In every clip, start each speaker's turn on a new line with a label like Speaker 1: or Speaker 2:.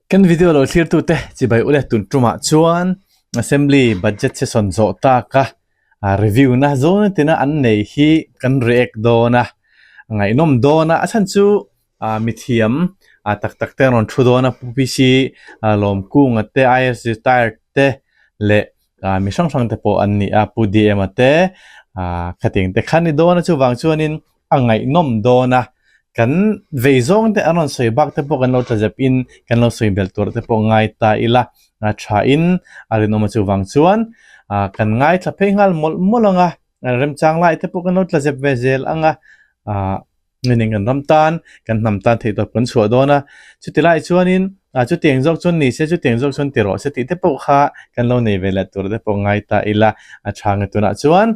Speaker 1: Kan video lo thlirtute chibai ule tun tumah chuan Assembly budget session zawh taka review na zawn tina an nei hi kan react dawn a, ngaihnawm dawn a, a chhan chu mithiam tak tak te an rawn thu dawn a, Pu PC Lawmkunga te IAS retired te leh mi hrang hrang te pawh an ni a, Pu DM a te khatiang te kha a ni dawn a, chuvang chuanin a ngaihnawm dawn a, kan vei zawng te an rawn sawi bak te pawh kan lo tla zep in kan lo sawi belh tur te pawh ngai ta ila a tha in a rinawm a chuvang chuan ah kan ngaithla phei nghal mawlh mawlh ang a, remchang lai te pawh kan lo tla zep ve zel ang a, ah ngaihning kan ram tan kan hnam tan theih tawp kan chhuah dawn a, chuti lai chuanin ah chutiang zawk chuan ni se chutiang zawk chuan ti rawh se tih te pawh kha kan lo nei ve leh tur te pawh ngai ta ila a tha nge tunah chuan.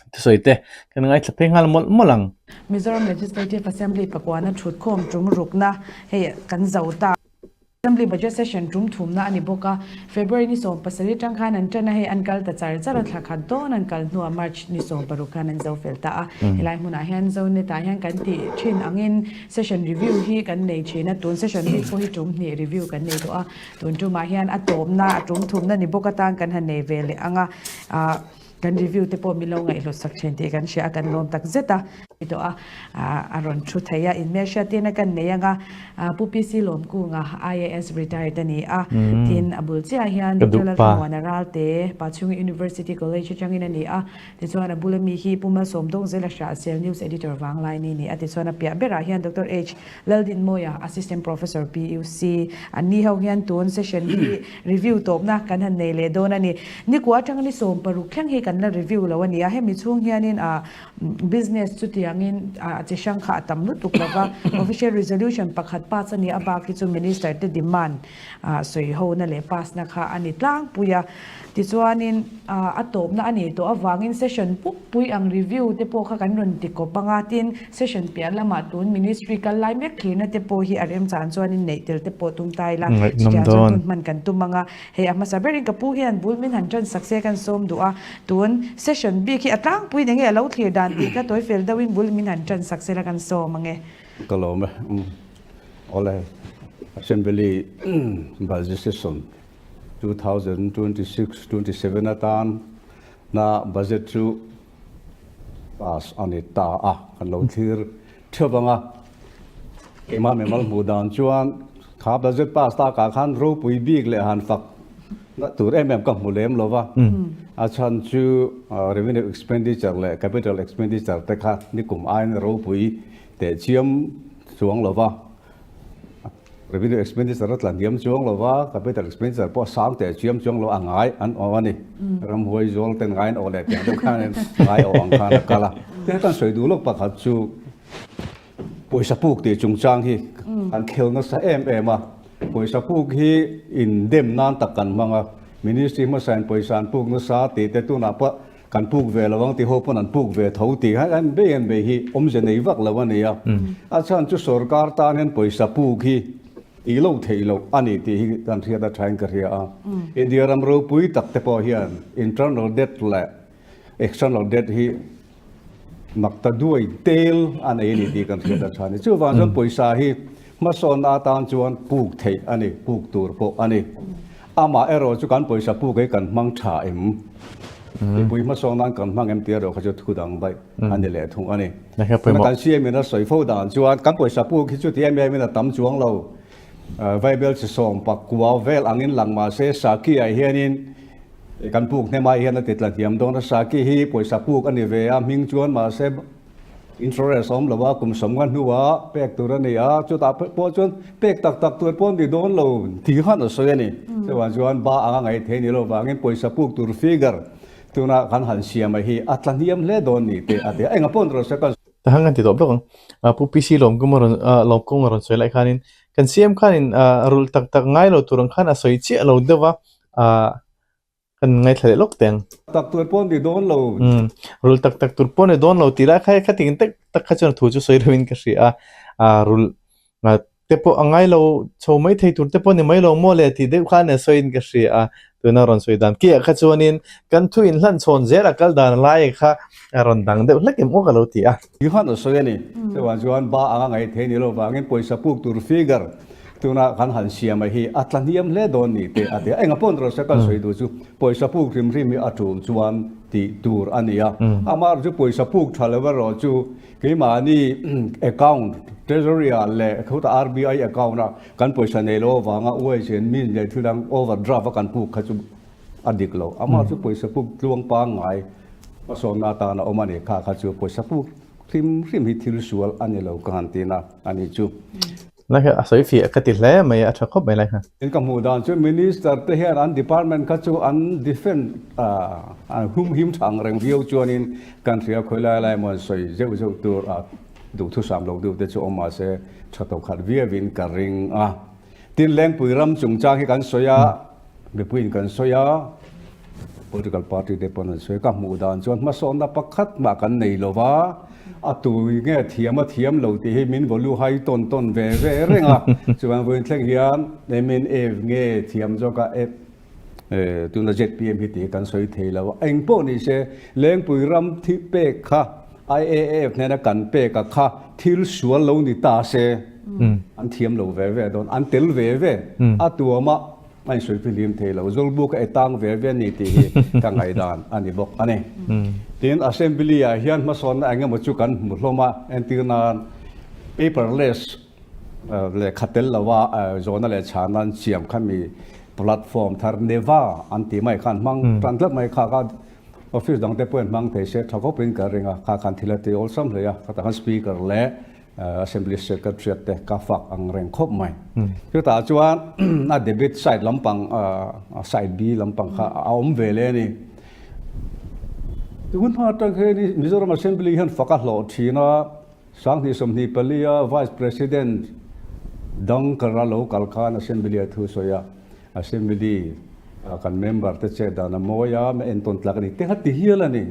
Speaker 1: Thusawi te kan ngaithla phei nghal mawlh mawlh ang.
Speaker 2: Mizoram Legislative Assembly pakuana thutkhawm tum rukna hei kan zo ta. Assembly Budget Session tum thumna a ni bawk a, February ni 17 tang khan an tan a, hei an kal ta char char a, thla khat dawn an kal hnuah March ni 16 khan an zo fel ta a. Helai hmunah hian Zonet ah hian kan tih thin angin Session Review hi kan nei thin a, tun Session bik pawh hi tum hnih review kan nei tawh a, tun tumah hian a tawpna a tum thumna ni bawk atan kan han nei ve leh ang a. Kan review te pawh min lo ngaihhlawt sak thin tih kan hria a, kan lawm tak zet a. Tawh a, a rawn thu thei a, inhmelhriat tirna kan nei ang a, Pu PC Lawmkunga, IAS retired a ni a, tin a bul chiah hian Doctor Lalthlamuana Ralte, Pachhungi University College atangin a ni a, tichuan a bula mi hi Pu Malsawm Dawngzela Hrahsel News Editor Vanglaini a ni a, tichuan a piah berah hian Doctor H. Laldinmawia, Assistant Professor PUC, an ni ho hian tun session hi review tawpna kan han nei leh dawn a ni. Nikua atanga ni 16 thleng hi kan la review lo a ni a, hemi chhung hianin ah business chutiangin ah chi hrang kha a tam lutuk lo va, official resolution pakhat pass a ni a bak hi chu minister te demand ah sawi hona leh pass na kha a ni tlangpui a. Tichuanin a tawpna a nei tawh avangin session pukpui ang review te pawh kha kan rawn ti kawp ang a, tin session piah lamah tun ministry kal lai mek thlirna te pawh hi a remchan chuanin neih tel te pawh tum ta ila, chutiang chuan hun hman kan tum ang a. Hei a hmasa berin ka pu hian bul min han tan sak se kan sawm duh a, tun session bik hi a tlangpuiin enge a lo thlir dan tih kha tawi fel deuhin bul min han tan sak sela kan sawm ang e.
Speaker 3: Ka lawm e. Awle Assembly Budget Session 2026, 27 atan na budget chu pass a ni ta a, kan lo thlir theuh ang a. Keimah mimal hmuh dan chuan kha budget pass takah khan ropui bik leh han fak na tur em em ka hmu lem lo va. A chhan chu revenue expenditure leh capital expenditure te kha nikum aiin ropui teh chiam chuang lo va. Revenue expenditure a tla hniam chuang lo va, capital expenditure pawh a sang teh chiam chuang lo a ngai an awm a ni. Ramhuai zual ten ngai an awh leh piah deuh khanin ngai awh ang khan a kal a. Tin kan sawi duh lawk pakhat chu pawisa puk tih chungchang hi kan khel nasa em em a. Pawisa puk hi indem nan tak kan hmang a, ministry hmasain pawisa an puk nasa tih te tunah pawh Kan puk ve lo ang ti ho pawn an puk ve tho tih kha an bei an bei hi awmze nei vak lo a ni a. A chhan chu sorkar tan hian pawisa puk hi tih lo theih loh a ni tih hi kan hriat a thain ka hria a. India ram ropui tak te pawh hian internal debt leh external debt hi mak ta duai tel a nei a ni tih kan hriat a tha a ni. Chuvang chuan pawisa hi hmasawnna atan chuan puk theih a ni, puk tur pawh a ni. Amah erawh chu kan pawisa puk hi kan hmang tha em? Mipui hmasawn nan kan hmang em tih erawh kha chu thu dang daih a ni leh thung a ni. Tuna kan CM in a sawi fo dan chuan kan pawisa puk hi chuti em em in a tam chuang lo. Vaibel chi sawm pakua vel angin lang mah se Saki ah hianin kan puk hnem ai hian a ti tla hniam dawn a. Saki hi pawisa puk a ni ve a, hming chuan mahse Interest awm lo a, kum sawmnga hnua pek tur a ni a, chutah pawh chuan pek tak tak tur pawh ni dawn lo tih khan a sawi a ni. Chuvang chuan ba anga ngaih theih ni lo vangin pawisa puk tur figure tuna kan han siam a hi a tla hniam hle dawn ni teh a ti a, enga pawh ni rawh se kan.
Speaker 1: Tahan kan ti tawh bawk ang. Pu PC Lawmkuma rawn Lawmkunga rawn sawi lai khanin kan siam khanin rulh tak tak ngai lo tur ang khan a sawi chiah lo deuh a, Kan ngaithla leh lawk teng.
Speaker 3: Tak tur pawh ni dawn lo.
Speaker 1: Umm, rul tak tak tur pawh ni dawn lo tih lai kha kha ting tak tak kha chuan thu chu sawi loin ka hria a. Ah rul te pawh a ngai lo chho mai thei tur te pawh ni mai lo maw le tih deuh khan a sawiin ka hria a. Tuna rawn sawi dan kiah kha chuanin kan thu inhlan chhawn zel a kal dan lai kha a rawn dang deuh hlek em aw ka lo ti a.
Speaker 3: Tih khan a sawi a ni. Chuvang chuan ba anga ngaih theih ni lo vangin pawisa puk tur figure. Tuna kan han siam a hi a tla hniam hle dawn ni te a ti a. Enga pawh ni rawh se kan sawi duh chu pawisa puk hrim hrim hi a tul chuan tih tur a ni a. Amah chu pawisa puk tha lo erawh chu keimahni account treasury ah leh khutah RBI account ah kan pawisa nei lo avanga uaisen min leh thil dang overdraft a kan puk kha chu a dik lo. Amah chu pawisa puk tluang pangngai hmasawnna atan a awm a ni. Kha kha chu pawisa puk hrim hrim hi thil sual a ni lo ka han tina a ni chu.
Speaker 1: Lai kha a sawi fiah ka ti hle mai a, a tha khawp mai lai kha.
Speaker 3: In ka hmuh dan chu Minister te hian an department kha chu an defend an humhim tha ang reng viau chuanin kan hria khawi lai lai emaw an sawi zeuh zeuh tur a duhthusam lo deuh te chu awm mahse tha tawkhat viauin ka ring a. Tin Lengpui ram chungchang hi kan sawi a, mipuiin kan sawi a, political party te pawn an sawi a, ka hmuh dan chuan hmasawnna pakhat mah kan nei lo va, a tu nge thiam a thiam lo tih hi min vaw lu hai tawn tawn ve ve reng a, chuan vawiin thleng hian mnf nge thiam zawk a tuna zpm hi tih kan sawi thei lo a, eng pawh ni se Lengpui ram thi pek kha IAF hnena kan pek a kha thil sual lo ni ta se an thiam lo ve ve dawn, an tel ve ve a tuama a insawi fihlim thei lo, Zawlbuk a e tang ve ve a ni tih hi ka ngaihdan a ni bawk a ni. Tin, Assembly ah hian hmasawnna eng emaw chu kan hmu hlawm a, entir nan paperless lehkha tel lova zawhna leh chhana an siam kha mi platform thar Neva an tih mai khan hmang tan tlat mai kha kha office dang te pawhin hmang thei se tha khawpin ka ring a, kha khan thil a ti awlsam hle a, khatah khan speaker leh Assembly Secretariat te ka fak ang reng khawp mai. Chutah chuan a debit side lampang side B lampang kha a awm ve le a ni. Tun hma atang hian Mizoram Assembly hian fak a hlawh thin a, 2024 a Vice President dang kara lo kal khan Assembly a thu sawi a, Assembly kan member te chet dan a mawi a, entawn tlak a ni te kha ti hial a ni.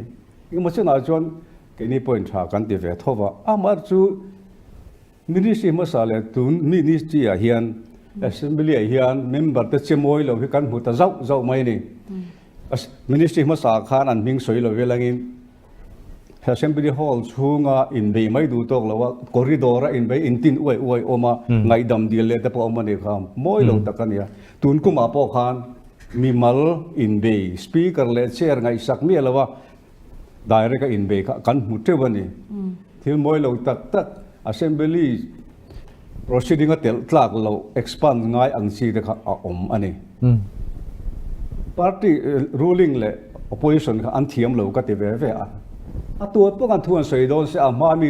Speaker 3: Engemaw chenah chuan Keini pawhin tha kan ti ve tho va, amah chu Ministry hmasa leh tun Ministry ah hian Assembly ah hian member te che mawi lo hi kan hmu ta zauh zauh mai a ni. Ministry hmasa khan an hming sawi lo velangin Assembly Hall chhunga inbei mai duh tawk lo a, corridor a inbei intin uai uai awm a, ngaihdam dil leh te pawh awm a ni kha, mawi lo tak a nia. Tun kumah pawh khan mimal inbei Speaker leh Chair ngaihsak miah lo a, Direct a inbei kha kan hmu teuh a ni. Thil mawi lo tak tak Assembly proceeding a telh tlak loh expand ngai ang chi te kha a awm a ni. Party ruling leh opposition kha an thiam lo ka ti ve ve a. A tuat pawh khan thu an sawi dawn se a hma mi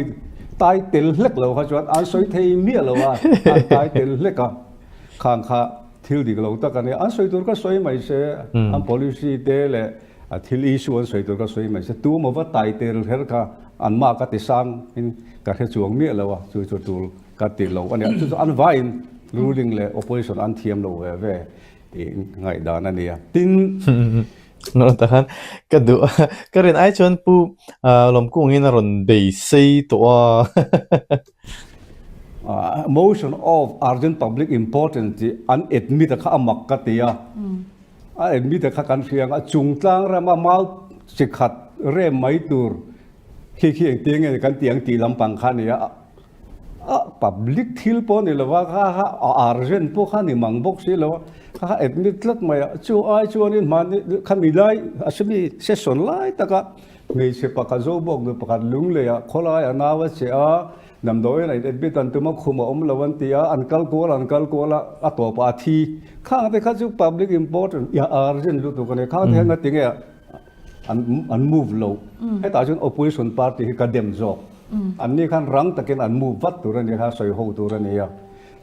Speaker 3: tai tel hlek lo kha chuan an sawi thei miah lo a, an tai tel hlek a. Khang kha thil dik lo tak a ni. An sawi tur kha sawi mai se, an policy te leh A thil issue an sawi tur ka sawi mai se, tu maw va tai tel her kha an mah ka ti sang in ka hre chuang miah lo a, chu chu tul ka ti lo a nia. Chu chu an vaiin ruling leh opposition an thiam lo ve ve tih ngaihdan a nia. Tin.
Speaker 1: Rawn ta khan ka duh a, ka rin ai chuan Pu Lawmkungin a rawn beisei tawh a.
Speaker 3: Motion of urgent public importance tih an admit a kha a mak ka ti a. A enmi te kha kan hria ang a, chungtlang rama mau chi khat rem mai tur khi khi engtin nge kan tih ang tih lampang kha a ni a, a public thil pawh a ni lo va, kha kha a urgent pawh kha a ni mang bawk si lo a, kha kha admit tlat mai a, chu ai chuanin hmani khami lai assembly session lai taka hmeichhe pakhat Zobawk nu pakhat Lungleiah khawlai a nau a che a, Damdawiin a in admit an tum a, khum a awm lo an ti a, an kal kual an kal kual a, a tawpah a thi. Khang te kha chu public important i urgent lutuk a ni. Khang te hian ngati nge an an move lo. Hetah chuan opposition party hi ka dem zawk. Anni khan rang takin an move vat tur a ni kha, sawi ho tur a ni a.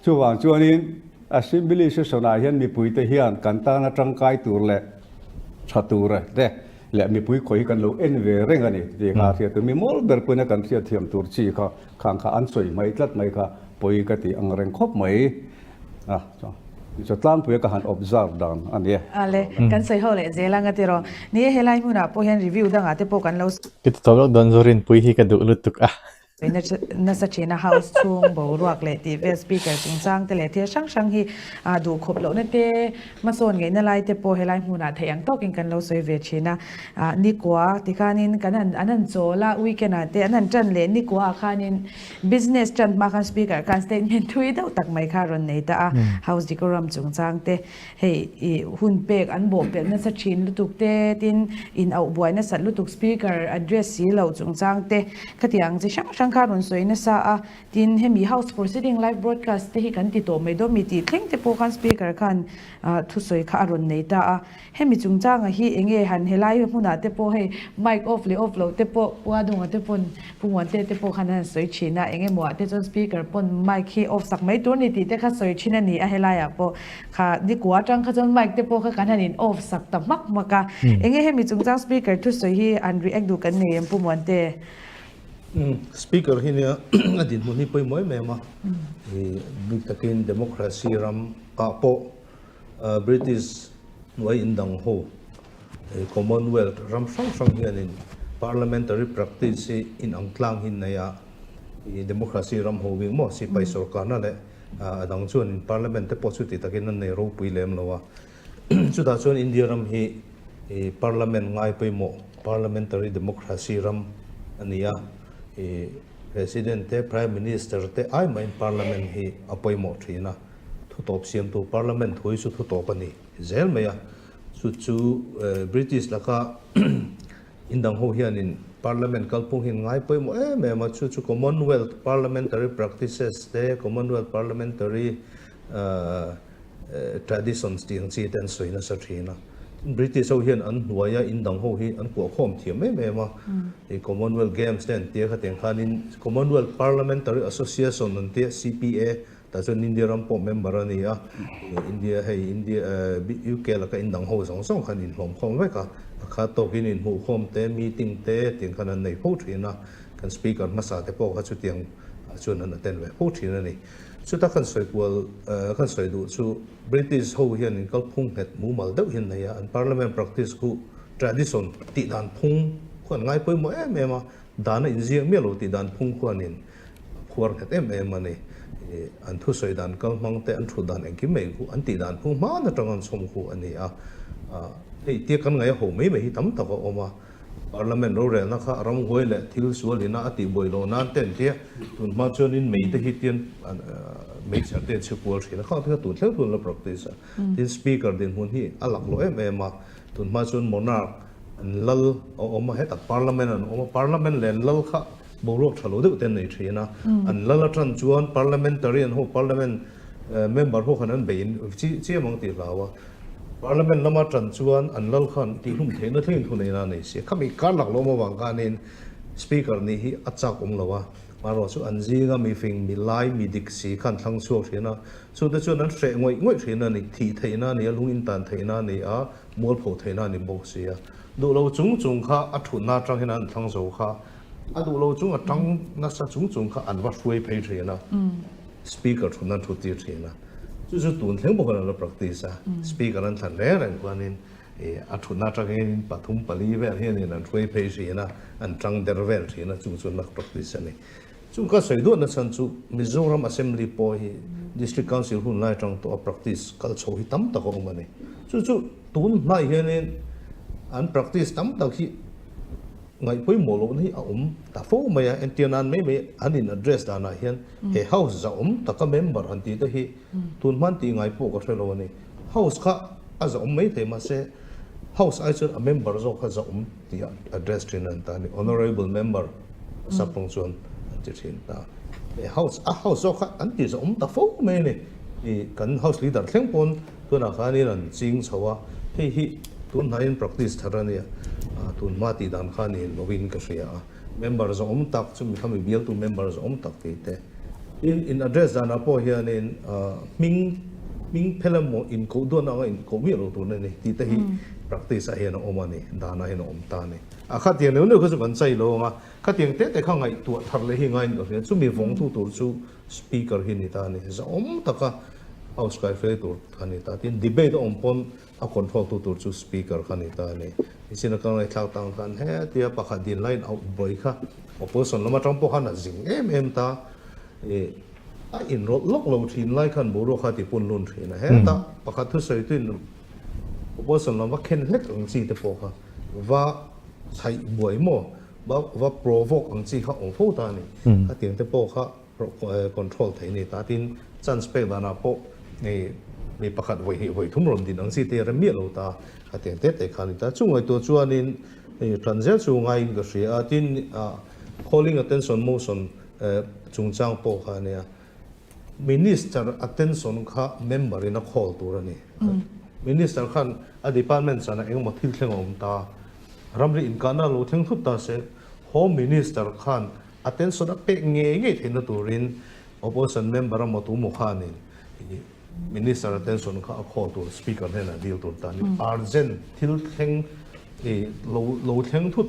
Speaker 3: Chuvang chuanin Assembly session ah hian mipuite hian kan tana tangkai tur leh tha tur te leh mipui khawi hi kan lo en ve reng a ni tih kha a hriat tur. Mi mawl ber pawhin a kan hriat thiam tur chi kha khang kha an sawi hmai tlat mai kha pawi ka tih ang reng khawp mai a, chu tlangpuia ka han observe dan a ni e.
Speaker 2: Ale, kan sawi ho leh zel ang a tiraw. Ni e, helai hmunah pawh hian review dangah te pawh kan lo.
Speaker 1: Ka ti tawp lawk dawn, Zorinpui hi ka duh lutuk a.
Speaker 2: Nasa thin a House chhung boruak leh tih vel Speaker chungchang te leh thil hrang hrang hi duh khawp lohna te hmasawn ngeihna lai te pawh helai hmunah theih ang tawkin kan lo sawi ve thin a. Nikua tikhanin kan han an han chawl a weekend ah te an han tan leh nikua ah khanin business tan hma khan Speaker khan statement thui deuh tak mai kha a rawn nei ta a House decorum chungchang te Hei i hun pek an bawh pelh nasa thin lutuk te, tin in auh buai nasat lutuk speaker address si loh chungchang te khatiang chi hrang hrang kha rawn sawi nasa a, tin hemi house proceeding live broadcast te hi kan ti tawh mai dawn mi tih thleng te pawh khan speaker khan thusawi kha a rawn nei ta a, hemi chungchanga hi enge han helai hmunah te pawh hei mic off leh off loh te pawh Pu Adunga te pawn Pu Muante te pawh khan an han sawi thin a, eng emaw ah te chuan speaker pawn mic hi off sak mai tur ni tih te kha sawi thin a ni a, helaiah pawh kha nikua atang kha chuan mic te pawh kha kan han in off sak ta hmak hmak a. Enge hemi chungchang speaker thusawi hi an react duh kan nei em Pu Muante?
Speaker 4: Speaker hi nia a dinhmun hi pawimawh em em a, bik takin democracy ram ah pawh British hnuai indang ho Commonwealth ram hrang hrang hianin parliamentary practice hi inang tlang hi nei a, democracy ram ho bik maw sipai sorkarna leh a dang chuanin parliament te pawh chuti takin an nei ropui lem lo a. Chutah chuan India ram hi parliament ngai pawimawh parliamentary democracy ram a ni a, president te prime minister te ai mahin parliament hi a pawimawh thin a, thutawp siamtu parliament thu hi chu thutawp a ni zel mai a. Chu chu British laka indang ho hianin Parliament kalphung hi an ngai pawimawh em em a, chu chu Commonwealth Parliamentary Practices te, Commonwealth Parliamentary Traditions tih ang chi te an sawi nasa thin a. British ho hian an hnuaia indang ho hi an kuahkhawm thiam em em a, Commonwealth Games te an tia khatiang khanin Commonwealth Parliamentary Association an tia, CPA, Tah chuan India ram pawh member a ni a, India hei India UK laka indang ho zawng zawng khan inhlawm khawm vek a, a khat tawkin inhmuhkhawm te, meeting te tiang khan an nei fo thin a, kan speaker hmasa te pawh kha chutiang ah chuan an attend ve fo thin a ni. Chuta kan sawi kual kan sawi duh chu British ho hian in kalphung nghet mumal deuh hi an nei a, an parliament practice khu tradition tih dan phung khu an ngai pawimawh em em a, dan a inziak miah lo tih dan phung khuanin Phuar nghet em em a ni. An thusawi dan kal hmang te, an thut dan engkim mai khu, an tih dan phung hman atang an chhawm khu a ni a. Hei tia kan ngaih a ho mai mai hi tam tak a awm a. Parliament rorelna kha ramhuai leh thil sual ina a tih buai loh nan te an tia, tun hma chuanin mei te hi tian meichher te an chhi kual thin a, khang te kha tun thleng tun la practice a. Tin Speaker dinhmun hi a lak loh em em a, tun hma chuan monarch an lal a awm a, hetah Parliament an awm a, Parliament leh an lal kha boruak tha lo deuh te an nei thin a, an lal atang chuan parliamentarian ho parliament member ho khan an bei chi chiam ang tih hlau a, parliament lama tan chuan an lal khan tihhlum theihna thlengin thu neihna a nei si a, khami kar lak lawm avang khanin speaker nih hi a chak awm lo a, amaherawhchu chu an zinga mifing, milai, midik si khan thlang chhuak thin a, chute chuan an hreh ngawih ngawih thin a ni, thih theihna a ni a, lung intan theihna a ni a, mualpho theihna a ni bawk si a, duh lo chung chung kha a thutna atang hian an thlang zo kha. A duh lo chung a tang nasa chung chung kha an va hruai phei thin a, speaker thutna an thut tir thin a. Chu chu tun thleng bawk in an la practice a, speaker an thlan reng reng khuanin a thutna atangin pathum pali vel hianin an hruai phei thin a, an tang der vel thin a, chung chu an la practice a ni. Chung ka sawi duahna chhan chu Mizoram Assembly pawh hi District Council hun lai atang tawh a practice kal chho hi tam tak a awm a ni. Chu chu tun hnaih hianin an practice tam tak hi Ngaih pawimawh lohna hi a awm ta fo mai a, entir nan mai mai an in address danah hian he house zahawm taka member han tih te hi tun hman tih ngai pawh ka hre lo a ni. House kha a zahawm mai thei mahse house ai chuan a member zawk kha zahawm tih a address thin an ta a ni. Honourable member sapawng chuan an ti thin ta. He house a house zawk kha an ti zahawm ta fo mai a ni. I kan house leader thleng pawn Tunah khanin an ching chho a, hei hi tun hnaiin practice thar a nia, tun hma tih dan kha ni lovin ka hria a, member zawhawm tak chu mi khami bialtu member zawhawm tak tih te. Tin, in address danah pawh hianin hming hming phel emaw inkoh duan anga inkoh miah lo tur a ni tih te hi practice ah hian a awm a ni, danah hian a awm ta a ni. A khatiang neuh neuh kha chu kan chai lo ang a, khatiang te te kha ngaihtuah thar leh hi ngaiin ka hria, chumi vawngtu tur chu Speaker hi ni ta a ni. Zahawm taka House kaihruai tur kha ni ta. Tin, debate a awm pawn a control tu tur chu Speaker kha ni ta a ni. Nichin a ka ngaihthlak tang khan hetia pakhat din line out buai kha. Opposition lam atang pawh khan a zing em em ta. I a inrawlh lawk lo thin lai khan boruak kha a ti pun lun thin a. Hetah pakhat thusawi tuin opposition lam va khen hlek ang chi te pawh kha va chhaih buai maw, va va provoke ang chi kha awm fo ta a ni. Khatiang te pawh kha control theih a ni ta. Tin, chance pek danah pawh i mi pakhat vawi hnih vawi thum rawn din ang chi te rem miah lo ta. Khatiang te te kha a ni ta. Chu ngaihtuah chuanin i tan zel chu ngaiin ka hria a. Tin, calling attention motion chungchang pawh kha a nia. Minister attention kha member in a call tur a ni. Minister khan a department chana engemaw thil thleng a awm ta, ramri inkahna lo thleng thut ta se, Home Minister khan attention a pek ngei ngei theihna turin opposition member a mawtu maw khanin Minister attention kha a call tur Speaker hnenah dil tur ta a ni. Urgent thil thleng lo lo thleng thut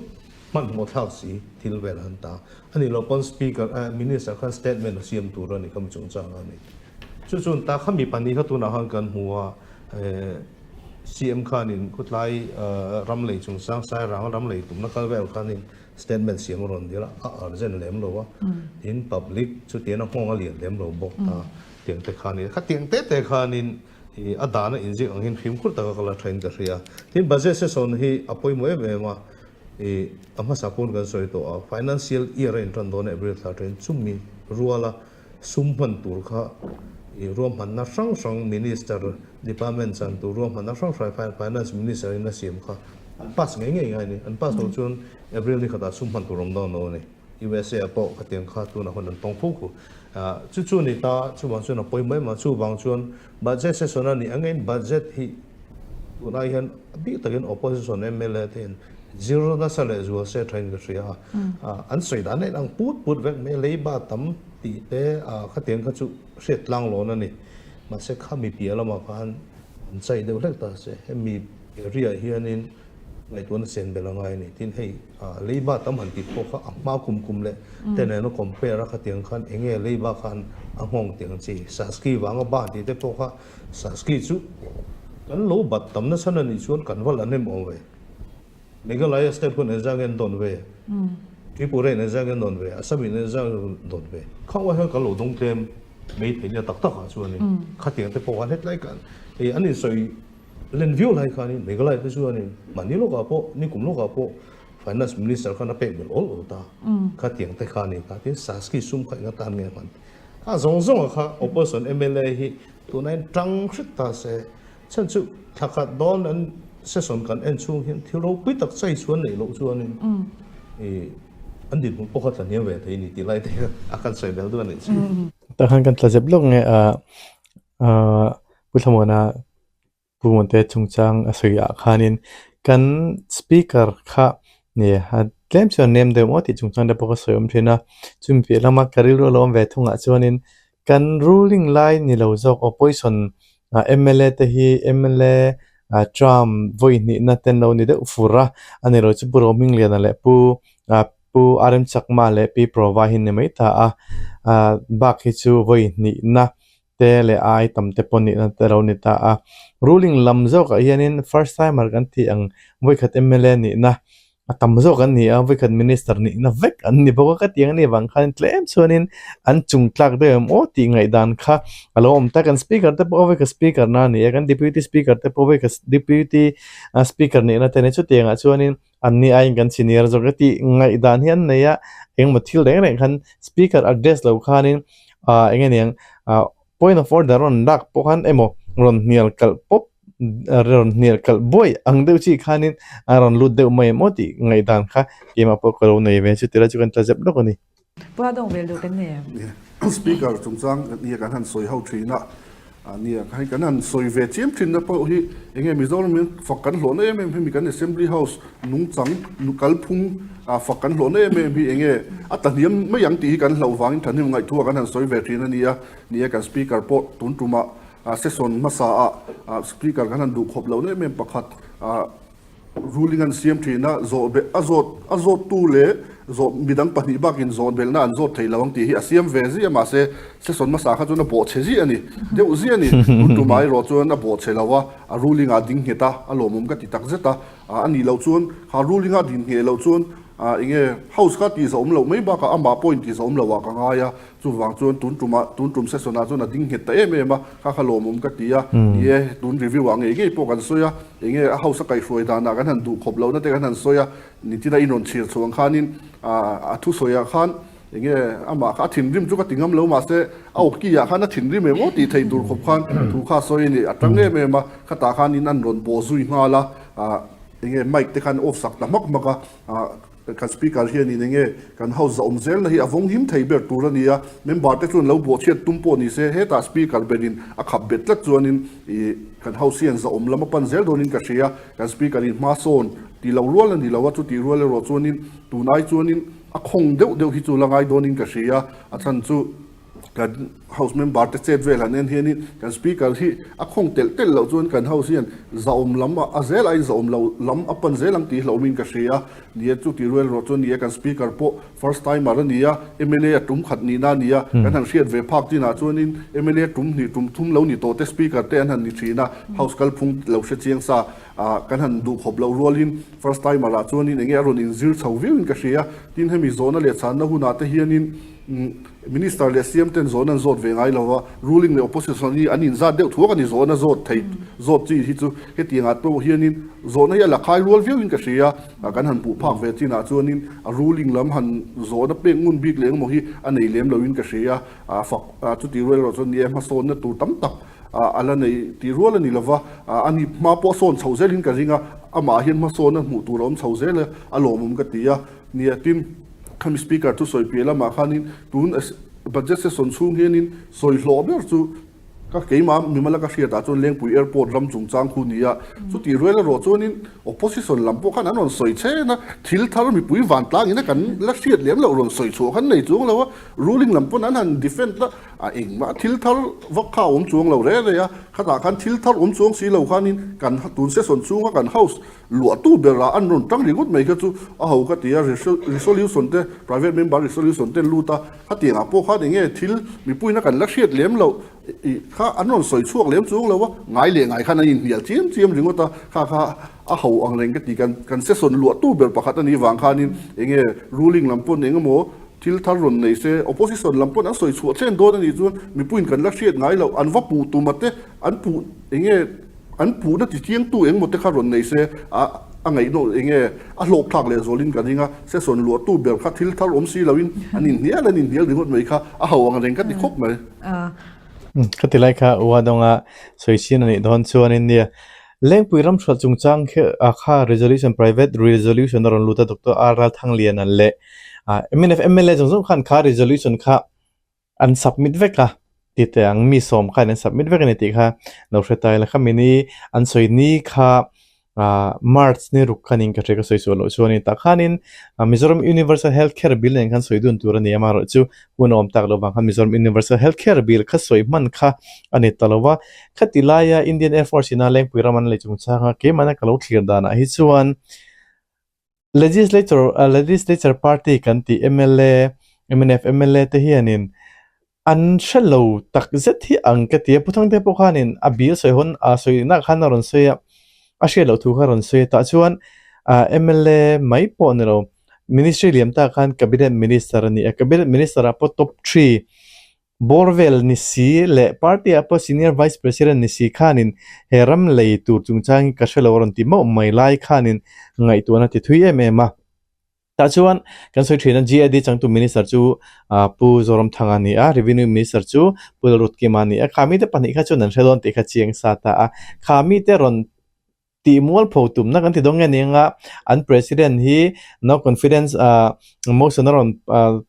Speaker 4: Hmanhmawh thlak si thil vel an ta a ni lo pawn Speaker eh Minister khan statement a siam tur a ni kha mi chungchang a ni. Chu chuan ta kha mi pahnih kha tunah khan kan hmu a eh CM khanin khawtlai ram lei chungchang Sairang ram lei tumna kal vel khanin statement siam a rawn dil a, a urgent lem lo a tin public chutiang a nghawng a lian lem lo bawk ta tiang te khanin khatiang te te khanin i a dana inziak ang hian fimkhur taka kal a thain ka hria. Tin budget session hi a pawimawh em em a. I a hmasa pawn kan sawi tawh a, financial year a intan dawn a April thla atangin chumi ruala sum hman tur kha i ruahmanna hrang hrang Minister department chan tur ruahmanna hrang hrang Finance Minister in a siam kha an pass ngei ngei ngai a ni. An pass loh chuan April ni khatah sum hman tur awm dawn lo a ni. USA ah pawh khatiang kha tunah hun an tawng fo khu. Chu chu a ni ta, chuvang chuan a pawimawh em a, chuvang chuan Budget session a nih angin budget hi tunah hian a bik takin opposition mla te hian zir nasa leh zual se thain ka hria a, an sawi dan a inang put put vek mai a, leiba tam tih te khatiang kha chu hriat tlang lawn a ni. Mahse khami piah lamah khan an chai deuh hlek ta se, hemi area hianin Ngaihtuahna chen belh a ngai a ni. Tin, hei leiba tam han tih pawh kha a hma kum kum leh te nena compare a khatiang khan eng nge leiba khan a nghawng tih ang chi. Saski vanga ba tih te pawh kha Saski chu kan lo bat tam nasa na nih chuan kan va la hnem awm ve. Meghalaya state khuan engzah nge an dawn ve? Tripura in engzah nge an dawn ve? Assam in engzah nge an dawn ve? Khang ah hian kan lo dawng tlem mai thei nia tak tak ah chuanin khatiang te pawh khan hetlai kan hei an insawi Len viau lai khanin Meghalaya te chuanin mahni lawkah pawh nikum lawkah pawh Finance Minister khan a pek belh awl awl ta. Khatiang te kha a ni ta. Tin Saski sum kha eng atan nge a hman? Kha zawng zawnga kha Opposition mla hi tunain tang hret ta se. Chhan chu thla khat dawn an session kan en chhung hian thil ropui tak chai chuan neih loh chuanin i an dinhmun pawh kha tla hniam ve thei a ni tih lai te kha a kan sawi bel duh a nih chu.
Speaker 1: Tah khan kan tla zep lawk nge a Pu Thlamuana Pu Muante chungchang a sawi ah khanin kan speaker kha ni a tlem chuan nem deuh maw tih chungchang te pawh ka sawi awm thin a, chumi piah lama ka rilru a lo awm ve thungah chuanin kan ruling lai ni lo zawk opposition ah mla te hi mla ah term vawi hnihna te an lo ni deuh fur a, a ni lo chu Pu Rohmingliana leh Pu ah Pu R M Chakma leh Pi Prova hi an ni mai ta a, ah bak hi chu vawi hnihna te leh ai tam te pawh nihna te lo ni ta a. Ruling lam zawkah hianin first timer kan tih ang vawikhat mla nihna a tam zawk an ni a, vawikhat minister nihna vek an ni bawk a ka tih ang anih vang khan tlem chuanin an chung tlak deuh em aw tih ngaihdan kha a lo awm ta. Kan speaker te pawh vawikhat speaker na a ni a, kan deputy speaker te pawh vawikhat deputy speaker nihna te a ni. Chutiangah chuanin an ni aiin kan senior zawk e tih ngaihdan hi an nei a, engemaw thil reng reng khan speaker address lo khanin ah eng nge niang ah point of order rawn lak pawh khan emaw rawn hnial kalh pawp rawn hnial kalh buai ang deuh chi khanin a rawn lut deuh mai em aw tih ngaihdan kha keimah pawh ka lo nei ve chu tilai chu kan tla zep lawk a ni.
Speaker 2: Pua dawng vel duh kan nei em?
Speaker 5: Speaker chungchang nia kan han sawi ho thin a, nia hei kan han sawi ve chiam thin na pawh hi enge Mizoram in fak kan hlawhna em em hemi kan Assembly House nungchang kalphung fak kan hlawhna em em hi enge a tlahniam mai ang tih hi kan hlauh vangin thahnem ngaihthua kan han sawi ve thin a nia, nia kan Speaker pawh tun tumah session hmasa ah Speaker kan han duh khawp lohna em em pakhat Ruling an siam thin a, zawh be a zawt a zawttu leh zawh midang pahnih bakin zawh belhna an zawt thei lo ang tih hi a siam ve ziah mahse session hmasa kha chuan a bawhchhe ziah a ni deuh ziah a ni. Tun tumah erawh chuan a bawhchhe lo a, a ruling ah a ding nghet a, a lawmawm ka ti tak zet a, a nih loh chuan kha ruling ah a din ngheh loh chuan. Enge House kha tih zawh awm loh mai bakah amah pawh intih zawh awm loh ah ka ngai a, chuvang chuan tun tumah tun tum session ah chuan a ding nghet ta em em a, kha kha lawmawm ka ti a, ni e tun review ah ngei ngei pawh kan sawi a, enge a House a kaihhruai danah kan han duh khawp lohna te kan han sawi a, nitin a inrawn chhir chhuah ang khanin a thusawi ah khan enge amah kha a thinrim chu ka ti ngam lo mahse a awki ah khan a thinrim em aw tih theih tur khawp khan thu kha a sawi a ni, a tang em em a, khatah khan in an rawn bawh zui nghal a, enge mic te khan off sak ta hmak hmak a, kan speaker hianin enge kan house zahawm zelna hi a vawng him thei ber tur a ni a, member te chuan lo bawhchhiat tum pawh ni se hetah speaker berin a khap bet tlat chuanin ih kan house hian zahawm lam a pan zel dawnin ka hria, kan speaker in hma sawn tih loh rual a ni lo a, chutih rual erawh chuanin tunai chuanin a khawng deuh deuh hi chu la ngai dawnin ka hria, a chhan chu. Kan House member te chet vel han en hianin kan Speaker hi a khawng telh telh loh chuan kan House hian zahawm lam a zel aiin zahawm lo lam a pan zel ang tih hlauhawmin ka hria. Ni e, chuti rual erawh chuan ni e kan Speaker pawh first timer a ni a, mla a tum khat nihna a ni a, kan han hriat ve phak chinah chuanin mla tum hnih tum thum lo ni tawh te Speaker te an han ni thin a, House kalphung lo hre chiang sa a kan han duh khawp loh rualin first timer ah chuanin enge a rawn inzir chho viauin ka hria. Tin, hemi zawhna leh chhanna hunah te hianin Minister leh CM ten zawhna an zawt ve ngai lo va, ruling leh opposition hi an inzat deuh thuak a ni, zawhna zawt thei zawt chi hi chu hetiangah pawh hianin zawhna hi a la khai rual viauin ka hria a, kan han hmuh phak ve chinah chuanin a ruling lam han zawhna pek ngun bik leh engemaw hi a nei lem loin ka hria a, fak chuti rual erawh chuan ni e hmasawnna tur tam tak a la nei tih rual a ni lo va, a ni hma pawh a sawn chho zelin ka ring a, amah hian hmasawnna hmuh tur a awm chho zel a, a lawmawm ka ti a, nia tin. Khami Speaker chu sawi piah lamah khanin tun Budget session chhung hianin sawi hlawh ber chu ka keimah mimala ka hriatah chuan Lengpui Airport ram chungchang khu ni a. Chutih rual erawh chuanin Opposition lam pawh khan an rawn sawi chhen a, thil thar mipui vantlang ina kan la hriat lem loh rawn sawi chhuah khan nei chuang lo a, ruling lam pawn an han defend a, a engmah thil thar vak kha a awm chuang lo reh reh a, khatah khan thil thar awm chuang si lo khanin kan tun session chhunga kan House Luahtu berah an rawn tang ringawt mai kha chu a ho ka ti a, resolution te, private member resolution te an lut a, khatiangah pawh khan enge thil mipuiin a kan la hriat lem loh ih kha an rawn sawi chhuak lem chuang lo a, ngai leh ngai khan an inhnial chiam chiam ringawt a, kha kha a ho ang reng ka ti, kan kan session luahtu ber pakhat a nih vang khanin enge ruling lam pawn eng emaw thil thar rawn nei se, opposition lam pawn an sawi chhuah thlen dawn a nih chuan mipuiin kan la hriat ngai loh, an va puh tum a te an puh enge. An puhna ti chiangtu engmaw te kha rawn nei se, a a ngaihnawh eng nge a hlawk thlak leh zualin ka ring a, session luahtu ber kha thil thar awm si loin an inhnial an inhnial ringawt mai kha a ho ang reng ka ti khawp mai.
Speaker 1: Ka ti lai kha ua dawnga sawi chin a nih dawn chuanin nia Lengpui ram hrual chungchang khi kha resolution private resolution a rawn lut a Doctor R Ralthangliana leh mnf mla zawng zawng khan kha resolution kha An submit vek a, ti teh ang mi sawm khan an submit vek a ni tih kha lo hre ta ila khami ni an sawi ni kha ah March ni ruk khanin ka hria ka sawi sual loh chuan tah khanin Mizoram Universal Health Care Bill nen khan sawi dun tur a ni a amaherawhchu hun a awm tak loh vang khan Mizoram Universal Health Care Bill kha sawi hman kha a ni ta lo va, khati laia Indian Air Force ina Lengpui ram an lei chungchang a keimahna ka lo thlir danah hi chuan Legislature Legislature party kan tih mla, mnf mla te hianin an hre lo tak zet hi ang ka ti a, Pu Thangte pawh khanin a bill sawi hawn a sawi nak khan a rawn sawi a, a hriat loh thu kha a rawn sawi a, tah chuan ah mla mai pawh ni lo Ministry liam tak khan Cabinet Minister a ni a, Cabinet Minister ah pawh top three Bawr vel ni si leh party ah pawh senior vice president ni si khanin he ram lei tur chungchang hi ka hre lo a rawn ti mauh mai lai khanin ngaihtuahna ti thui em em a. Tah chuan kan sawi thin a GAD changtu minister chu Pu Zoramthanga a ni a, revenue minister chu Pu Lalrutkima a ni a, kha mite pahnih kha chuan an hre dawn tih kha chiang sa ta a, kha mite rawn tih mualpho tumna kan ti dawn nge ni anga an president hi no confidence ah motion a rawn ah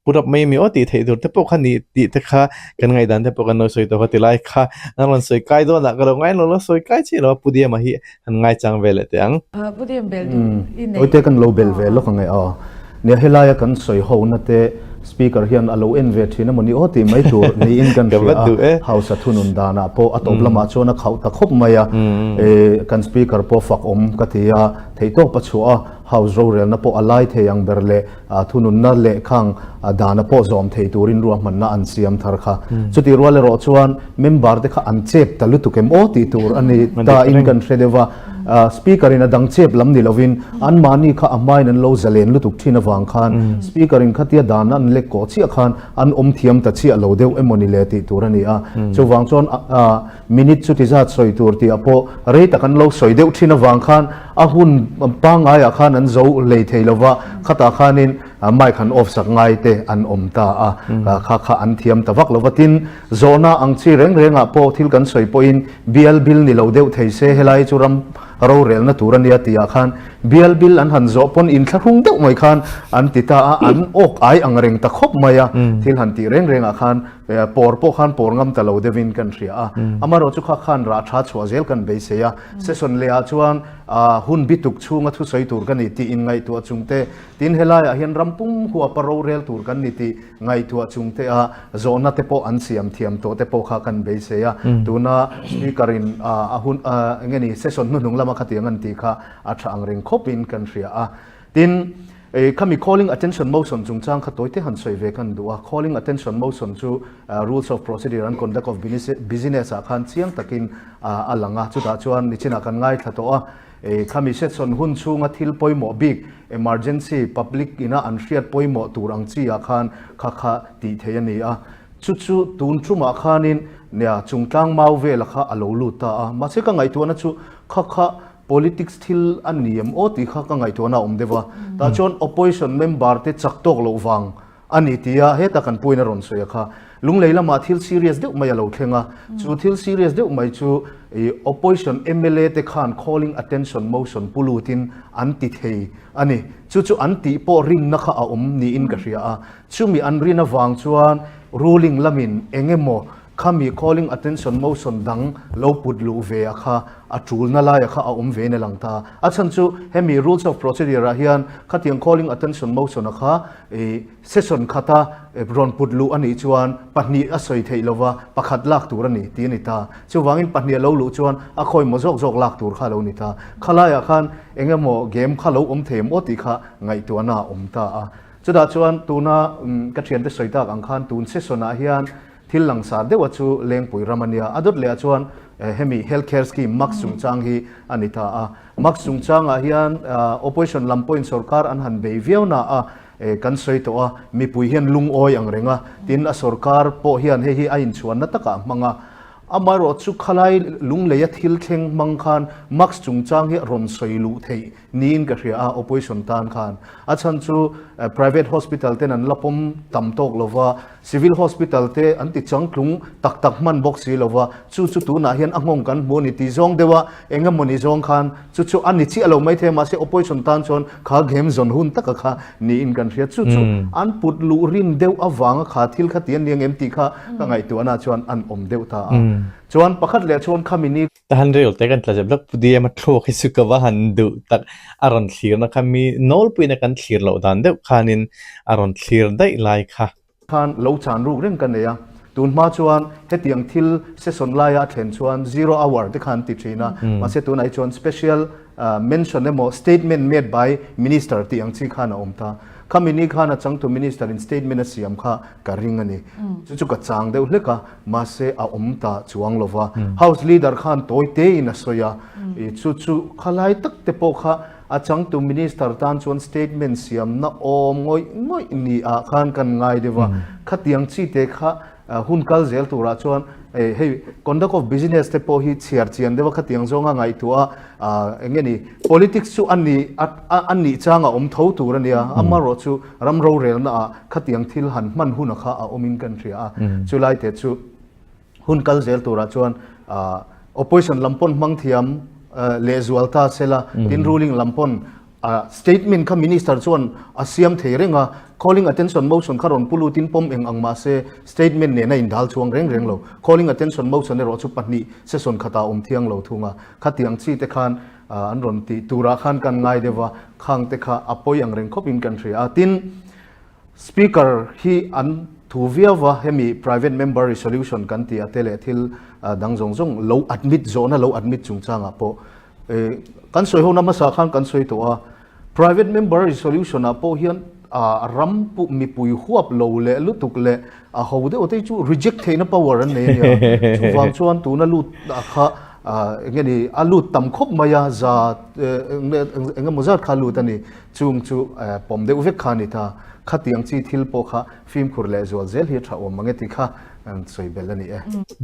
Speaker 1: put up mai ami aw tih theih tur te pawh kha ni tih te kha kan ngaihdan te pawh kan lo sawi tawh a ti lai kha an rawn sawi kai dawn ah ka lo ngai lo la sawi kai chiah lo a Pu Diama hi han ngaichang ve leh teh ang.
Speaker 2: Pu Diam bel duh i nei.
Speaker 3: Awite kan lo bel ve lawk ang e aw. Nia helaia kan sawi ho na te Speaker hian a lo en ve thin emaw ni aw tih mai tur niin kan hria a, House a thunun danah pawh a tawp lamah chuan a khauh ta khawp mai a, kan Speaker pawh fak awm ka ti a, theihtawp a chhuah a, House rorelna pawh a lai thei ang ber leh thununna leh khang dana pawh zawm thei turin ruahmanna an siam thar kha. Chutih rual erawh chuan member te kha an chep ta lutuk em aw tih tur a ni ta in kan hre deuh a.
Speaker 6: Speaker in a dang chep lam ni lovin anmahni kha a hmain an lo zalen lutuk thin avang khan Speaker in khatia dan an lek kawh chiah khan an awm thiam ta chiah lo deuh emaw ni le tih tur a ni a. Chuvang chuan minute chuti zat sawi tur tih ah pawh rei tak an lo sawi deuh thin avang khan a hun pangaiah khan an zo hlei thei lova, khatah khanin mic han off sak ngai te an awm ta a, kha kha an thiam ta vak lova. Tin, zawhna ang chi reng rengah pawh thil kan sawi pawhin bial bil ni lo deuh thei se helai chu ram rorelna tur a nia tihah khan bial bil an han zawh pawn inthlahrung deuh mai khan an ti ta a, an awk ai ang reng ta khawp mai a, thil han tih reng rengah khan pawr pawh khan pawr ngam ta lo deuhin kan hria a. Amaherawh chu kha khan rah tha chhuah zel kan beisei a, session lehah chuan hun bituk chhunga thusawi tur ka ni tih inngaihtuah chungte Tin, helaiah hian ram pum huapa rorel tur kan ni tih ngaihtuah chung te a zawhna te pawh an siam thiam tawh te pawh kha kan beisei a. Tuna Speaker in a hun eng nge ni session hnuhnung lama khatiang an tih kha a tha ang reng khawpin kan hria a. Tin, khami calling attention motion chungchang kha tawite han sawi ve kan duh a. Calling attention motion chu rules of procedure and conduct of business ah khan chiang takin a lang a. Chutah chuan nichinah kan ngaithla tawh a. Khami session hun chhunga thil pawimawh bik, emergency, public ina an hriat pawimawh tur ang chi ah khan kha kha tih theih a ni a. Chu chu tun tumah khanin nia chungtlang mau vela kha a lo lut ta a. Mahse ka ngaihtuahna chu kha kha politics thil a ni em aw tih kha ka ngaihtuahna a awm deuh a. Tah chuan opposition member te chak tawk loh vang A ni tia heta kan puiin a rawn sawi a kha. Lunglei lamah thil serious deuh mai a lo thleng a, chu thil serious deuh mai chu i opposition mla te khan calling attention motion pu lutin an ti thei a ni. Chu chu an tih pawh rinna kha a awm niin ka hria a. Chumi an rin avang chuan ruling lamin eng emaw khami calling attention motion dang lo put luh ve a kha a tulna laia kha a awm vein a lang ta. A chhan chu hemi rules of procedure ah hian khatiang calling attention motion a kha I session khata rawn put luh a nih chuan pahnih a sawi theih lova pakhat lak tur a ni tih a ni ta. Chuvangin pahnih a lo luh chuan a khawi maw zawk zawk lak tur kha a lo ni ta. Khalaiah khan eng emaw game kha lo awm thei em aw tih kha ngaihtuahna a awm ta a. Chutah chuan tuna ka thiante sawi tak ang khan tun session ah hian Thil langsar deuha chu Lengpui ram a nia. A dawt lehah chuan hemi Health Care Scheme Max chungchang hi a ni ta a. Max chungchangah hian Opposition lam pawhin sorkar an han bei viau na a, kan sawi tawh a, mipui hian lungawi ang reng a, tin a sorkar pawh hian hei hi a inchhuanna takah a hmang a. Amaherawh chu khalai lungleia thil thleng hmang khan Max chungchang hi a rawn sawi luh theih niin ka hria a, Opposition tan khan. A chhan chu Private Hospital ten an la pawm tam tawk lova, Civil Hospital te an ti changtlung tak tak hman bawk si lova, chu chu tunah hian a nghawng kan hmu a ni tih zawng deuh a, eng emawni zawng khan chu chu a ni chiah lo maithei mahse opposition tan chuan kha game zawn hun taka kha niin kan hria. Chu chu an put luh rin deuh avanga kha thil kha ti a ni ang em tih kha ka ngaihtuahna chuan an awm deuh ta a. Chuan pakhat leh chuan khami ni
Speaker 1: Tahan rel te kan tla zep lawk Pu DM a thluak hi chu ka va han duh tak a rawn thlirna kha mi nawlpuiin a kan thlir loh dan deuh khanin a rawn thlir daih lai kha.
Speaker 6: Khan lo chan ruk reng ka nei a, tun hma chuan hetiang thil session laia a thlen chuan zero hour te kha an ti thin a, mahse tunah hi chuan special mention emaw statement made by minister tih ang chi khan a awm ta. Khami ni khan a changtu minister in statement a siam kha ka ring a ni. Chu chu ka chang deuh hlek a, mahse a awm ta chuang lo va. House leader khan tawi tein a sawi a, i chu chu khalai tak te pawh kha a changtu minister tan chuan statement siamna awm ngawih ngawih ni ah khan kan ngai deuh a. Khatiang chi te kha hun kal zel turah chuan hei conduct of business te pawh hi chhiar chian deuh a khatiang zawnga ngaihtuah a eng nge ni politics chu a ni a nih chang a awm tho tur a nia amaherawh chu ram rorelna ah khatiang thil han hman huna kha a awmin kan hria a chulai te chu hun kal zel turah chuan opposition lam pawn hmang thiam lehzual ta sela tin ruling lam pawn A statement kha Minister chuan a siam thei reng a, calling attention motion kha rawn pu lutin pawm eng ang mahse statement nena indal chuang reng reng lo. Calling attention motion erawh chu pahnih session khatah awm thiang lo thung a, khatiang chi te khan an rawn tih turah khan kan ngai deuh a, khang te kha a pawi ang reng khawpin kan hria a. Tin, Speaker hi an thu viau va, hemi private member resolution kan tih a te leh thil dang zawng zawng lo admit zawhna lo admit chungchangah pawh Kan sawi hona hmasa khan kan sawi tawh a, private member resolution ah pawh hian ram pum mipui huap lo leh lutuk leh a ho deuh te chu reject theihna power an nei a nia. Chuvang chuan tuna lut ah kha Eng nge ni, a lut tam khawp mai a, za eng emaw zat kha a lut a ni. Chung chu pawm deuh vek kha a ni ta. Khatiang chi thil pawh kha fimkhur leh zual zel hi a tha awm ang e tih kha sawi belh a ni e.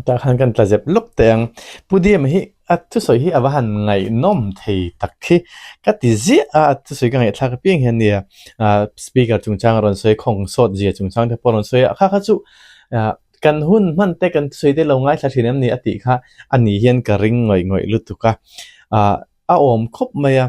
Speaker 1: Tah khan kan tla zep lawk teh ang. Pu Diam hi a thusawi hi a va han ngaihnawm thei tak khi ka ti ziah a, a thusawi ka ngaihthlak apiang hian nia speaker chungchang a rawn sawi, khawng sawt zia chungchang te pawh a rawn sawi a, kha kha chu kan hun hman te kan thusawi te lo ngaithla thin em ni a tih kha a ni hian ka ring ngawih ngawih lutuk a, ah a awm khawp mai a,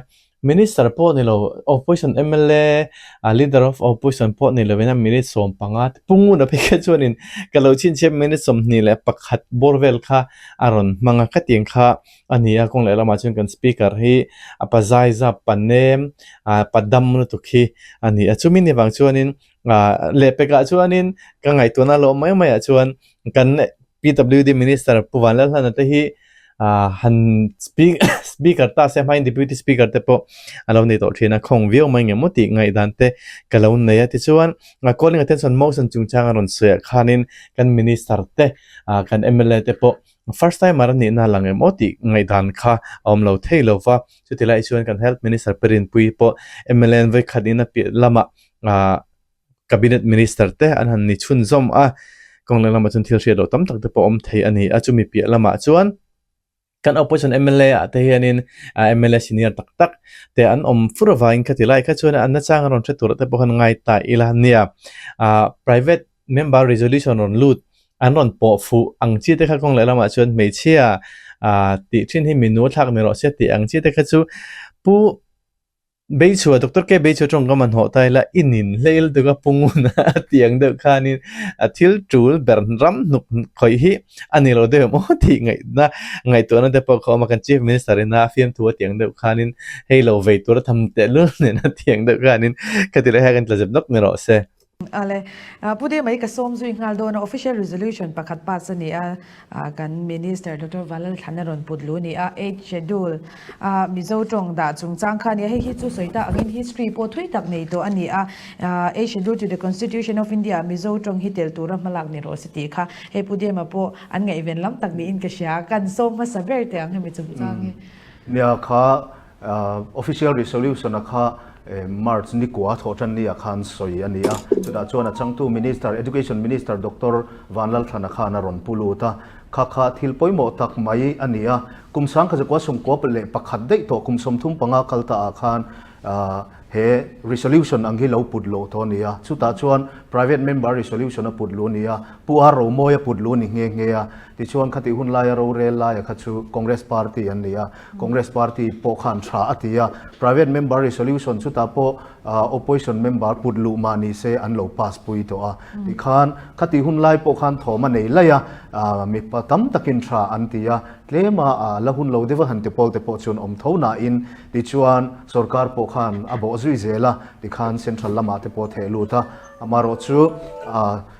Speaker 1: minister pawh ni lo opposition mla ah leader of opposition pawh ni lovin a minute 15 te punguna phei kha chuanin ka lo chhinchhiat minute 21 bawr vel kha a rawn hmang a khatiang kha a ni a kawng lehlamah chuan kan speaker hi a pa zai zap pa nem ah pa dam lutuk hi a ni a chumi ni vang chuanin Ah lehpekah chuanin ka ngaihtuahna lo mai maiah chuan kan PWD Minister Pu Vanlalhlana te hi ah han speaker ta se hmain Deputy Speaker te pawh a lo nei tawh thin a, khawng viau mai nge maw tih ngaihdan te ka lo nei a. Tichuan calling attention motion chungchang a rawn sawiah khanin kan Minister te ah kan mla te pawh first timer a nihna lang em aw tih ngaihdan kha a awm lo thei lo va. Chutilai chuan kan Health Minister Perinpui pawh mla an vawikhat in a piah lamah ah cabinet minister te an han ni chhunzawm a, kawng leh lamah chuan thil hriat loh tam tak te pawh a awm thei a ni a, chumi piah lamah chuan kan opposition mla ah te hianin ah mla senior tak tak te an awm fur avangin khati lai kha chuan an nachang a rawn hre tur te pawh khan ngai ta ila nia ah private member resolution rawn lut an rawn pawh fuh ang chi te kha kawng leh lamah chuan hmeichhia ah tih thin hi minu a thlak ni rawh se tih ang chi te kha chu pu Beichhua, Doctor K. Beichhua tawngkam a hnawh ta ila i nin hleil tuk a pungun a ti ang deuh khanin a thil tul ber ram hnuk khawih hi a ni lo deuh em aw tih ngaihna ngaihtuahna te pawh kha a awm a, kan Chief Minister ina a fiamthu a ti ang deuh khanin hei lo vei tur a tham tehlul nen a ti ang deuh khanin khati leh hei kan tla zep nawk ni rawh se.
Speaker 2: Ale, Pu Dema hi ka sawm zui nghal dawn a, Official Resolution pakhat pass a ni a, kan Minister Doctor Valalthlan a rawn put lu a ni a, Eighth Schedule a Mizo tawng dah chungchang kha a ni a, hei hi chu sawi tak angin history pawh thui tak nei tawh a ni a, Eighth Schedule to the Constitution of India Mizo tawng hi tel tura hmalak ni rawh se tih kha hei Pu Dema pawh an ngaihven lam tak niin ka hria, kan sawm hmasa ber teh ang hemi chungchang hi.
Speaker 6: Nia kha Official Resolution a kha March ni kua thawh tan ni ah khan sawi a ni a, chutah chuan a changtu Minister, Education Minister Doctor Vanlalthlana khan a rawn pu lut a, kha kha thil pawimawh tak mai a ni a, kum sangkhaza kua 21 daih tawh kum 35 kal ta ah khan he Resolution ang hi lo put loh tawh a ni a, chutah chuan Private Member Resolution a put luh a ni a, Pu A Romawi a put luh a ni nghe nghe a, tichuan khatih hun laia rorel laia kha chu Congress Party an ni a, Congress party pawh khan tha a ti a, private member resolution chutah pawh opposition member put luh mah ni se an lo pass pui tawh a. Tikhan khati hun lai pawh khan thawm a nei laih a, mipa tam takin tha an ti a, tlema la hun lo deuh a han ti pawl te pawh chuan awm tho nain tichuan sorkar pawh khan a bawh zui zel a, tikhan central lamah te pawh theh lut a, amaherawhchu chu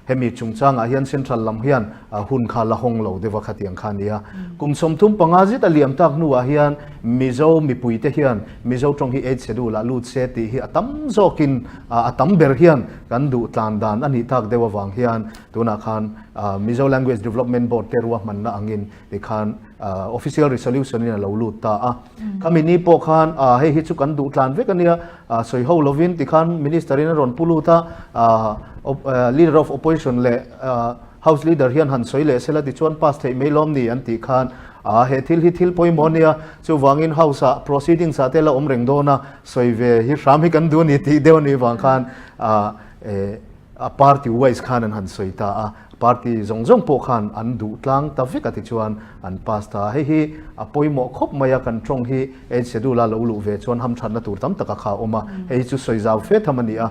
Speaker 6: Hemi chungchangah hian Central lam hian hun kha la hawng lo deuh a khatiang kha a ni a. Kum 35 zet a liam tak hnuah hian Mizo mipuite hian Mizo tawng hi Eighth Schedule ah lut se tih hi a tam zawkin a tam ber hian kan duh tlan dan a nih tak deuh avang hian tunah khan Mizo Language Development Board te ruahmanna angin tikhan Official Resolution in a lo lut ta a. Khami ni pawh khan hei hi chu kan duh tlan vek a nia, sawi ho lovin tikhan Minister in a rawn pu lut a, Leader of Opposition leh House Leader hian han sawi leh sela tichuan pass theih mai lawm ni an tih khan he thil hi thil pawimawh a nia, chuvangin House ah proceedings ah te la awm reng dawn a, sawi ve hi hram hi kan duh a ni tih deuh a nih vang khan A party wise khan an han sawi ta a, party zawng zawng pawh khan an duh tlang ta vek a tichuan an pass ta a. Hei hi a pawimawh khawp mai a, kan tawng hi Eighth Schedule a lo luh ve chuan hamthatna tur tam tak a kha a awm a, hei hi chu sawi zau fe tham a ni a.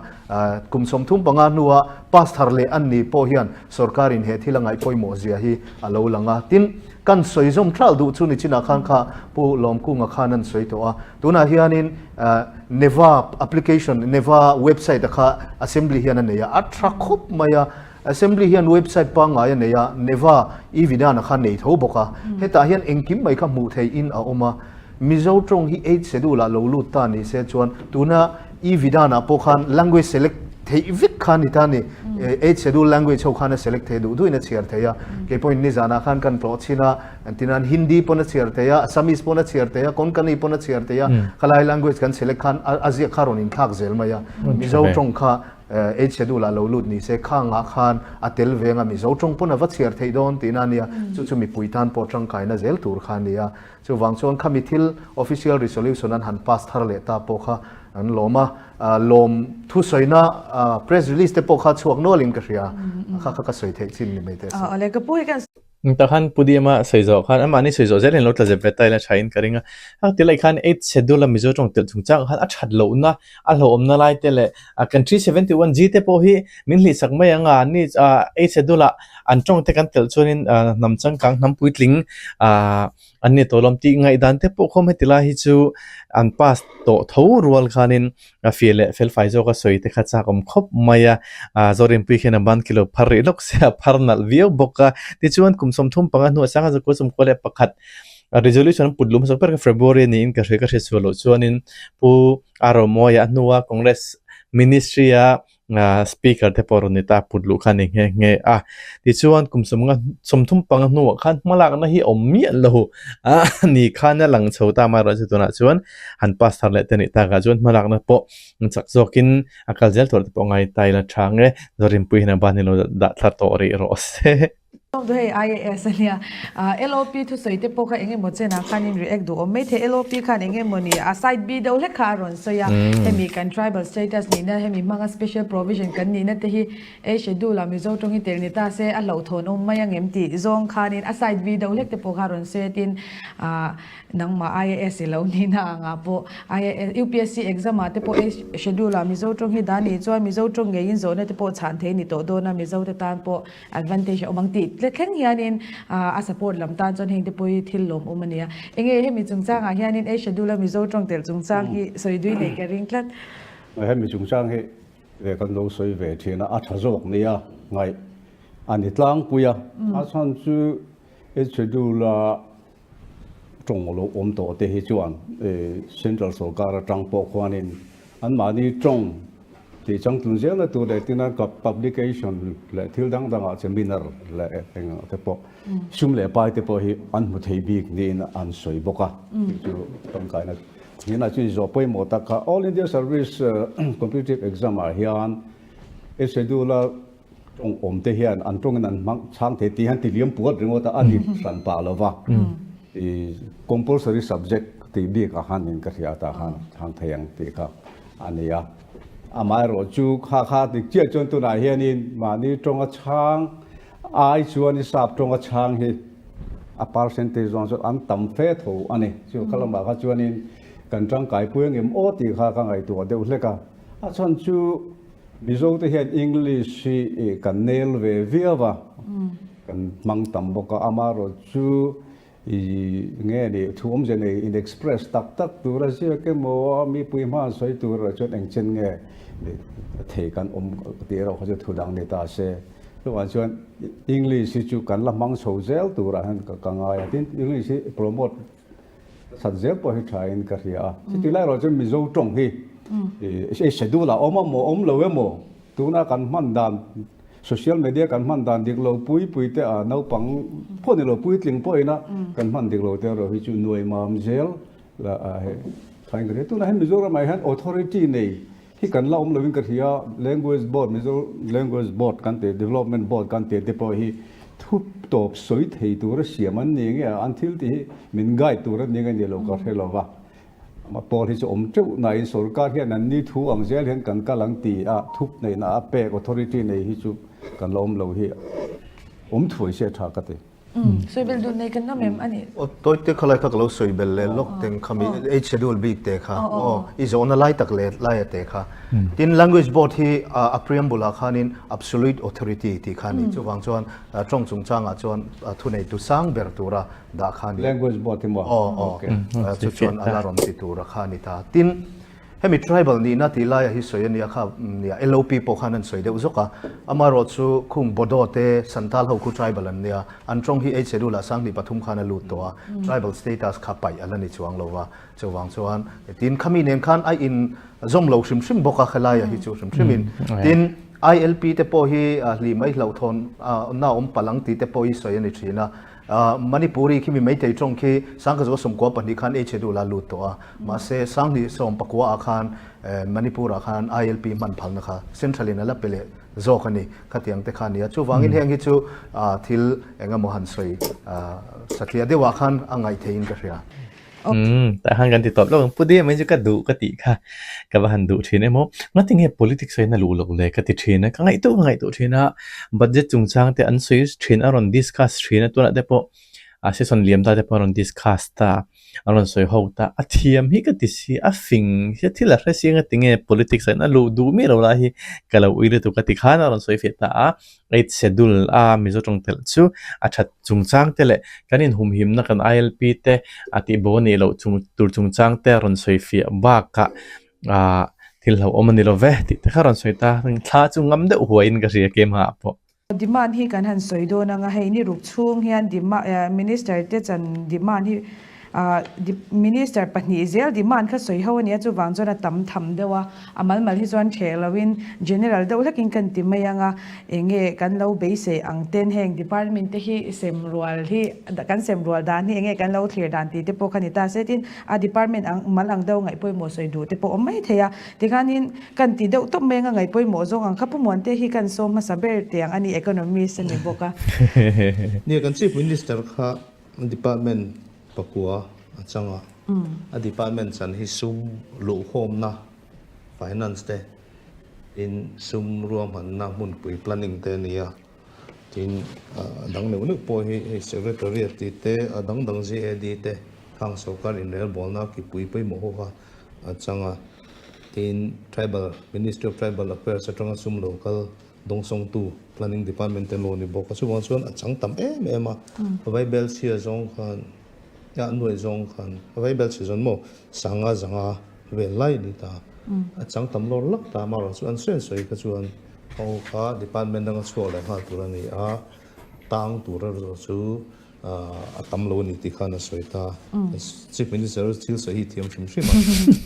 Speaker 6: Kum 35 hnua pass thar leh an ni pawh hian sorkarin he thil a ngaih pawimawh zia hi a lo lang a. Tin, kan sawi zawm thlal duh chu nichinah khan kha Pu Lawmkunga khan an sawi tawh a, Tunah hianin Neva application, Neva website a kha Assembly hian a nei a, a tha khawp mai a. Assembly hian website pangngai a nei a, Neva e-Vidhan a kha nei tho bawk a. Hetah hian engkim mai kha hmuh theih in a awm a. Mizo tawng hi Eighth Schedule ah lo lut ta ni se chuan tuna e-Vidhan ah pawh khan language select theih vek kha. kha ni ta ni. Eighth schedule language ho khan a select thei duh duhin a chhiar thei a. Kei pawhin nizanah khan kan tlawh chhin a, engtin Hindi pawn a chhiar thei a, Assamese pawn a chhiar thei a, Konkani pawn a chhiar thei a, khalai language kan select khan a ziak kha rawn inthlak zel mai a. Mizo tawng kha Eighth schedule ah lo lut ni se khangah khan a tel veng a, Mizo tawng pawn a va chhiar theih dawn tihna a nia. Chu chu mipui tan pawh tangkaina zel tur kha a ni a. Chuvang chuan khami thil official resolution an han pass thar leh ta pawh kha an lawm a, lawm thusawina press release te pawh kha chhuak nualin ka hria, kha kha ka sawi theih chin ni mai teh se.
Speaker 2: Awle ka pu hi kan
Speaker 1: Tah khan Pu Diama sawi zawh khan amahni sawi zawh zelin lo tla zep ve ta ila thain ka ring a. A ti lai khan Eighth Schedule a Mizo tawng telh chungchang khan a that lohna, a hlauhawmna lai te leh kan 371 G te pawh hi min hlihsak mai ang a, ni Eighth Schedule ah an tawng te kan telh chuanin hnam changkang, hnam puitling An ni tawh lawm tih ngaihdan te pawh khawm heti lai hi chu an pass tawh tho rual khanin a fir leh felfai zawk a sawi te kha chak awm khawp mai a, ah Zorinpui khian a ban kilo phar rih lawk se a phar nalh viau bawk a, tichuan kum 35 hnuah sangha zakua 91 resolution an put luh hmasak ber kha February a niin ka hria ka hriatchhuah loh chuanin Pu Aromawia a hnua Congress Ministry a Speaker te pawh rawn ni ta put luh kha a ni nghe nghe a. Tichuan kum sawmnga 35 hnuah khan hmalakna hi awm miah lo a ni khan a lang chho ta amaherawhchu tunah chuan han pass thar leh te nih takah chuan hmalakna pawh chak zawkin a kal zel tur te pawh ngai ta ila tha ang e. Zawrinpui hian a ban hi lo dah thla tawh rih rawh se.
Speaker 2: Sawm chu hei IAS a nia. LOP thusawi te pawh kha eng emaw chenah khan in react duh awm maithei. LOP khan eng emaw ni a side B deuh hlek kha a rawn sawi a. Hemi kan tribal status nihna, hemi hmanga special provision kan nihna te hi A schedule ah Mizo tawng hi tel ni ta se a hlauhthawn awm mai ang em tih zawng khanin a side B deuh hlek te pawh kha a rawn sawi a tin nangmah IAS i lo nihna angah pawh IAS UPSC exam ah te pawh A schedule ah Mizo tawng hi dah nih chuan Mizo tawng ngeiin zawhna te pawh chhan thei ni tawh dawn a Mizo te tan pawh Advantage a awm ang tih tle thleng hianin a support lam tan chuan heng te pawh hi thil lawmawm a nia. Enge hemi chungchangah hianin A schedule a Mizo tawng telh chungchang hi sawi dui nei ka ring tlat.
Speaker 3: Hemi chungchang hi ve kan lo sawi ve thin a, a tha zawk nia ngaih a ni tlangpui a. A chhan chu A schedule a tawng lo awm tawh te hi chuan Central sorkar atang pawh khuanin anmahni tawng tih changtlun zelna tur leh tina publication leh thil dang dangah seminar leh eng ang te pawh sum leh pai te pawh hi an hmu thei bik niin an sawi bawk a tih chu tangkaina hnenah chuan zawh pawimawh tak kha All India Service Competitive Exam ah hian schedule a Tawng awm te hian an tawngin an hmang chhang thei tih hian ti liam puat ringawt a, a ni hran pah lo va. I compulsory subject tih bik ah khan in ka hria tah khan chhang thei ang tih kha a ni a. Amaherawh chu kha kha dik chiah chuan tunah hianin mahni tawnga chhang ai chuan i sap tawnga chhang hi a percentage zawng chuan an tam fe tho a ni. Chu kha lamah kha chuanin kan tangkai pui angem aw tih kha ka ngaihtuah deuh hlek a. A chhan chu Mizo te hian English hi kan nel ve viau a, kan hmang tam bawk a, amaherawh chu i nge ni thu awmzia nei in express tak tak tur a ziak emaw a mipui hma sawi tur ah chuan engchen nge thei kan awm tih erawh kha chu thu dang ni ta se. Chuvang chuan English hi chu kan la hmang chho zel turah hian ka ngai a, tin English hi promote Sat zel pawh hi tha in ka hria a. Chutih lai erawh chuan Mizo tawng hi ei schedule ah awm emaw awm lo emaw tuna kan hman dan social media kan hman dan dik lo pui pui te a naupang pawh ni lo puitling pawh ina kan hman dik lo te erawh hi chu nuai mam zel la hei tha in ka hria. Tunah hian Mizoram ah hian authority nei Hi kan la awm loin ka hria, Language Board, Mizo Language Board kan tih, Development Board kan tih te pawh hi thu tawp sawi thei tura siam an ni nge a, an thil tih hi min guide tur a ni nge ni lo ka hre lo va. Amah pawl hi chu awm teuh nain sorkar hian an ni thu ang zel hian kan kal ang ti a, thup neihna a pek authority nei hi chu kan la awm lo hi awm thuai se tha ka ti.
Speaker 2: Sawi bel dun nei kan awm em a ni.
Speaker 6: Aw tawi te khalai kha ka lo sawi bel leh lawk teng khami age schedule bik te kha aw i zawhna lai tak leh laia te kha. Tin language board hi a preamble ah khanin absolute authority tih kha a ni. Chuvang chuan tawng chungchangah chuan thuneitu sang ber tura dah kha a ni.
Speaker 3: Language board hi maw?
Speaker 6: Aw aw chu chuan a la rawn ti tura kha a ni ta. Tin. Hemi tribal nihna tih laia hi sawi a nia kha nia LOP pawh khan an sawi deuh zawk a, amaherawhchu khung Bodo te Santal ho khu tribal an nia, an tawng hi Eight Schedule ah 2003 khan a lut tawh a, tribal status kha paih a la ni chuang lo va, chuvang chuan tin khami nen khan a in zawm lo hrim hrim bawk a khelaia hi chu hrim hrim in. Tin ILP te pawh hi hlih mai hlauhthawn na awm palh ang tih te pawh hi sawi a ni thin a, Manipuri khi mi Meitei tawng khi Sangkhazuka 92 khan Eight Schedule a lut tawh a, mahse 2019 ah khan Manipur ah khan ILP hman phalna kha Central in a la pe leh zawk a ni, khatiang te kha a ni a. Chuvangin heng hi chu thil eng emaw han sawi satliah deuh ah khan a ngaih theihin ka hria.
Speaker 1: Umm, tah khan kan ti tawp lawk ang. Pu Dea mai chu ka duh ka tih kha ka va han duh thin em aw. Ngatinge politics a in a luh loh le ka ti thin a, ka ngaihtuah ka ngaihtuah thin a, budget chungchang te an sawi thin a rawn discuss thin a, tunah te pawh a session liam ta te pawh a rawn discuss ta, a rawn sawi ho ta, a thiam hi ka ti si, a fing hi a thil a hre si a ngatinge politics a in a luh duh miah lo lai hi ka lo ui lutuk a ti khan a rawn sawi fiah ta a. Eight Schedule a Mizo tawng telh chu a that chungchang te leh kan inhumhimna kan ILP te a tihbo a nih loh chung tur chungchang te a rawn sawi fiah bakah ah thil hlauhawm a ni lo ve tih te kha a rawn sawi ta. Thla chu ngam deuh huaiin ka hria keimahah pawh.
Speaker 2: Demand hi kan han sawi dawn anga hei ni ruk chhung hian Minister te chan demand hi Minister pahnih zel demand kha sawi ho a nia, chuvang chuan a tam tham deuh a, a mal mal hi chuan ṭheh loin general deuh hlekin kan ti mai ang a, eng nge kan lo beisei ang ten heng department te hi sem rual hi kan sem rual dan hi eng nge kan lo thlir dan tih te pawh kha ni ta se tin a department ang mal ang deuh ngaih pawimawh sawi duh te pawh awm mai thei a, tikhanin kan ti deuh tawp mai ang a ngaih pawimawh zawng ang kha Pu Muante hi kan sawm hmasa ber teh ang a ni economist a ni bawk a.
Speaker 4: Nia kan Chief Minister kha Department pakua a chang a, a department chan hi sum luhkhawmna, finance te, tin sum ruahmanna hmunpui planning te a ni a, tin a dang neuh neuh pawh hi hei secretariat tih te, a dang dang GAD te, khang sorkar inrelbawlna kipui pawimawh ho kha a chang a, tin tribal, Ministry of Tribal Affairs atanga sum lo kal Dawngsawngtu Planning Department te lo ni bawk a, chuvang chuan a chang tam em em a, Vaibel chhia zawng khan a nuaih zawng khan Vaibel chhia zawn maw sanga zanga vel lai a ni ta, a chang tam lawr lak ta amaherawh chu an sawi an sawi kha chuan ho kha department danga chhuak leh nghal tur a ni a, tang tur erawh chu a tam lo a ni tih khan a sawi ta. Chief Minister thil sawi hi thiam hrim hrim a,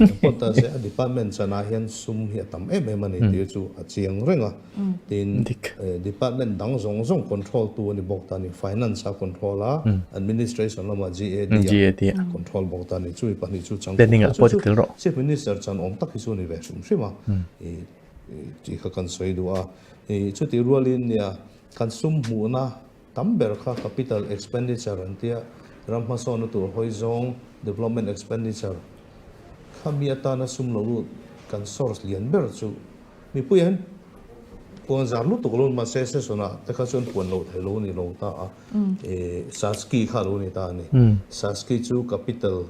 Speaker 4: engpawh ta se a department chanah hian sum hi a tam em em a ni tih chu a chiang reng a. Tin, department dang zawng zawng control tu a ni bawk ta a ni, finance a control a, administration lamah GAD a control bawk ta a ni. Chumi pahnih chu chang khawp ta chu chu Chief Minister chan awm tak hi chu a ni ve hrim hrim a tih kha kan sawi duh a. Chutih rualin nia kan sum hmuhna Tam ber kha capital expenditure an tia, ram hmasawnna tur hawi zawng, development expenditure, kha mi atana sum lo lut kan source lian ber chu mipui hian puan zar lutuk lo mahse session ah te kha chuan puan loh theih lo a ni lo ta a, Saski kha a lo ni ta a ni. Saski chu capital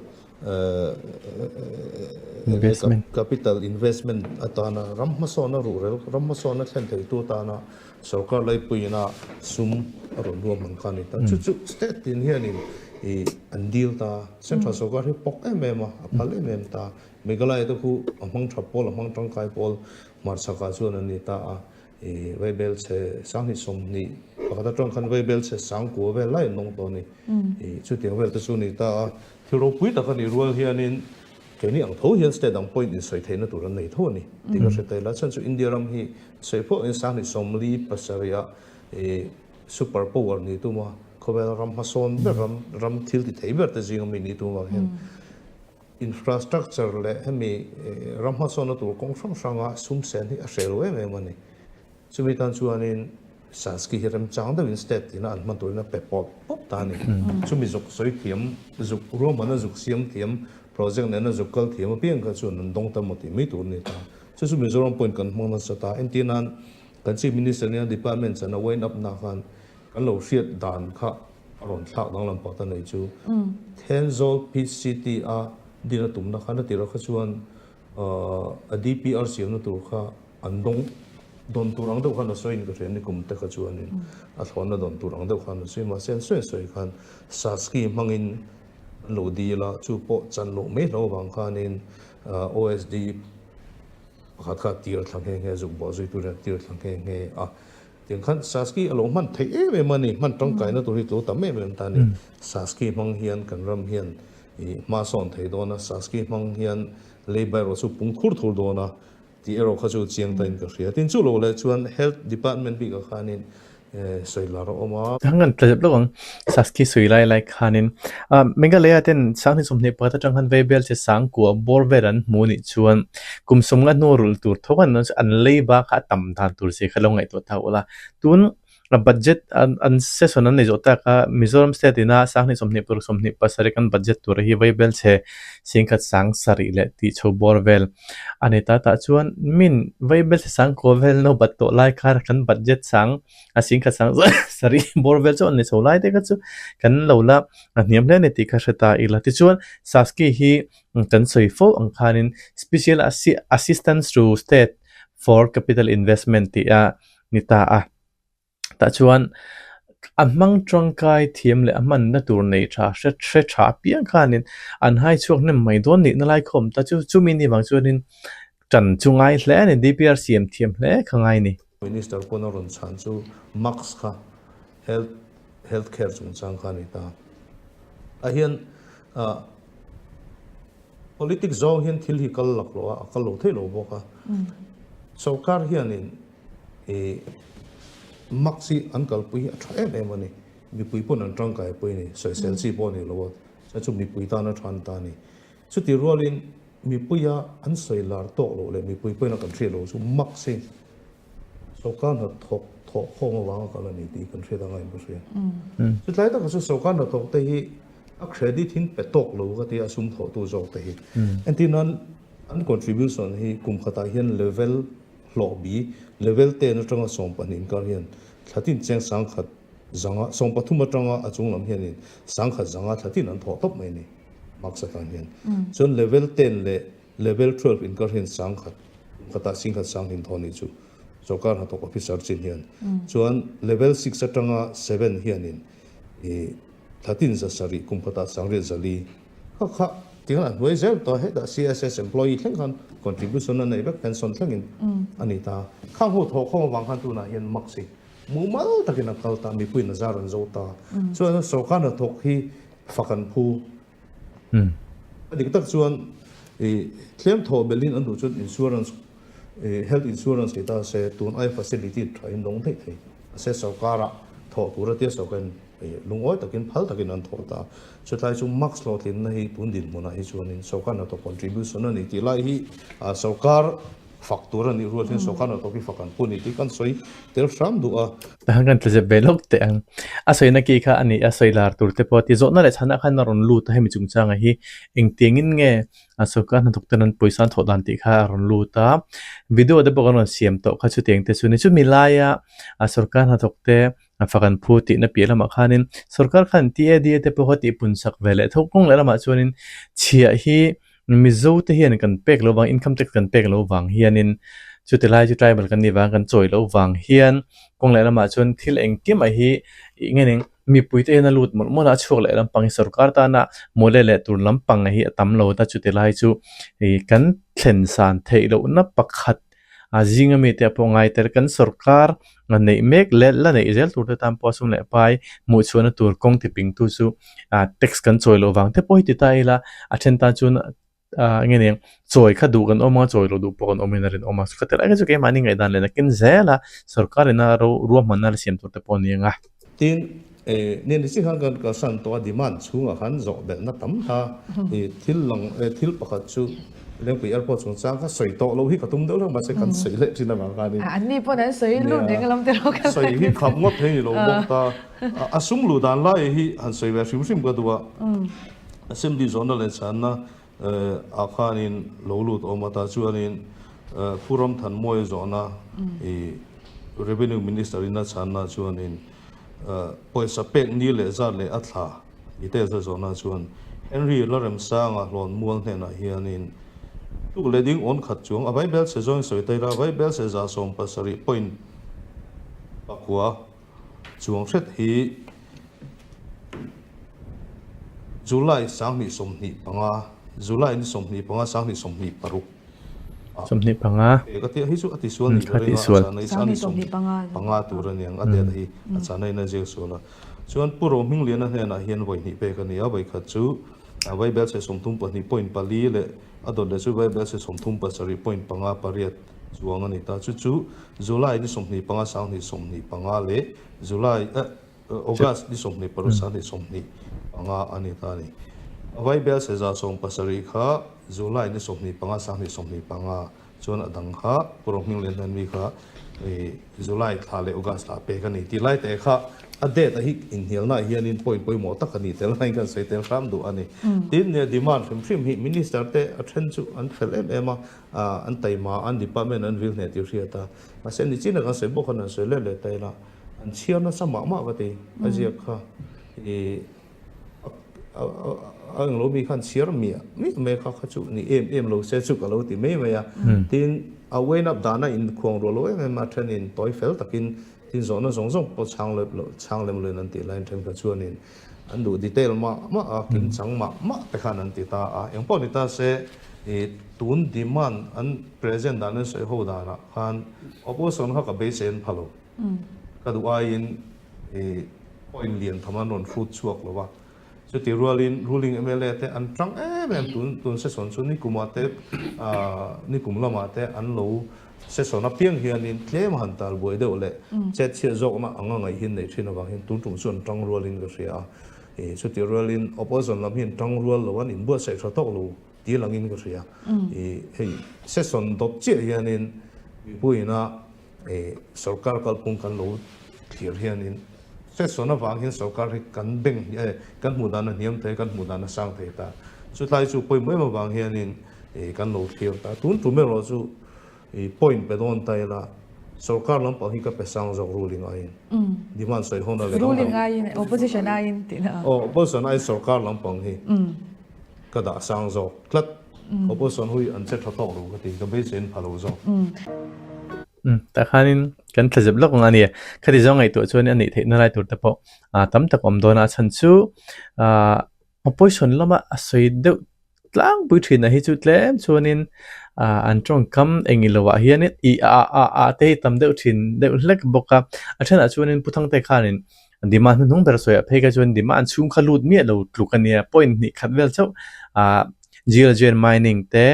Speaker 1: Investment.
Speaker 4: Capital investment atana ram hmasawnna ruhrel, ram hmasawnna thlen theitu atana Sorkar laipuiina sum a rawn ruahman kha a ni ta. Chu chu state tin hianin ih an deal ta. Central sorkar hi pawk em em a, a phal em em ta. Meghalaya te khu a hmang tha pawl, a hmang tangkai pawl hmarchhakah chuan an ni ta a. Ih Vaibel chhe 2020 pakhat atang khan Vaibel chhe sangkua vel lai an awm tawh a ni. Ih chutiang vel te chu a ni ta a. Thil ropui tak a nih rual hianin keini ang tho hian state dang pawhin insawi theihna tur an nei tho a ni tih ka hre ta ila. Chhan chu India ram hi sawi pawh in 2047 ah super power ni tum a, khawvel ram hmasawn ber ram ram thil ti thei ber te zinga mi ni tum avang hian infrastructure leh hemi ram hmasawnna tur kawng hrang hranga sum sen hi a hreh lo em em a ni. Chumi tan chuanin Sanskrit hi remchang deuhin state tina an hman turin a pe pawp pawp ta a ni. Chumi zuk sawi thiam, zuk ruahmanna zuk siam thiam, project nena zuk kal thiam apiang kha chuan an dawng ta maw tih mai tur a ni ta. Chu chu Mizoram pawhin kan hmang nasa ta. Entir nan kan Chief Minister nia department chana wind up na khan kan lo hriat dan kha a rawn thlak danglam pah ta nei chu. Thenzawl PCT a din a tumna khan a tirah kha chuan a DPR siamna tur kha an dawng dawn tur ang deuh khan a sawiin ka hria ni kum te kha chuanin a thlawnna dawn tur ang deuh khan a sawi mahse an sawi sawi khan Saski hmangin. an lo dil a, chu pawh chan loh mai hlo avang khanin OSD pakhat kha tir thla nghe nghe zuk bawh zui turin a tir thla nghe nghe a. Tiang khan Saski a lo hman theih em em a ni, hman tangkaina tur hi tlo tam em em ta a ni. Saski hmang hian kan ram hian hma sawn thei dawn a, Saski hmang hian leiba erawh chu pung thur thur dawn a tih erawh kha chu chiang tain ka hria. Tin chu lo leh chuan Health Department bikah khanin sawi lar a awm a.
Speaker 1: Hang kan tla zep lo ang, Saski sawi lai lai khanin Meghalaya ten Sanghni 21 atang khan Vaibel che sangkua bawr vel an hmu nih chuan kum sawmnga hnu rulh tur tho an an leiba kha a tam dan tur zia kha lo ngaihtuah ta ula. Tun budget an session an nei zawh tak a, Mizoram state ina Sanghni 26 27 kan budget tur hi Vaibel che singkhat sang sarih leh tih chho bawr vel a ni ta tah chuan min Vaibel che sangkua vel no bat tawh lai khan kan budget sang a singkhat sang sarih bawr vel chu an ni chho lai te kha chu kan lo la a hniam hle a ni tih kha hre ta ila. Tichuan Saski hi kan sawi fo ang khanin Special Assistance to State for Capital Investment tih a ni ta a. Tah chuan a hmang tangkai thiam leh a hmanna tur nei tha hre hre tha apiang khanin an hai chhuak hnem mai dawn nihna lai khawm ta chu chumi ni vang chuanin tan chu ngai hle a ni DPR siam thiam hle kha ngai ni.
Speaker 4: Minister pawn a rawn chhan chu Max kha health health care chungchang kha a ni ta. A hian ah politics zawng hian thil hi kal lak lo a, a kal lo thei lo bawk a. Sorkar hianin I Max hi an kalpui hi a tha em em a ni. Mipui pawn an tangkai pui a ni. Sawisel chi pawh a ni lo a, chuan chu mipui tan a tha ta a ni. Chuti rualin mipuia an sawi lar tawk loh leh mipui pawhin a kan hriat loh chu Max hi sorkar hnathawk thawh khawm avanga kal a ni tih kan hriat anga in ka hria. Chutlai takah chuan sorkar hnathawk te hi a credit hin pe tawk lo ka ti a, sum thawhtu zawk te hi. Entir nan an contribution hi kum khatah hian level Hlawh bi, Level ten atanga 12 inkar hian thlatin cheng sangkhat zanga 13 atanga a chung lam hianin sangkhat zanga thlatin an thawh tawp mai a ni marks atan hian. Chuan level ten leh level 12 inkar hian sangkhat kumkhatah singkhat sang hin thawh ni chu sorkar hnathawk officer chin hian. Chuan level six atanga seven hianin ih thlatin za sarih kumkhatah sangriat zali Kha kha tinga a hnuai zel tawh hetah CSS employee thleng khan contribution a nei vek pension thlengin a ni ta. Khang ho thawh khawm avang khan tunah hian max hi mumal takin a kal ta, mipuiin a zar an zo ta. Chuan sorkar hnathawk hi fak an phu. A dik tak chuan ih tlem thawh belhin an duh chuan insurance ih health insurance ti ta se tun ai facility tha in dawng daih thei. Mahse sorkarah thawh tur a tia sorkarin Lungawi takin phal takin an thawh ta. Chutlai chu Max hlawhtlinna hi tun dinhmunah hi chuanin sorkar hnathawk contribution a ni tih lai hi sorkar fak tur a nih rual hian sorkar hnathawk hi fak an pu a ni tih kan sawi tel hram duh a.
Speaker 1: Tahan kan tlazep ve lawk teh ang. A sawina ki kha a ni a, sawi lar tur te pawh a ti. Zawhna leh chhanah khan a rawn lut a, hemi chungchanga hi engtiangin nge sorkar hnathawk ten an pawisa an thawh dan tih kha a rawn lut a. Video te pawh kan rawn siam tawh kha chutiang te chu ni. Chumi laia sorkar hnathawk te A fak an phu tihna piah lamah khanin sorkar khan TADA te pawh kha tihpun sak ve leh tho kawng leh lamah chuanin chhiah hi Mizo te hian kan pek loh vang income tax kan pek loh vang hianin chuti lai chu tribal kan nih vang kan chawi loh vang hian kawng leh lamah chuan thil engkim a hi ih nge ning mipui te hian a lut mawlh mawlh a a chhuak leh lampang hi sorkar tana mawle leh tur lampang hi a tam lo ta chuti lai chu ih kan thlen san theih lohna pakhat a zinga mite pawh ngai tel kan sorkar neih mek leh la neih zel tur te tan pawh sum leh pai hmuh chhuahna tur kawng ti ping tu chu ah tax kan chawi loh vang te pawh hi ti ta ila a then tan chuan ah enge ni chawi kha duh kan awm a chawi loh duh pawh kan awm in a rinawm a khati lai kha chu keimahni ngaihdan leh nakin zel a sorkar ina ro ruahmanna la siam tur te pawh a ni ang a.
Speaker 4: Tin, ni ni chi khan kan kalsan tawh a demand chhungah khan zawh belhna tam ta i thil lang thil pakhat chu Lengpui Airport chungchang kha sawi tawh loh hi ka tum deuh hlek mahse kan sawi leh thin avang khanin
Speaker 2: An ni pawn an sawi lut reng alawm tiraw ka
Speaker 4: sawi hi khap ngawt thei ni lo bawk ta. A sum luh dan lai hi han sawi ve hrim hrim ka duh a. Assembly zawhna leh chhanna ah khanin lo lut awm a ta chuanin Pu Ramthanmawia zawhna i Revenue Minister in a chhanna chuanin pawisa pek ni leh zat leh a thla details a zawhna chuan Henry Laremsanga hlawn mual hnenah hianin tluk leh ding awn khat chuang a Vaibel chhe zawng sawi ta ila Vaibel chhe 17 point pakua chuang hret hi. July 2025, July ni 25 2026 ah
Speaker 1: 25.
Speaker 4: Pek a tia hi chu a tisual nih ka ring a, a chana hi 25 tur a niang a date hi a chana in a ziak sual a. Chuan Pu Rohmingliana hnenah hian vawi hnih pek a ni a, vawi khat chu Vaibelchhe 34 point pali leh a dawt leh chu Vaibelchhe 37 point panga pariat chuang a ni ta. Chu chu July ni 25 2025 leh July eh August ni 26 2025 a ni ta a ni. Vaibelchhe 17 kha July ni 25 2025 Chuan a dang kha Pu Rohminglian hian mi kha July thla leh August thla pek a ni tih lai te kha a date a hi inhnialnaah hianin point pawimawh tak a ni tel hmain kan sawi tel hram duh a ni. Tin, demand hrim hrim hi Minister te a then chu an fel em em a, an taima an department an vil hneh tih hriat a, mahse nichina kan sawi bawk khan an sawi let leh ta ila an chhiar nasa mah mah ka ti a ziak kha i A englo mi khan chhiar miah miah mai kha kha chu ni em em lo se chu ka lo ti mai mai a. Tin, a wen up dana inkhuang ruah lo em em a, thenin tawi fel takin tin zawhna zawng zawng pawh chhang lem lo chhang lem loin an tih laiin thenkhat chuanin an duh detail mah mah a, kimchang mah mah te khan an ti ta a. Engpawh ni ta se i tun demand an present dan an sawi ho danah khan opposition kha ka beisei an pha lo. Ka duh aiin i point lian tham an rawn hrut chhuak lo a, chuti rualin ruling mla te an tang em em tun tun session chu nikumah te nikum lamah te an lo session apiang hianin tlem a han tal buai deuh leh chet chhiat zawkna anga ngaih hi an neih thin avang hian tun tum chu an tang rualin ka hria a, i chuti rualin opposition lam hi an tang rual lo an inbuatsaih tha tawk lo ti langin ka hria, i hei session dawt chiah hianin mipuiina Sorkar kalphung kan lo thlir hianin session avang hian sorkar hi kan beng kan hmuh dan a hniam thei a, kan hmuh dan a sang thei ta. Chutlai chu pawimawh em avang hianin kan lo thlir ta. Tun tum erawh chu point pe dawn ta ila sorkar lampang hi ka pe sang zawk ruling aiin demand sawi hawn a leh
Speaker 2: Ruling aiin opposition aiin tihna a.
Speaker 4: Aw opposition aiin sorkar lampang hi ka dah sang zawk tlat. Opposition hui an che tha tawk lo ka ti, ka beisei an pha lo zawk.
Speaker 1: Umm tah khanin kan thla zep lawk ang a ni. Khati zawng ngaihtuah chuan a neih theihna lai tur te pawh ah tam tak awm dawn a, a chhan chu ah opposition lama a sawi deuh tlangpui thin ah hi chu tlem chuanin ah an tawngkam eng ilo ah hianin ih ah ah ah te hi tam deuh thin deuh hlek bawk a, a thenah chuanin Pu Thangte khanin Demand hnuhnung ber sawiah phei kha chuan demand chhung kha lut miah lo tluk a nia, point hnih khat vel chauh ah geology and mining te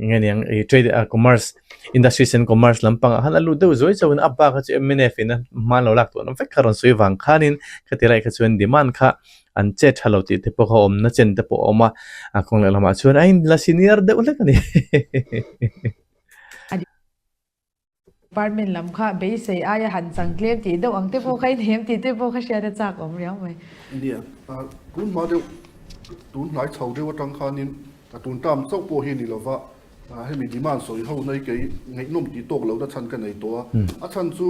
Speaker 1: eng nge niang ih trade ah commerce industries and commerce lampangah khan a lut deuh zuai chauhin a bak kha chu mnf in a hma lo lak tawh ang vek kha rawn sawi vang khanin khati lai kha chuan demand kha an che tha lo tih te pawh kha awmna chen te pawh a awm a, a kawng leh lamah chuan a inla senior deuh hlek a ni.
Speaker 2: Department lam kha beisei aia han chang tlem tih deuh ang te pawh kha inhem tih te pawh kha hriat a chak awm riau mai.
Speaker 5: Nia, tun hma deuh, tun hnai chho deuh atang khanin a tun term chauh pawh hi ni lova, hemi demand sawi ho na hi kei ngaihnawm tih tawk lohna chhan ka nei tawh a. A chhan chu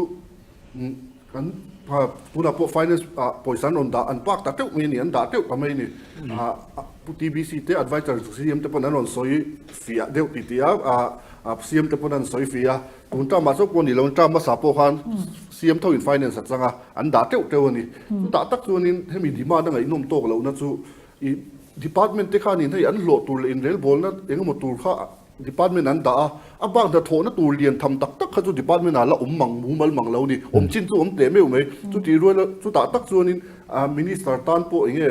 Speaker 5: kan tunah pawh finance ah pawisa an rawn dah, an park ta teuh mai a ni, an dah teuh ta mai a ni. Pu TBC te adviser CM te pawn an rawn sawi fiah deuh ti tih a, CM te pawn an sawi fiah a, tun term ah chauh pawh a ni lo, term hmasa pawh khan CM tho in finance a chang a, an dah teuh teuh a ni. Chutah tak chuanin hemi demand a ngaihnawm tawk lohna chu i department te khanin hei an hlawh tur leh inrelbawlna engemaw tur kha department an dah a, a bak hnathawhna tur lian tham tak tak kha chu department ah la awm mang mumal mang lo a ni, awm chin chu awm teh meuh mai. Chutih rual chutah tak chuanin minister tan pawh enge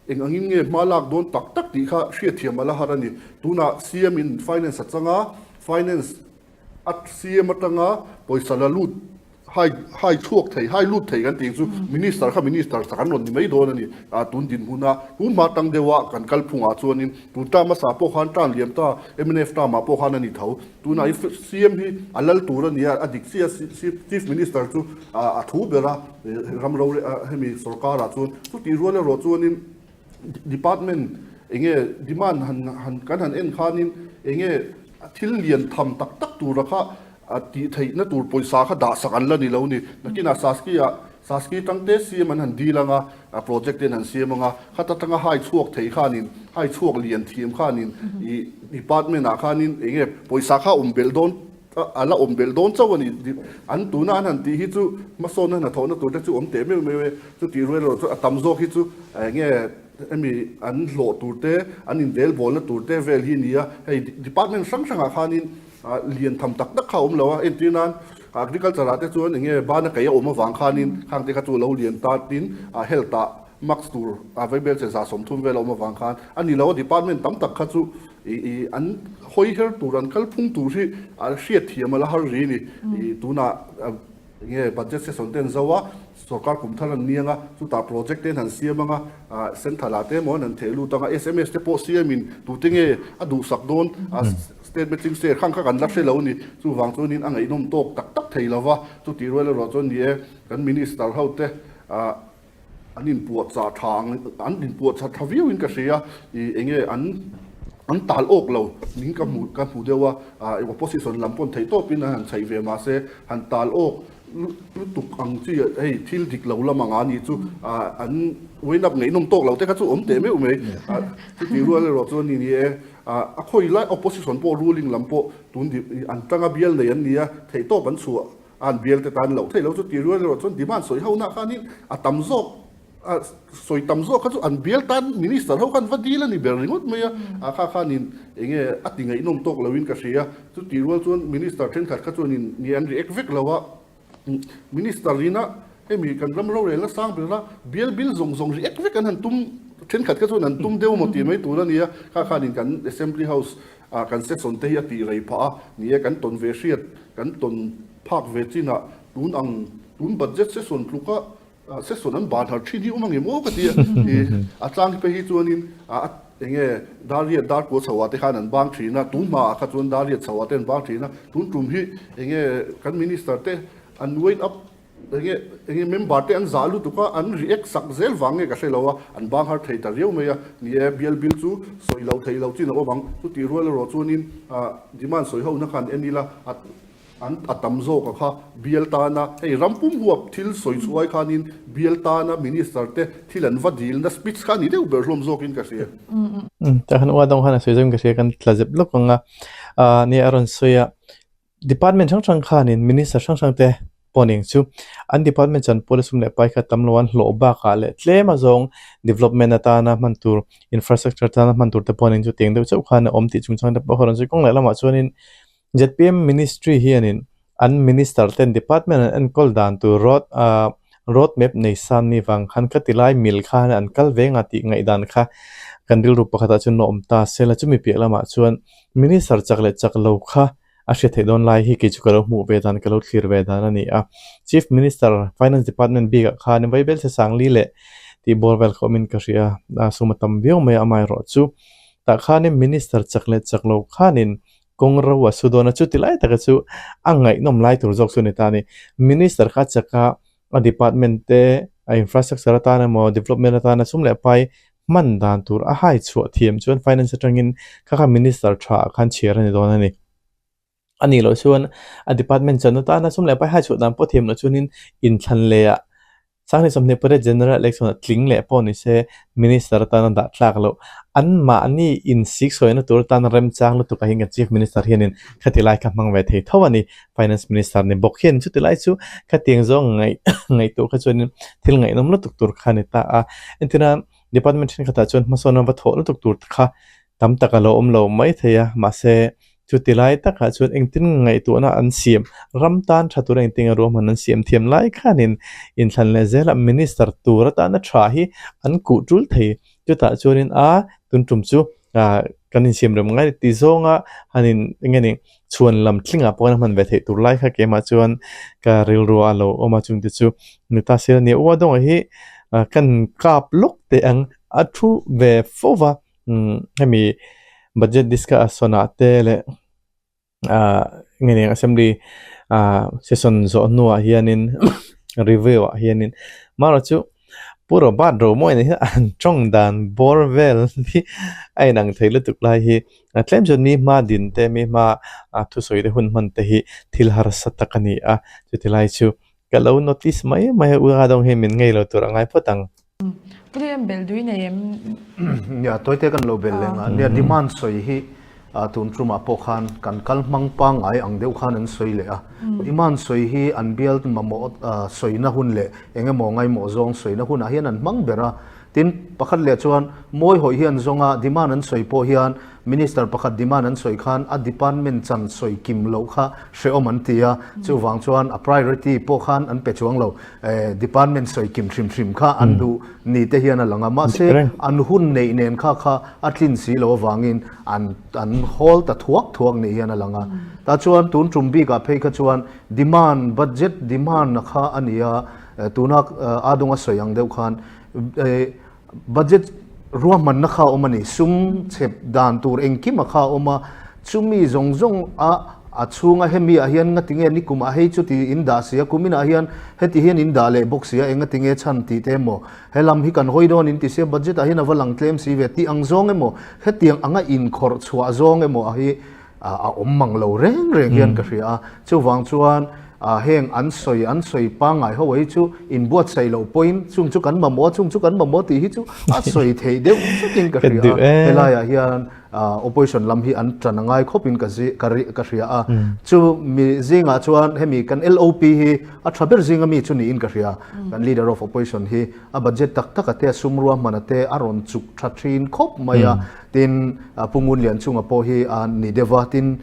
Speaker 5: Eng angin nge hma lak dawn tak tak tih kha hriatthiam a la har a ni. Tunah CM in finance a chang a, finance a CM atanga pawisa la lut hai hai chhuak thei, hai lut thei kan tih chu Minister kha Minister sak an rawn ni mai dawn a ni. Ah tun dinhmuna tun hma tang deuha kan kal phungah chuanin tun term hmasa pawh khan term liam ta mnf term ah pawh khan a ni tho. Tunah hi CM hi a lal tur a ni a, a dik chiah Chief Minister chu a thu ber a. Ram ro hemi sorkarah chuan chutih rual erawh chuanin department enge demand han han kan han en khanin enge thil lian tham tak tak tura kha tih theihna tur pawisa kha dah sak an la ni lo ni. Nakinah Saski ah Saski tang te siam an han dil anga project te an han siam anga khata tanga hai chhuak thei khanin hai chhuak lian thiam khanin ih department ah khanin enge pawisa kha awm belh dawn A la awm belh dawn chauh a ni. An tuna an han tih hi chu hmasawnna hnathawhna tur te chu awm teh meuh meuh e. Chutih rual erawh chu a tam zawk hi chu eng nge. Hemi an hlawh tur te, an inrelbawlna tur te vel hi a ni a, hei department hrang hrangah khanin lian tham tak tak kha a awm lo a, entir nan agriculture ah te chuan eng nge bana kaih a awm avang khanin khang te kha chu a lo lian ta tin health ah max tur a vaibel che 30 vel a awm avang khan a ni lo a, department tam tak kha chu ih an hawi her tur an kalphung tur hi a hriat thiam a la har ri a ni, ih tunah eng nge budget session te an zo a. Sorkar kum thar an niang a, chutah project te an han siam ang a, central ah te emaw an han theh lut ang a, sms te pawh siamin tute nge a duhsak dawn, state matching share khang kha kan la hre lo a ni. Chuvang chuanin a ngaihnawm tawk tak tak thei lo va, chutih rual erawh chuan ni e, kan minister ho te an inpuahchah tha ang, an inpuahchah tha viauin ka hria, ih eng nge an an tal awk lo ning ka hmu ka hmu deuh a, opposition lam pawn theihtawpin an han chhaih ve mahse han tal awk lutuk ang chi hei thil dik lo lam anga ni chu an wind up ngaihnawm tawk lo te kha chu awm teh meuh mai chutih rual erawh chuan ni ni e a khawi lai opposition pawh ruling lam pawh tun an tanga bial nei an nia theihtawp an chhuah a an bial te tan loh theih lo chutih rual erawh chuan demand sawi ho nah khanin a tam zawk A sawi tam zawk kha chu an bial tan minister ho khan va dil a ni ber ringawt mai a, a kha khanin eng nge a ti ngaihnawm tawk loin ka hria. Chutih rual chuan minister thenkhat kha chuanin nge an react vek lo a, minister ina hemi kan ram rorelna sang bera bial bil zawng zawng react vek an han tum thenkhat kha chuan an tum deuh maw tih mai tur a nia. Kha khanin kan assembly house ah kan session te hi a tih rei phah a, ni e kan tawn ve hriat kan tawn phak ve chinah tun ang tun budget session tluka Session an ban har thin hi awm angem aw ka ti a, a tlang phei hi chuanin a eng nge Dariat Darkua chho ah te khan an bang thin a, tun hma ah kha chuan Dariat chho ah te an bang thin a, tun tum hi eng nge kan minister te an wait up eng nge eng nge member te an zah lutuk a, an react sak zel vang nge ka hre lo a, an bang har thei ta riau mai a, ni e bial bil chu sawi loh theih loh chin a awm ang, chutih rual erawh chuanin demand sawi ho na khan en ila a. An a tam zawk a kha bial tana hei ram pum huap thil sawi chhuai khanin bial tana minister te thil an va dilna speech kha a ni deuh ber hlawm zawkin ka hria.
Speaker 1: Tah khan ua dawng khan a sawi zawkin ka hria kan tla zep lawk ang a, nia a rawn sawi a department hrang hrang khanin minister hrang hrang te pawh ning chu an department chan pawh sum leh pai kha tam lo an hlawh bakah leh tlem azawng development atana hman tur infrastructure atana hman tur te pawh ning chu tiang deuh chauh khan a awm tih chungchang te pawh kha rawn sawi kawng leh lamah chuanin ZPM Ministry hianin an Minister ten Department an enkawl dan tur road ah road map nei san ni vang khan khati lai mil khan an kal ve nga tih ngaihdan kha kan rilru pakhatah chuan a awm ta sela chumi piah lamah chuan Minister chak leh chak lo kha a hriat theih dawn lai hi kei chu ka lo hmuh ve dan ka lo thlir ve dan a ni a. Chief Minister Finance Department bikah khan Vaibel Sesangli leh tih bawr vel kha awmin ka hria a sum a tam viau mai a amaherawh chu tah khanin Minister chak leh chak lo khanin Kawng ro a su dawn a, chuti lai taka chu a ngaihnawm lai tur zawk chu a ni ta a ni. Minister kha chaka a department te a infrastructure atan emaw development atana sum leh pai hman dan tur a hai chhuah thiam chuan finance atangin kha kha minister tha ah khan chhiar a ni dawn a ni. A nih loh chuan a department chan atana sum leh pai hai chhuah dan pawh thiam loh chuanin inthlan leh ah Sanghnih 28 General Election ah tling leh pawh ni se Minister atana dah tlak loh. Anmahni insik sawina tur atana remchang lutuk ah hian kan Chief Minister hianin khati lai kha hmang ve thei tho a ni. Finance Minister ni bawk hian chuti lai chu khatiang zawng ngaih ngaihtuah kha chuanin thil ngaihnawm lutuk tur kha a ni ta a. Entirna Department thenkhatah chuan hmasawn a va thawh lutuk tur kha tam tak a lo awm lo mai thei a, mahse chuti lai takah chuan engtin ngaihtuahna an siam, ram tan tha tura engtin nge ruahman an siam thiam lai khanin inthlan leh zelah minister tur atana tha hi an kuh tul thei. Chutah chuanin a tun tum chu ah kan insiam rem ngai ti zawnga han in eng nge ni chhuan lam tlingah pawh an hman ve theih tur lai kha keimah chuan ka rilru a lo awm a chungte chu ni ta se a ni. Ua dawngah hi kan kap lawk teh ang a thu ve fo va. Hemi budget discussion ah te leh ah nge ni assembly ah session zawh hnuah hianin review ah hianin marawh chu Pu Robert Romawia hi an tawng dan bawr vel hi a inang thei lutuk lai hi a tlem chuan mi hma din te mi hma ah thusawi te hun hman te hi thil harsa tak a ni a chuti lai chu Ka lo notice mai mai a, Ura dawng hi min ngei lo tur a ngai phawt ang.
Speaker 2: Pu Lian bel dui nei em?
Speaker 6: Nia, tawite kan lo bel leng a. Nia, demand sawi hi tun tumah pawh khan kan kal hmang pangngai ang deuh khan an sawi leh a. Demand sawi hi an bial mamawh sawina hun leh eng emaw ngaimawh zawng sawina hunah hian an hmang ber a. Tin, pakhat leh chuan mawi hawih hian zawnga demand an sawi pawh hian Minister pakhat demand an sawi khan a department chan sawi kim loh kha hrehawm an ti a, chuvang chuan a priority pawh khan an pe chuang lo. Department sawi kim hrim hrim kha an duh ni te hian a lang a, mahse an hun neih nen kha kha a tlin si lo avangin an an hawl ta thuak thuak ni hian a lang a. Tah chuan tun tum bikah phei kha chuan demand, budget demand kha a ni a, tuna Adunga sawi ang deuh khan Budget ruahmanna kha a awm a ni, sum chhep dan tur engkim a kha a awm a, chumi zawng zawng a a chhunga hemi ah hian ngatinge nikum ah hei chuti in dah si a, kumin ah hian heti hian in dah leh bawk si a, engatinge chhan tih te emaw, helam hi kan hawi dawn in ti sia budget ah hian a va lang tlem si ve tih ang zawng emaw, hetiang anga inkhawrh chhuah zawng emaw a hi a awm mang lo reng reng hian ka hria a, chuvang chuan heng an sawi an sawi pangngai ho hi chu inbuatsaih loh pawhin chung chu kan mamawh a, chung chu kan mamawh tih hi chu a sawi theih deuh vekin ka hria a, helaiah hian opposition lam hi an tan a ngai khawpin ka ka hria a, chu mi zingah chuan hemi kan LOP hi a tha ber zinga mi chu niin ka hria, kan leader of opposition hi a budget tak tak a te a sum ruahman a te a rawn chuk tha thin khawp mai a. Tin, Pu Ngunlian chunga pawh hi a ni deuh va, tin,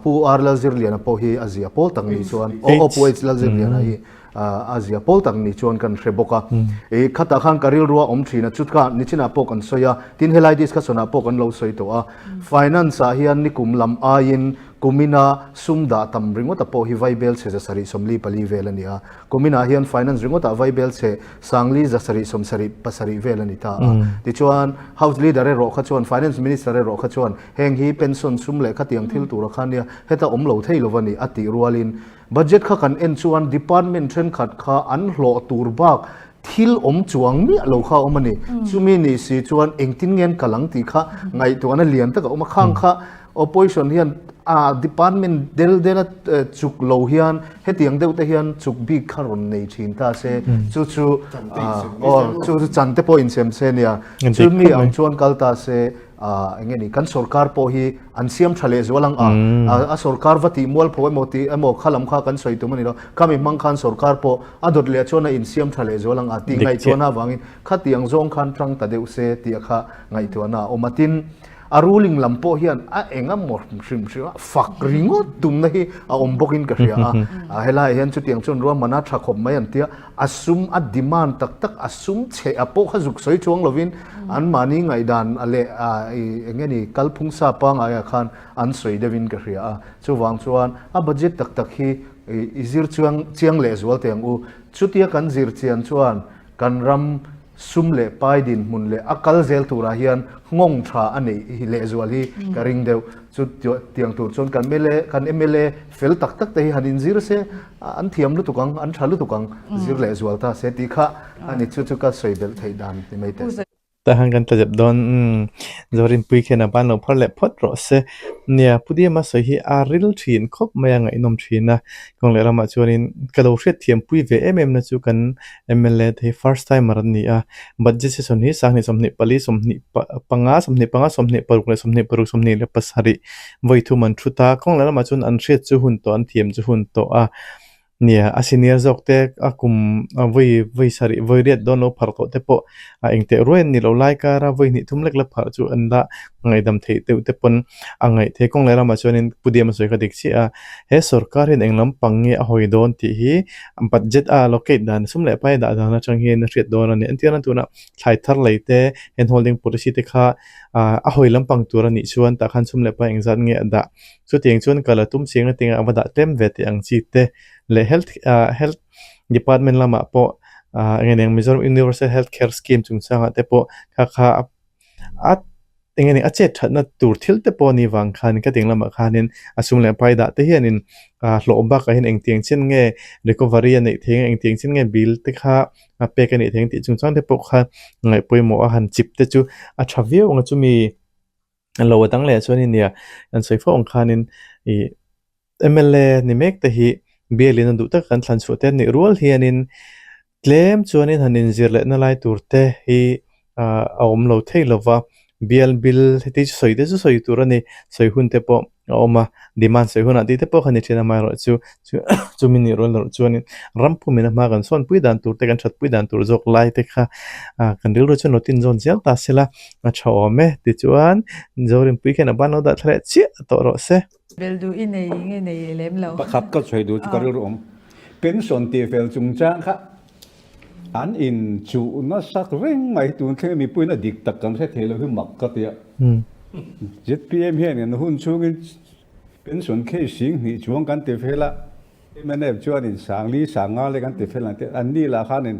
Speaker 6: Pu R Lalzirliana pawh hi a zia pawl tak ni chuan, aw aw Pu H Lalzirliana hi a zia pawl tak ni chuan kan hre bawk a. I khatah khan ka rilrua awm thin a, chutka nichinah pawh kan sawi a, tin helai discussion ah pawh kan lo sawi tawh a. Finance ah hian nikum lam aiin kumina sum dah tam ringawta pawh hi vaibel chhe 744 vel a ni a. Kuminah hian finance ringawtah vaibel chhe Sangli 777 vel a ni ta a. Tichuan, House Leader erawh kha chuan, Finance Minister erawh kha chuan, heng hi pension sum leh khatiang thil tura kha nia, heta awm lo thei lo a ni a tih rualin, Budget kha kan en chuan Department thenkhat kha an hlawh tur bak thil awm chuang miah lo kha a awm a ni. Chumi nih si chuan engtin nge an kal ang tih kha ngaihtuahna lian tak a awm a. Khang kha Opposition hian a department del dela chuk lo hian hetiang deuh te hian chuk bik kha rawn nei thin ta se chu chu aw chu chu chan te pawh insem se nia chu mi ang chuan kal ta se enge ni kan sorkar pawh hi an siam tha leh zual ang a a sorkar va tih mual pho emaw tih emaw kha lam kha kan sawi tum a ni lo khami hmang khan sorkar pawh a dawt leh chuan a insiam tha leh zual ang a tih ngaihtuahna avangin khatiang zawng khan tang ta deuh se tih kha ngaihtuahna a awm a tin A ruling lam pawh hian a eng emaw hrim hrim a fak ringawt tumna hi a awm bawkin ka hria a. Helaiah hian chutiang chuan ruahman a tha khawp mai an tia, a sum a demand tak tak, a sum chhe a pawh kha zuk sawi chuang lovin anmahni ngaihdan leh eng nge ni kalphung sa pangaiah khan an sawi deuhin ka hria a. Chuvang chuan a budget tak tak hi i zir chiang chiang lehzual teh ang u. Chutia kan zir chian chuan Kan ram sum leh pai dinhmun leh a kal zel turah hian nghawng tha a neih lehzual hi ka ring deuh. Chu tiang tur chuan kan mla kan mla fel tak tak te hi han inzir se an thiam lutuk ang, an tha lutuk ang, zir lehzual ta se tih kha a ni. Chu chu ka sawi belh theih dan ni mai teh.
Speaker 1: Tah hian kan tlazep dawn umm Zorinpui khian a ban lo phar leh phawt rawh se. Nia Pu Diama sawi hi a ril thin khawp mai a ngaihnawm thin a, kawng leh ramah chuanin ka lo hriatthiam pui ve em em na chu kan mla te hi first timer an ni a, budget session hi sanghnih 24 25 25 26 leh 26 27 vawi thum an thut a, kawng leh lamah chuan an hriat chu hun tawh an thiam chu hun tawh a. Nia, a senior zawk te a kum vawi vawi sarih vawi riat dawn lo pharh tawh te pawh a eng teh ruai an ni lo lai kara vawi hnih thum lek la pharh chu an la ngaihdam theih deuh te pawn a ngaih theih kawng leh ramah chuanin Pu Diama sawi kha dik chiah a, he sorkar hian eng lampang nge a hawi dawn tih hi budget a allocate dan sum leh pai dah dan atang hian a hriat dawn a ni. Entirna tunah thlai thar lei te hand holding policy te kha a hawi lampang tur a nih chuan tah khan sum leh pai engzat nge a dah Chutiang chuan kal a tum chiang a tinga a va dah tlem ve teh ang chi te leh health ah health department lamah pawh ah eng nge Mizoram Universal Health Care Scheme chungchangah te pawh kha kha a eng nge a chet thatna tur thil te pawh a nih vang khan ka ding lamah khanin a sum leh pai dah te hianin ah hlawh bakah hian engtiang chin nge recovery a neih theih ang engtiang chin nge bill te kha a pek a nih theih ang tih chungchang te pawh kha ngaih pawimawh a han chip te chu a tha viau ang a chumi. Lo a dang leh chuanin nia an sawi fo ang khanin ih mla ni mek te hi bialin a duh tak kan thlan chhuah te an nih rual hianin tlem chuanin han inzir leh na lai tur te hi ah a awm lo thei lo va bial bil heti chu sawi te chu sawi tur a ni sawi hun te pawh. a awm a, demand sawi hunah tih te pawh kha ni thin a, amaherawhchu chu chumi nih rual erawh chuanin ram pumina hma kan sawnpui dan tur te kan thatpui dan tur zawk lai te kha ah kan rilru chuan lo tinzawn zel ta se la a tha awm e tichuan Zorinpui khian a ban lo dah thla leh chiah tawh rawh se.
Speaker 2: Bel duh i nei nge nei lem lo.
Speaker 3: Pakhat ka sawi duh chu ka rilru awm. Pension tih fel chungchang kha An in chuh nasa reng mai tun thleng mipuiin a dik tak kan hre thei lo hi mak ka ti a. Zpm hian in hun chhungin pension case sing hnih chuang kan ti fel a, mnf chuanin sangli sanga leh kan ti fel ang te an ni lah khanin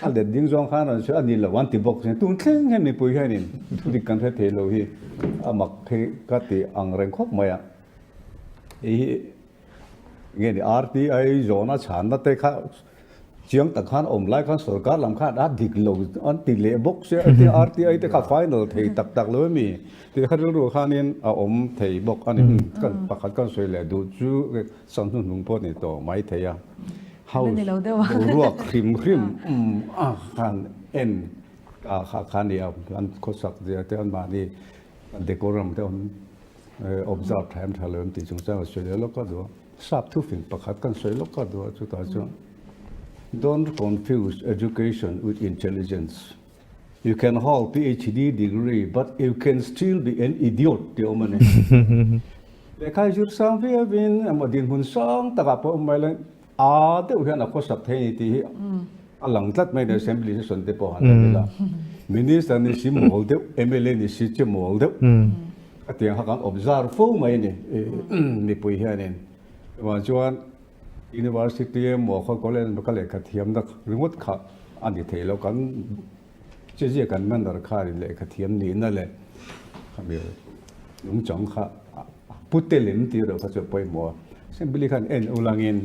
Speaker 3: a let ding zawng khan rawn sawi a ni lo an ti bawk sin. Tun thleng hian mipui hianin thu dik kan hre thei lo hi a mak hi ka ti ang reng khawp mai a. Hei hi nge ni RTI zawhna chhanna te kha Chiang tak khan awm lai khan sorkar lam khan a dik lo an ti leh bawk sia a tia RTI te kha final thei tak tak lo emi tih kha rilru khanin a awm thei bawk a ni. Kan pakhat kan sawi leh duh chu sam hnuhnung pawh ni tawh mai thei a. House boruak hrim hrim a khan en kha kha ni a an khawsak zia te anmahni decorum te awm observe tha em tha lo em tih chungchang a sawi leh lawk a duh a. Sap thufing pakhat kan sawi lawk a duh a chutah chuan Don't confuse education with intelligence. You can hold PhD degree but you can still be an idiot tih a awm a ni. Lehkha hi zir sang viauin emaw dinhmun sang takah pawh awm mai lo in a deuh hian a khawsak thei a ni tih hi a lang tlat mai a ni Assembly session te pawh han en ila. Minister ni si mawl deuh, mla ni si che mawl deuh. A tiang kha kan observe fo mai a ni mipui hianin. Chuvang chuan University emaw khaw college emaw ka lehkha thiamna ringawt kha a ni thei lo. Kan chezia kan manner khanin lehkha thiam nihna leh khami nungchang kha a pu tel em tih erawh kha chu a pawimawh a. Assembly khan en ulangin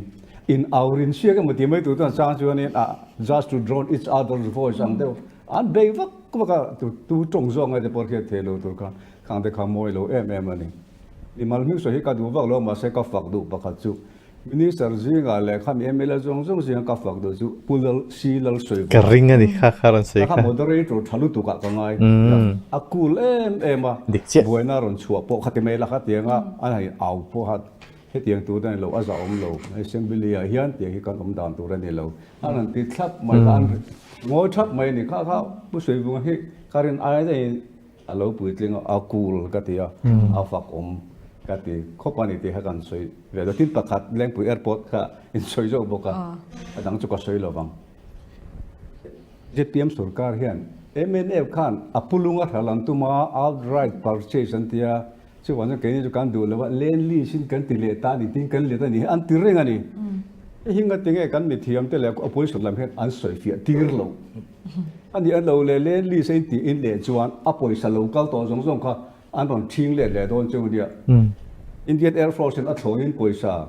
Speaker 3: in au rin siak emaw tih mai tur chuan chang chuanin ah just to drown each other's voice ang deuh An bei vak vak a, tu tawng zawk ngai te pawh hriat thei lo tur kha khang te kha mawi lo em em a ni. Mimal hming sawi hi ka duh vak lo mahse ka fak duh pakhat chu Minister zingah leh khami mla zawng zawng zinga ka fak duh chu Pu Lal Si Lal sawi
Speaker 1: Ka ring a ni kha kha rawn sawi
Speaker 3: kha. Kha moderator tha lutuk ah ka ngai. A cool em em a, buaina rawn chhuah pawh kha ti mai la kha tianga an han au pawh a hetiang tur a ni lo, a zahawm lo. Assembly ah hian tiang hi kan awm dan tur a ni lo. An han ti thlap mai kha, an ngawi thap mai a ni. Kha kha Pu Suivunga hi ka rin ai daihin a lo puitling a, a cool ka ti a, a fak awm ka ti khawp a ni tih kha kan sawi ve lo. Tin pakhat Lengpui Airport kha in sawi zawk bawk a, a dang chu ka sawi lo vang. Zpm sorkar hian mnf khan a pulung a hral an tum a, outright purchase an ti a, Chuvang chuan keini chu kan duh lo a, land lease in kan ti leh ta a ni tiin kan let a ni hi an ti reng a ni. Hei hi ngati nge kan mithiam te leh opposition lam hian an sawi fiah tir lo a ni. A lo leh land lease a in tih in leh chuan a pawisa lo kal tawh zawng zawng kha an rawn thing let leh dawn chu nia. Indian Air Force in a thlawnin pawisa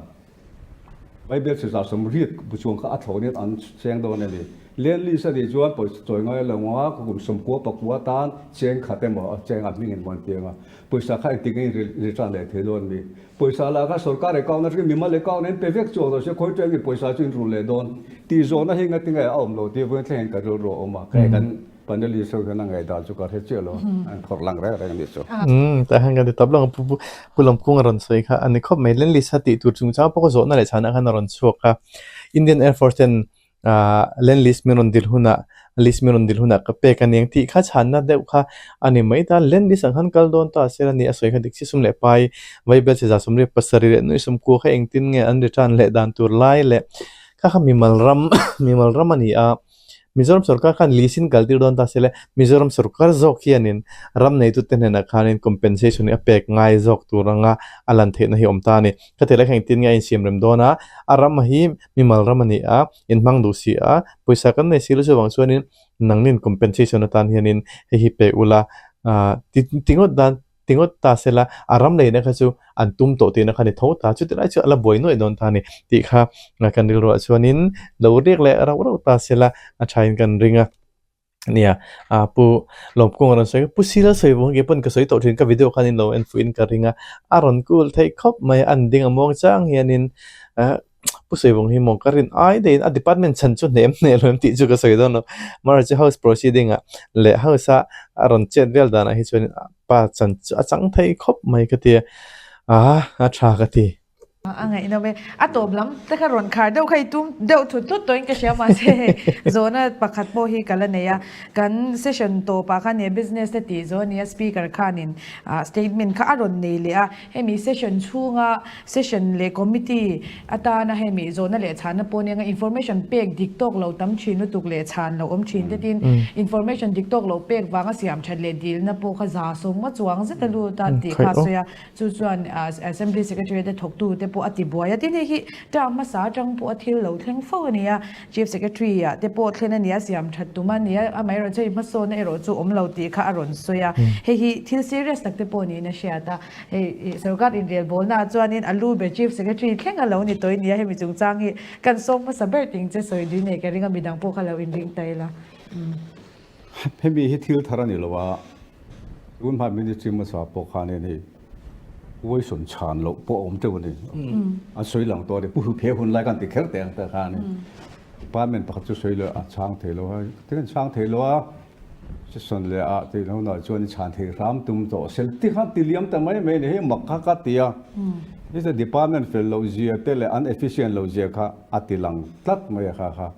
Speaker 3: Bible chhiza 80 bu chuang kha a thlawnin an cheng dawn a ni. Land lease a nih chuan pawisa chawi ngai lo a, kum 99 tan cheng khat emaw a cheng a hming in maw an ti ang a. Pawisa kha engtik nge return leh thei dawn mi? Pawisa lah kha sorkar account atangin mimal account in pe vek chuang lo se khawi tengin pawisa chu in rul leh dawn tih zawhna hi engati nge a awm lo tih vawiin thlengin ka rilru a awm a, hei kan panelist ho hian a ngaihdan chu ka hre chiah lo, an phawrh lang reng reng a nih chu.
Speaker 1: Umm tah hian kan ti tawp lo ang Pu Pu Lawmkunga rawn sawi kha a ni khawp mai. Lenlisa tih tur chungchang pawh kha zawhna leh chhanah khan a rawn chhuak a, Indian Air Force ten Ahh land list min rawn dil hunah list min rawn dil hunah ka pek a ni ang tih kha chhanna deuh kha a ni mai ta. Land list ang khan kal dawn ta se a ni a sawi kha dik si sum leh pai vaibel che 77 leh nuih 90 kha engtin nge an return leh dan tur lai leh kha kha mimal ram mimal ram a ni a. Mizoram sorkar khan list in kal tir dawn ta se le Mizoram sorkar zawk hianin ram neitute hnenah khanin compensation hi a pek ngai zawk tur anga a lan theihna hi a awm ta a ni. Khatiang lai kha engtin nge a insiam rem dawn a, a ram hi mimal ram a ni a, inhmang duh si a, pawisa kan nei si lo chuvang chuanin nangnin compensation atan hianin hei hi pe ula ah ti ti ngawt dan ti ngawt ta sela a ram leina kha chu an tum tawh tihna kha ni tho ta chuti lai chu a la buai nuaih dawn ta a ni tih kha kan rilruah chuanin lo riak leh rauh rauh ta sela a thain kan ring a. Nia, ah Pu Lawmkunga rawn sawi, Pu Sila sawi vawng hi pawn ka sawi tawh thin, ka video khan in lo en fuh in ka ring a, a rawn cool theih khawp mai, an ding a muang chang hianin ah Pu sawi vawng hi maw ka rin ai daihin a department chhan chu hnem hneh lo em tih chu ka sawi dawn lo, amaherawhchu house proceeding ah leh house a a rawn chet vel danah hi chuan pa chan chu a chang thei khawp mai ka ti a. A, a tha ka ti.
Speaker 2: A ngaihnawm e. A tawp lam te kha rawn khar deuh kha i tum deuh thut thut tawhin ka hria mahse hei zawhna pakhat pawh hi ka la nei a. Kan session tawpah khan he business te tih zawh a nia speaker khanin statement kha a rawn nei leh a. Hemi session chhunga session leh committee atana hemi zawhna leh chhanna pawh nia information pek dik tawk lo tam thin lutuk leh chhan lo awm thin te tin information dik tawk lo pek vanga siam that leh dilna pawh kha za sawm chuang zet a lut a tih kha a sawi a. Chu chuan Assembly Secretary te thawktu te pawh a ti buai a, tin hei hi term hmasa atang pawh a thil lo thleng fo a ni a, Chief Secretary ah te pawh thlen a ni a, siam that tum a ni a, amaherawhchu hei hmasawnna erawh chu awm lo tih kha a rawn sawi a, hei hi thil serious tak te pawh niin a hriat a, hei sorkar inrelbawlna ah chuanin a lu ber Chief Secretary thleng a lo ni tawh i ni a, hemi chungchang hi kan sawm hmasa ber ting che sawi dui nei ka ring a, midang pawh kha lo inring ta ila.
Speaker 3: Hemi hi thil thar a ni lo a, tun hma Ministry hmasa pawh khanin hei question chhan loh pawh a awm teuh a ni. An sawi lang tawh a ni. Pu Huphe hun lai khan ti kher teh ang tah khanin department pakhat chu sawi loh a chhang thei lo a, tin an chhang thei lo a, session leh ah tih hunah chuan i chhan thei hram tum tawh sel ti khan ti liam ta mai mai a ni. Hei mak kha ka ti a, heta department fel loh zia te leh an efficient loh zia kha a ti lang tlat mai a kha kha.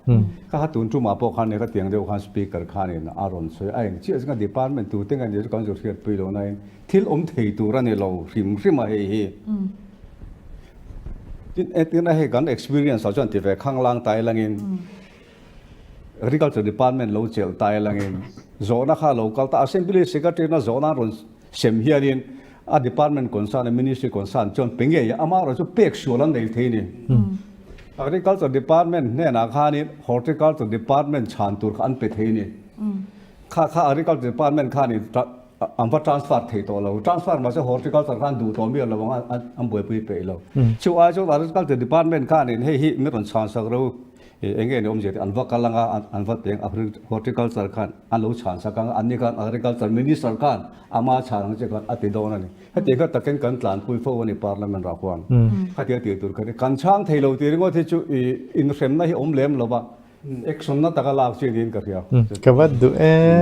Speaker 3: Kha kha tun tumah pawh khan kha tiang deuh khan speaker khanin a rawn sawi a eng chiah zinga department tute nge ni chu kan zu hriatpui lo nain thil awm thei tur a ni lo hrim hrim a hei hi. Tin entirna hei kan experience ah chuan ti ve khanglang tai langin Agriculture department lo chelh tai langin zawhna kha lo kal ta assembly secretary na zawhna an rawn Sem hianin a department concern a ministry concern chuan pe ngei a, amaherawh chu pek sual an nei thei a ni. Agriculture department hnenah khanin horticulture department chhan tur kha an pe thei a ni. Kha kha agriculture department khanin an va transfer thei tawh lo, transfer mahse horticulture khan duh tawh miah lo ang an buaipui peih lo. Chu ai chuan agriculture department khanin hei hi min rawn chhan sak ro eng nge ni awmzia tih an va kal anga an va peng horticulture khan an lo chhan sak ang a, anni khan Agriculture Minister khan ama chhan ang che khan a ti dawn a ni. Hetiang kha takin kan tlanpui fo a ni Parliament ah khuan. Khatia tih tur kha ni. Kan chhang thei lo tih ringawt hi chu i inhremna hi awm lem lo va, action na taka lak chi niin ka hria.
Speaker 1: Ka vat duh e.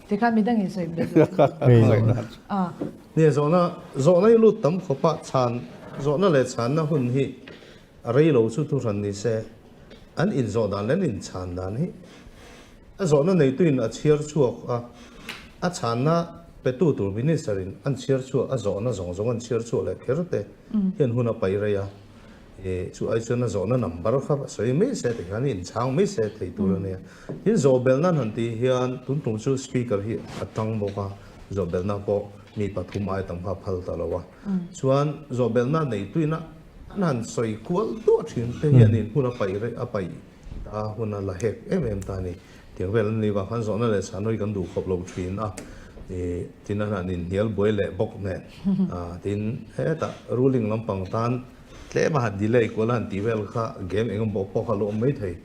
Speaker 2: Tikhan midang in sawi belh duh.
Speaker 4: Nia zawhna zawhna hi lut tam khawp a, chhan zawhna leh chhanna hun hi A rei lo chu thuhran ni se, an inzawh dan leh an inchhan dan hi a zawhna neituin a chhiar chhuak a, a chhanna petu tur Minister in an chhiar chhuak, a zawhna zawng zawng an chhiar chhuak leh kher te hian hun a pai rei a, chu ai chuan a zawhna number kha sawi mai se ti hian inchhang mai se thei tur a nia. Tin, zawhbelna an han tih hian tun tum chu Speaker hi a tang bawk a, zawhbelna pawh mi pathum ai tam kha a phal ta lo a, chuan zawhbelna neituina An han sawi kual duah thin te hianin hun a paih reh a paih ta hun a la hek em em ta a ni. Tiang vel an nih vang khan zawhna leh chhahnawi kan duh khawp lo thin a, ih tin an han inhnial buai leh bawk nen tin hetah ruling lampang tan tlem a han delay kual a han tih vel kha game eng emaw pawh kha a lo awm mai thei.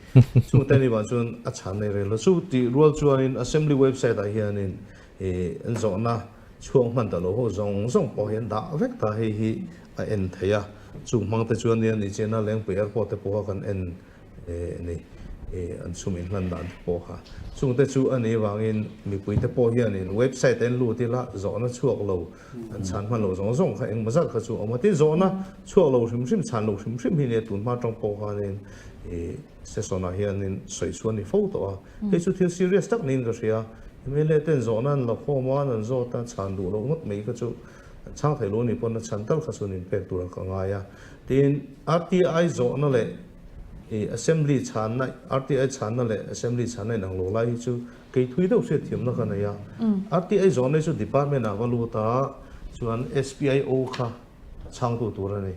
Speaker 4: Chungte nih vang chuan a chhan nei reng lo. Chu tih rual chuanin assembly website ah hianin ih an zawhna chhuak hman ta lo ho zawng zawng pawh hi an dah vek ta hei hi a en thei a, chung hmang te chuan nia ni chena Lengpui Airport te pawh kha kan en ni an chhum inhlan dan te pawh kha. Chung te chu a nih vangin mipui te pawh hianin website en lut ila zawhna chhuak lo an chhan hman lo zawng zawng kha engmaw zat kha chu a awm a, tin zawhna chhuak lo hrim hrim chhan lo hrim hrim hi nia tun hma atang pawh khanin session ah hianin sawi chu a ni fo tawh a, hei chu thil serious tak niin ka hria, mla ten zawhna an la khawm a, an zawt a, chhan duh loh ngawt mai kha chu Chhang thei lo ni pawn a chhan tal kha chuan inpek tur ka ngai a. Tin, RTI zawhna leh i Assembly chhanna, RTI chhanna leh Assembly chhanna inang lo lai hi chu kei thui deuh hriatthiamna ka nei a. RTI zawhna hi chu Department ah va lut a, chuan SPIO kha chhangtu tur a ni.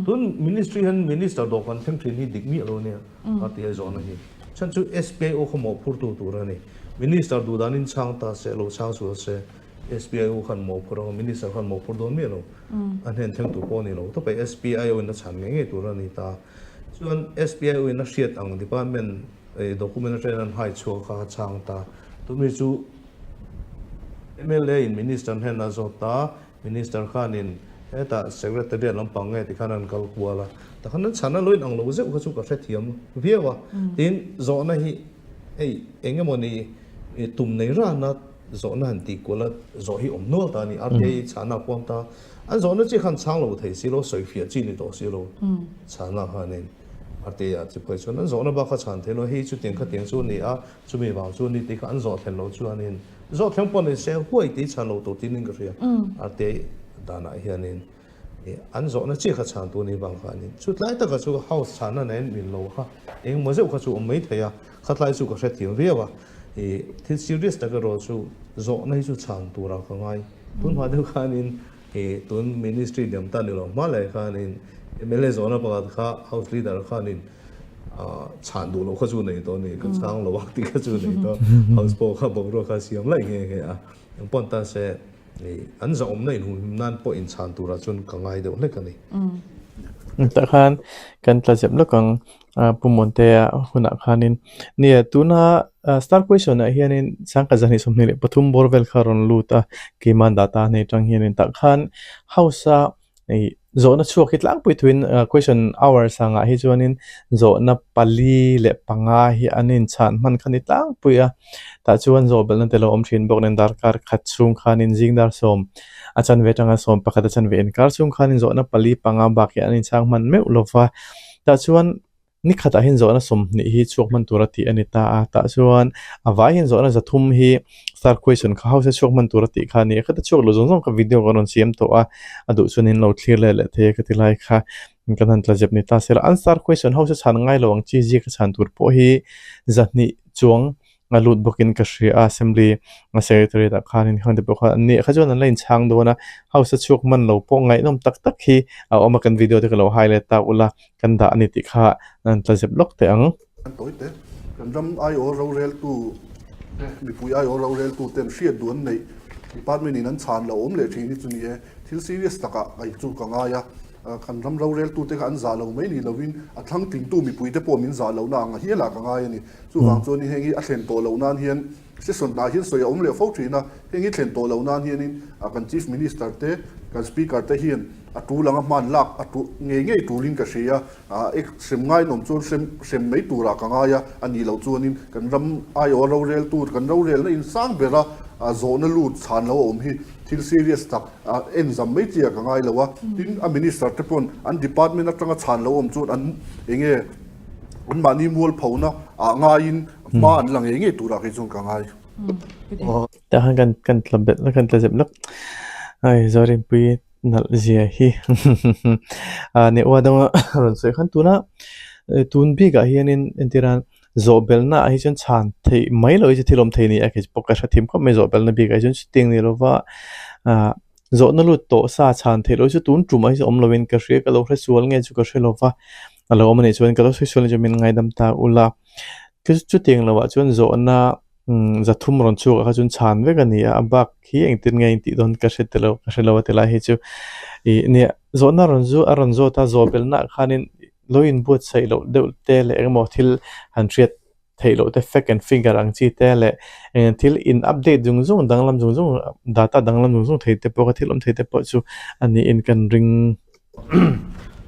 Speaker 4: Tun Ministry hian Minister dawhkan thleng thin hi dik miah lo ania RTI zawhna hi. Chhan chu SPIO kha mawhphurtu tur a ni. Minister duhdanin chhang ta se, lo chhang sual se. SPIO khan mawhphur ang a, Minister khan mawhphur dawn miah lo. A hnen thleng tur pawh a ni lo. Tawp e, SPIO in a chhan ngei ngei tur a ni ta. Chuan SPIO in a hriat ang department document atangin an hai chhuak kha a chhang ta. Tumi chu mla in Minister hnenah a zawt ta, Minister khanin hetah Secretariat lampang nge tikhan an kal kual a. Takhan an chhan a lo inang lo zeuh kha chu ka hrethiam viau a. Tin, zawhna hi hei eng emawni tum nei rana. Zawhna han tih kual a, zawh hi awm nual ta a ni. RTI chhana a puang ta. An zawhna chi khan chhang lo thei si lo, sawifiah chi ni tawh si lo. Chhana khanin RTI ah chi phei chuan an zawhna bak kha chhan thei lo, hei chutiang khatiang chu a ni a, chumi vang chu a ni tih kha an zawh thlen lo chuanin zawh thleng pawh ni se huai tih chhan lo tur tinin ka hria. RTI danah hianin an zawhna chi kha chhan tur ni vang khanin chutlai taka chu house chhana nen min lo kha engemaw zeuh kha chu awm mai thei a, khatlai chu ka hrethiam viau a. I thil serious tak erawh chu zawhna hi chu chhan turah ka ngai. Tun hma deuh khanin i tun ministry liam ta ni lo hma leh khanin mla zawhna pakhat kha house leader khanin chhan duh loh kha chu nei tawh a ni, ka chhang lo ang tih kha chu nei tawh. House pawh kha boruak kha siam laih nghe nghe a. Engpawh tan se i an zahawmna inhumhim nan pawh inchhan turah chuan ka ngai deuh hlek a ni.
Speaker 1: Tah khan kan tla zep lawk ang. Pu Muantea hunah khanin nia tuna star question ah hianin sangkhat 223 bawr vel kha a rawn lut a keimah data a nei tang hianin tah khan house a ih zawhna chhuak hi tlangpui thuin question hour sangah hi chuanin zawhna pali leh panga hi an inchhan hman kha ni tlangpui a tah chuan zawh belhna te lo awm thin bawk nen darkar khat chhung khanin zing dar sawm a chanve atanga sawm pakhat a chanve inkar chhung khanin zawhna pali panga bak hi an inchhang hman meuh lova. Tah chuan ni khatah hian zawhna 20 hi chhuak hman tura tih a ni ta a, tah chuan a vai hian zawhna 300 hi star question kha house a chhuak hman tura tih kha a ni a, khata chhuak lo zawng zawng kha video kan rawn siam tawh a, a duh chuan in lo thlir leh leh thei a ka ti lai kha kan han tla zep ni ta sela unstar question house a chhan ngai lo ang chi ziak a chhan tur pawh hi 200 chuang a lut bawkin ka hria a assembly a secretariat ah khanin khang te pawh khan an nih kha chuan an la inchhang dawn a house a chhuak hman lo pawh ngaihnawm tak tak hi a awm a kan video te ka lo highlight ta ula kan dah a ni tih kha an tla zep lawk teh ang.
Speaker 5: Kan tawi te kan ram aiawh roreltu te mipui aiawh roreltu ten hriat duh an neih department in an chhan lo awm leh thin hi chu ni e thil serious takah ngaih chu ka ngai a kan ram roreltu te kha an zah lo mai ni lovin a thlang tlingtu mipui te pawh min zah lohna ang hialah ka ngai a ni. Chuvang chuan heng hi a thlen tawh loh nan hian session ah hian sawi a awm leh fo thin a, heng hi thlen tawh loh nan hianin kan Chief Minister te, kan Speaker te hian a tul anga hman lak a tul ngei ngei tulin ka hria a, ek hrem ngainawm chuan hrem hrem mai turah ka ngai a, a nih loh chuanin kan ram aiawha rorel tur kan rorelna in sang bera zawhna lut chhan lo a awm hi thil serious tak en zam mai chi ah ka ngai lo a, tin a Minister te pawn an department atanga chhan lo awm chuan an enge An mahni mualphona ah ngaiin hma an la ngei ngei turah kei chuan ka ngai.
Speaker 1: Tah khan kan kan tla belh kan tla zep lawk. Ai Zorinpui nalh zia hi a ni ua danga rawn sawi khan tuna tun bikah hianin entir a zawh belhna ah hi chuan chhan theih mai loh hi chu thil awm thei a ni a kei pawh ka hre thim khawp mai zawh belhna bikah hi chuan chutiang ni lova ah Zawhna lut tawh sa chhan theih loh chu tun tum ah hi chu awm lovin ka hria ka lo hre sual nge chu ka hre lova a lo awm a nih chuan ka lo sawi sual a nih chuan min ngaidam ta ula chutiang loh ah chuan zawhna 300 rawn chhuak ah kha chuan chhan vek a ni a a bak hi engtin nge a intih dawn ka hre tilo ka hre lo a ti lai hi chu ih nia zawhna rawn zu a rawn zawt a zawh belhna ah khanin lo inbuatsaih loh deuh te leh engemaw thil han hriat theih loh te fact and figure ang chi te leh eng thil in update zung zung danglam zung zung data danglam zung zung thei te pawh kha thil awm thei te pawh chu a niin kan ring.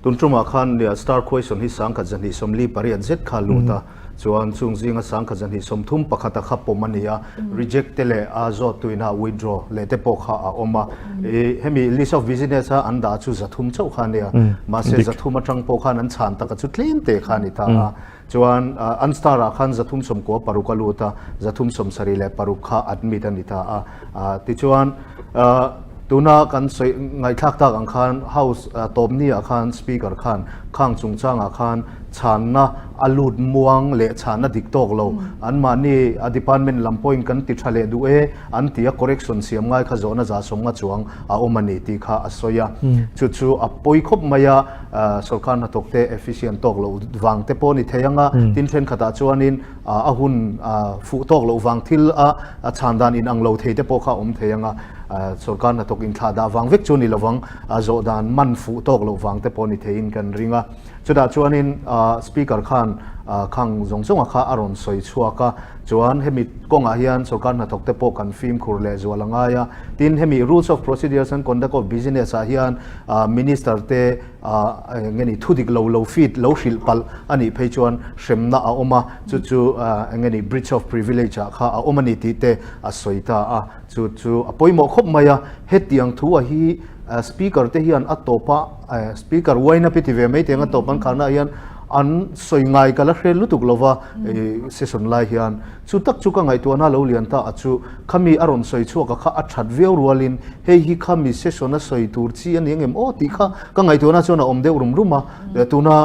Speaker 6: Tun tumah khan nia star question hi 1228 zet kha lut a, chuan chung zinga 1231 a kha pawm a ni a, reject te leh a zawt tuina withdraw leh te pawh kha a awm a. I hemi list of business a an dah chu 300 chauh kha a nia, mahse 300 atang pawh khan an chhan taka chu tlem te kha a ni ta a. Chuan an star ah khan 396 a lut a, 376 kha admit a ni ta a. Tichuan tuna kan sawi ngaihthlak tak ang khan House tawpni ah khan Speaker khan khang chungchangah khan chhanna a lut muang leh chhanna dik tawk lo anmahni a department lam pawhin kan ti tha leh duh e an ti a, correction siam ngai kha zawhna 150 chuang a awm a ni tih kha a sawi a. Chu chu a pawi khawp mai a. Sorkar hnathawk te efficient tawk loh vang te pawh a ni thei ang a, tin thenkhatah chuanin a hun fuh tawk loh vang thil a chhan dan inang lo thei te pawh kha a awm thei ang a, sorkar hnathawk inthlah dah vang vek chu a ni lovang, zawh dan man fuh tawk loh vang te pawh a ni theiin kan ring a. Chutah chuanin Speaker khan khang zawng zawnga kha a rawn sawi chhuak a. Chuan hemi kawngah hian sorkar hnathawk te pawh kan fimkhur leh zual a ngai a. Tin, hemi Rules of Procedures and Conduct of Business ah hian Minister te eng nge ni thu dik lo lo feed lo hrilh palh a nih phei chuan hremna a awm a, chu chu eng nge ni breach of privilege ah kha a awm a ni tih te a sawi ta a. Chu chu a pawimawh khawp mai a. Hetiang thu a hi Speaker te hian a tawp a, Speaker uaina pi ti ve mai tiang a tawp an kharna ah hian an sawi ngai ka la hre lutuk lo va session lai hian. Chu tak chu ka ngaihtuahna lo lian ta a chu khami a rawn sawi chhuak a kha a that viau rualin hei hi khami session a sawi tur chi a ni angem aw tih kha ka ngaihtuahna chuan a awm deuh rum rum a. Tuna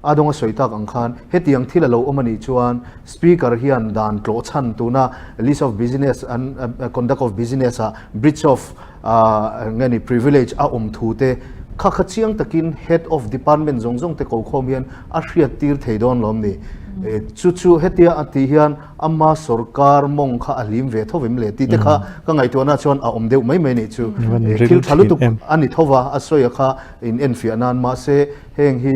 Speaker 6: a dawnga sawi tak ang khan hetiang thil a lo awm a nih chuan Speaker hian dan tlawh chhan tuna list of business an conduct of business ah breach of nge ni privilege a awm thu te kha kha chiang takin head of department zawng zawng te ko khawm hian a hriat tir thei dawn lawm ni. Chu chu hetia a tih hian ama sawrkar mawng kha a hlim ve tho vem le tih te kha ka ngaihtuahna chuan a awm deuh mai mai nih chu. Thil tha lutuk a ni tho va a sawi a kha in enfiah nan mahse heng hi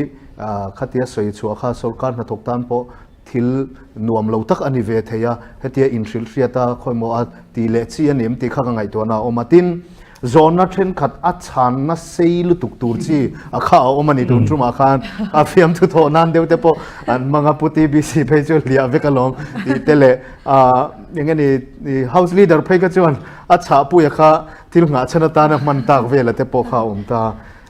Speaker 6: khatia sawi chhuah kha sawrkar hnathawk tan pawh Thil nuam lo tak a ni ve thei a, hetia inhrilh hriat a khawimaw a tih leh chi a ni em tih kha ka ngaihtuahna a awm a. Tin, zawhna thenkhat a chhanna sei lutuk tur chi a kha a awm a ni tun tumah khan a fiamthu thawh nan deuh te pawh an hmang a, Pu TBC phei chu hliah vek alawm tih te leh eng nge ni House Leader phei kha chuan a chhahpuia kha thil nghahchhan atana hman tak vela te pawh kha a awm ta.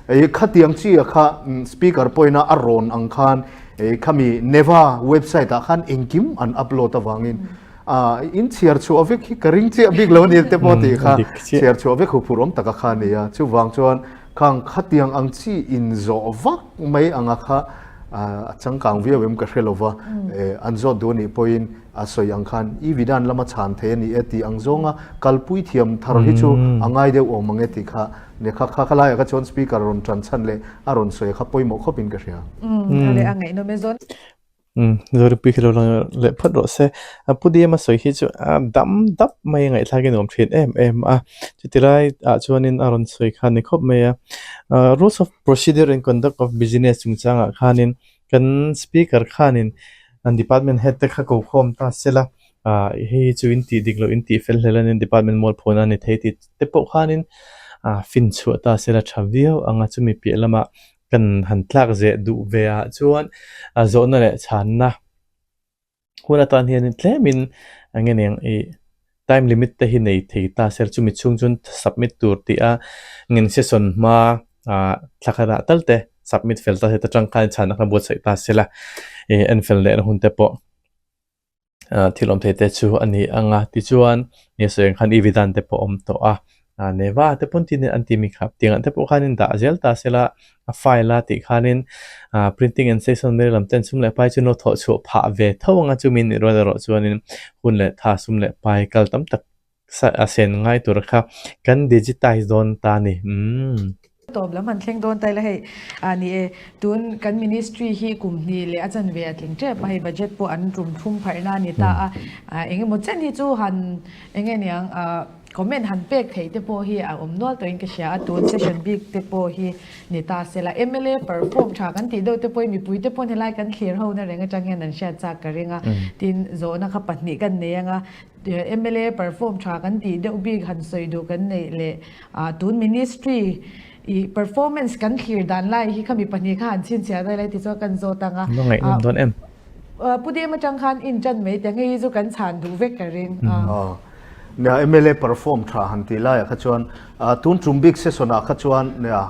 Speaker 6: Ei khatiang chi ah kha speaker pawhin a a rawn ang khan ei khami Neva website ah khan engkim an upload avangin ah in chhiar chhuah vek hi ka ring chiah bik lo a ni te pawh tih kha chhiar chhuah vek huphurh awm taka kha a ni a. Chuvang chuan khang khatiang ang chi inzawh vak mai anga kha a changkang viau em ka hre lo va, an zawt duh a nih pawhin a sawi ang khan i vidan lama chhan thei a ni e tih ang zawnga kalpui thiam thar hi chu a ngai deuh awm ang e tih kha Nia kha kha khalaiah kha chuan speaker rawn tan chhan leh a rawn sawi kha pawimawh khawp in ka hria.
Speaker 2: Umm a leh a ngaihnawm e zawn.
Speaker 1: Umm Zoripui khi lo lang leh phawt rawh se. Pu Diam a sawi hi chu a dam dap mai a ngaihthlak in nuam thin em em a. Chuti lai ah chuanin a rawn sawi kha ni khawp mai a. Rules of procedure and conduct of business chungchangah khanin kan speaker khanin an department head te kha ko khawm ta sela. Ah hei hi chu in tih dik loh in tih fel hlel a nia department mual phawna a ni thei tih te pawh khanin ah fin chhuah ta sela tha viau ang a chumi piah lamah kan han tlak zeh duh ve ah chuan a zawhna leh chhanna hun atan hianin tlemin eng nge niang ih time limit te hi nei thei ta sela chumi chhung chuan submit tur tih a ngen session hma ah thla khatah tal te submit fel ta se ta tangkai chhanna kha buatsaih ta sela ih en fel lehna hun te pawh. Thil awm thei te chu a ni ang a, tichuan ni sawi ang khan i vidan te pawh a awm tawh a, Neva te pawn tin an ti mi kha tiang ah te pawh khanin dah zel ta sela a file a tih khanin printing and stationery lam ten sum leh pai chu an lo thawh chhuah phah ve tho ang a, chumi nih rual erawh chuanin hun leh tha sum leh pai kal tam tak a sen ngai tur kha kan digitize dawn ta a ni. Umm.
Speaker 2: Tawp lam han thleng dawn ta ila hei a ni e, tun kan ministry hi kum hnih leh a chanve a tling tep a, hei budget pawh an tum thum pharhna a ni ta a, eng emaw chen hi chu han eng nge niang comment han pek theih te pawh hi a awm nual tawhin ka hria a, tun session bik te pawh hi ni ta sela mla perform tha kan tih deuh te pawhin mipui te pawhin helai kan thlir ho na reng atang hian an hriat chak ka ring a, tin zawhna kha pahnih kan nei ang a. Mla perform tha kan tih deuh bik han sawi duh kan neih leh tun ministry i performance kan thlir dan lai hi khami pahnih kha han chhinchhiah daih lai tichuan kan zawt ang a.
Speaker 1: Lo ngaihnawm dawn em?
Speaker 2: Pu Dema atang khan in tan mai teh hei hi chu kan chhan duh vek ka ring.
Speaker 6: Nia mla perform tha han tih laiah kha chuan tun tum bik session ah kha chuan nia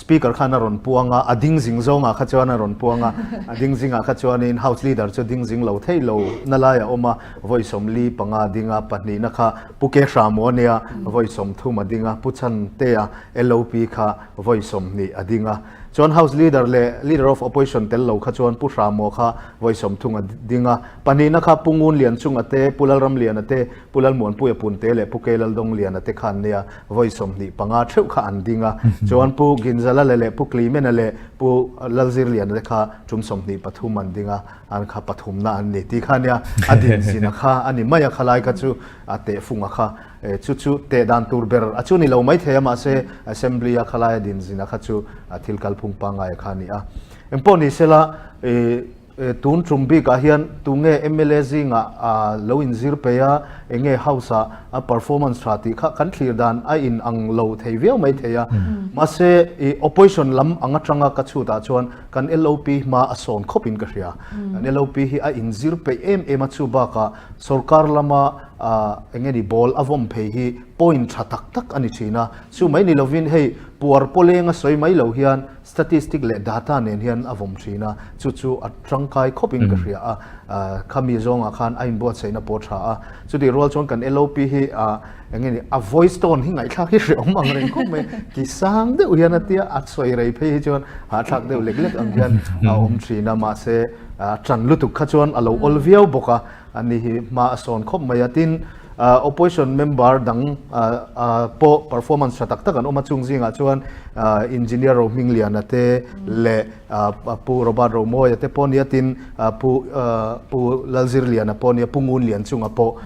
Speaker 6: speaker khan a rawn puang a, a ding zing zawngah kha chuan a rawn puang a, a ding zingah kha chuanin house leader chu ding zing lo thei lo na lai a awm a, vawi sawmli panga ding a, pahnihna kha Pu Ke Hramu a nia, vawi sawmthum a ding a, Pu Chhantea LOP kha vawi sawmhnih a ding a. Chuan House Leader leh Leader of Opposition tel lo kha chuan Pu Hramu kha vawi sawmthung a ding a, pahnihna kha Pu Ngun Lianchunga te, Pu Lalramliana te, Pu Lalmuanpuia Punte leh Pu Ke Laldongliana te khan nia vawi 25 theuh kha an ding a. Chuan Pu Ginzala leh leh Pu Clemena leh Pu Lalzirliana te kha tum 23 an ding a. An kha pathumna an ni tih kha ania, a din zina kha a ni mai a, khalai kha chu a tehfunga kha chu chu teh dan tur ber a chu ni lo mai thei a, mahse assembly a khalai a din zina kha chu thil kalphung pangngai kha a ni a. Engpawh ni sela. Tun tum bikah hian tunge mla zingah lo inzir peih a, enge House ah a performance tha tih kha kan thlir dan a in ang lo thei viau mai thei a. Mahse i opposition lam ang atanga ka chhut ah chuan kan LOP hma a sawn khawp in ka hria. Kan LOP hi a inzir peih em em a chu bakah sorkar lama enge ni ball a vawm phei hi point tha tak tak a ni thin a. Chu mai ni lovin hei puar pawleng a sawi mai lo hian Statistic leh data nen hian a vawm thin a, chu chu a tangkai khawpin ka hria a, khami zawngah khan a inbuatsaihna pawh tha a. Chutih rual chuan kan LOP hi eng nge ni, a voice tone hi ngaihthlak hi hrehawm ang reng khawp mai, ki sang deuh hian a tia, a sawi rei phei hi chuan hahthlak deuh lek lek ang hian a awm thin a, mahse tan lutuk kha chuan a lo awl viau bawk a. Ani hi hma a sawn khawp mai a, tin opposition member dang pawh performance tha tak tak an awm a, chung zingah chuan Engineer Rohmingliana te leh Pu Robert Romawia te pawh nia, tin Pu Pu Lalzirliana pawh nia, Pu Ngunlianchunga pawh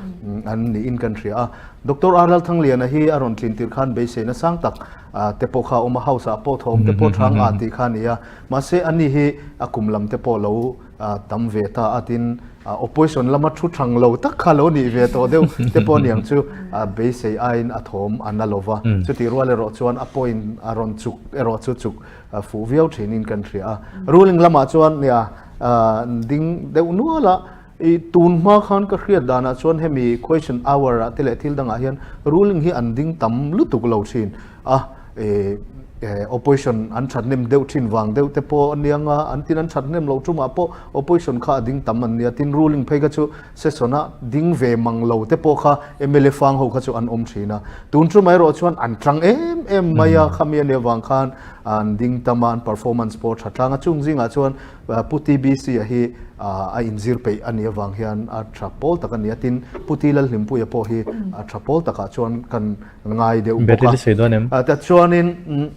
Speaker 6: an niin kan hria a. Doctor R Lalthangliana hi a rawn tlin tir khan beiseina sang tak te pawh kha a awm a, House ah pawh thawm te pawh thang ah tih kha a ni a, mahse ani hi a kum lam te pawh lo tam ve ta a, tin opposition lama thu thang lo tak kha lo nih ve tawh deuh te pawh aniang chu beisei aiin a thawm a na lova, chutih rual erawh chuan a point a rawn chuk erawh chu chuk fuh viau thinin kan hria a. Ruling lamah chuan nia ding deuh nual a, i tun hma khan ka hriat danah chuan hemi question hour ah te leh thil dangah hian ruling hi an ding tam lutuk lo thin a, Opposition an thathnem deuh thin vang deuh te pawh a niang a, an tin an thathnem loh tumah pawh opposition kha a ding tam an nia, tin ruling phei kha chu session a ding ve mang lo te pawh kha mla fang ho kha chu an awm thin a, tun tum erawh chuan an tang em em mai a, khami a nih avang khan an ding tam a, an performance pawh a tha tlang a, chung zingah chuan Pu TBC a hi a inzir peih a nih avang hian a tha pawl tak a ni a, tin Pu T Lalhlimpuia pawh hi a tha pawl takah chuan kan ngai deuh bawk
Speaker 1: Battery sawi dawn em?
Speaker 6: a. Tichuanin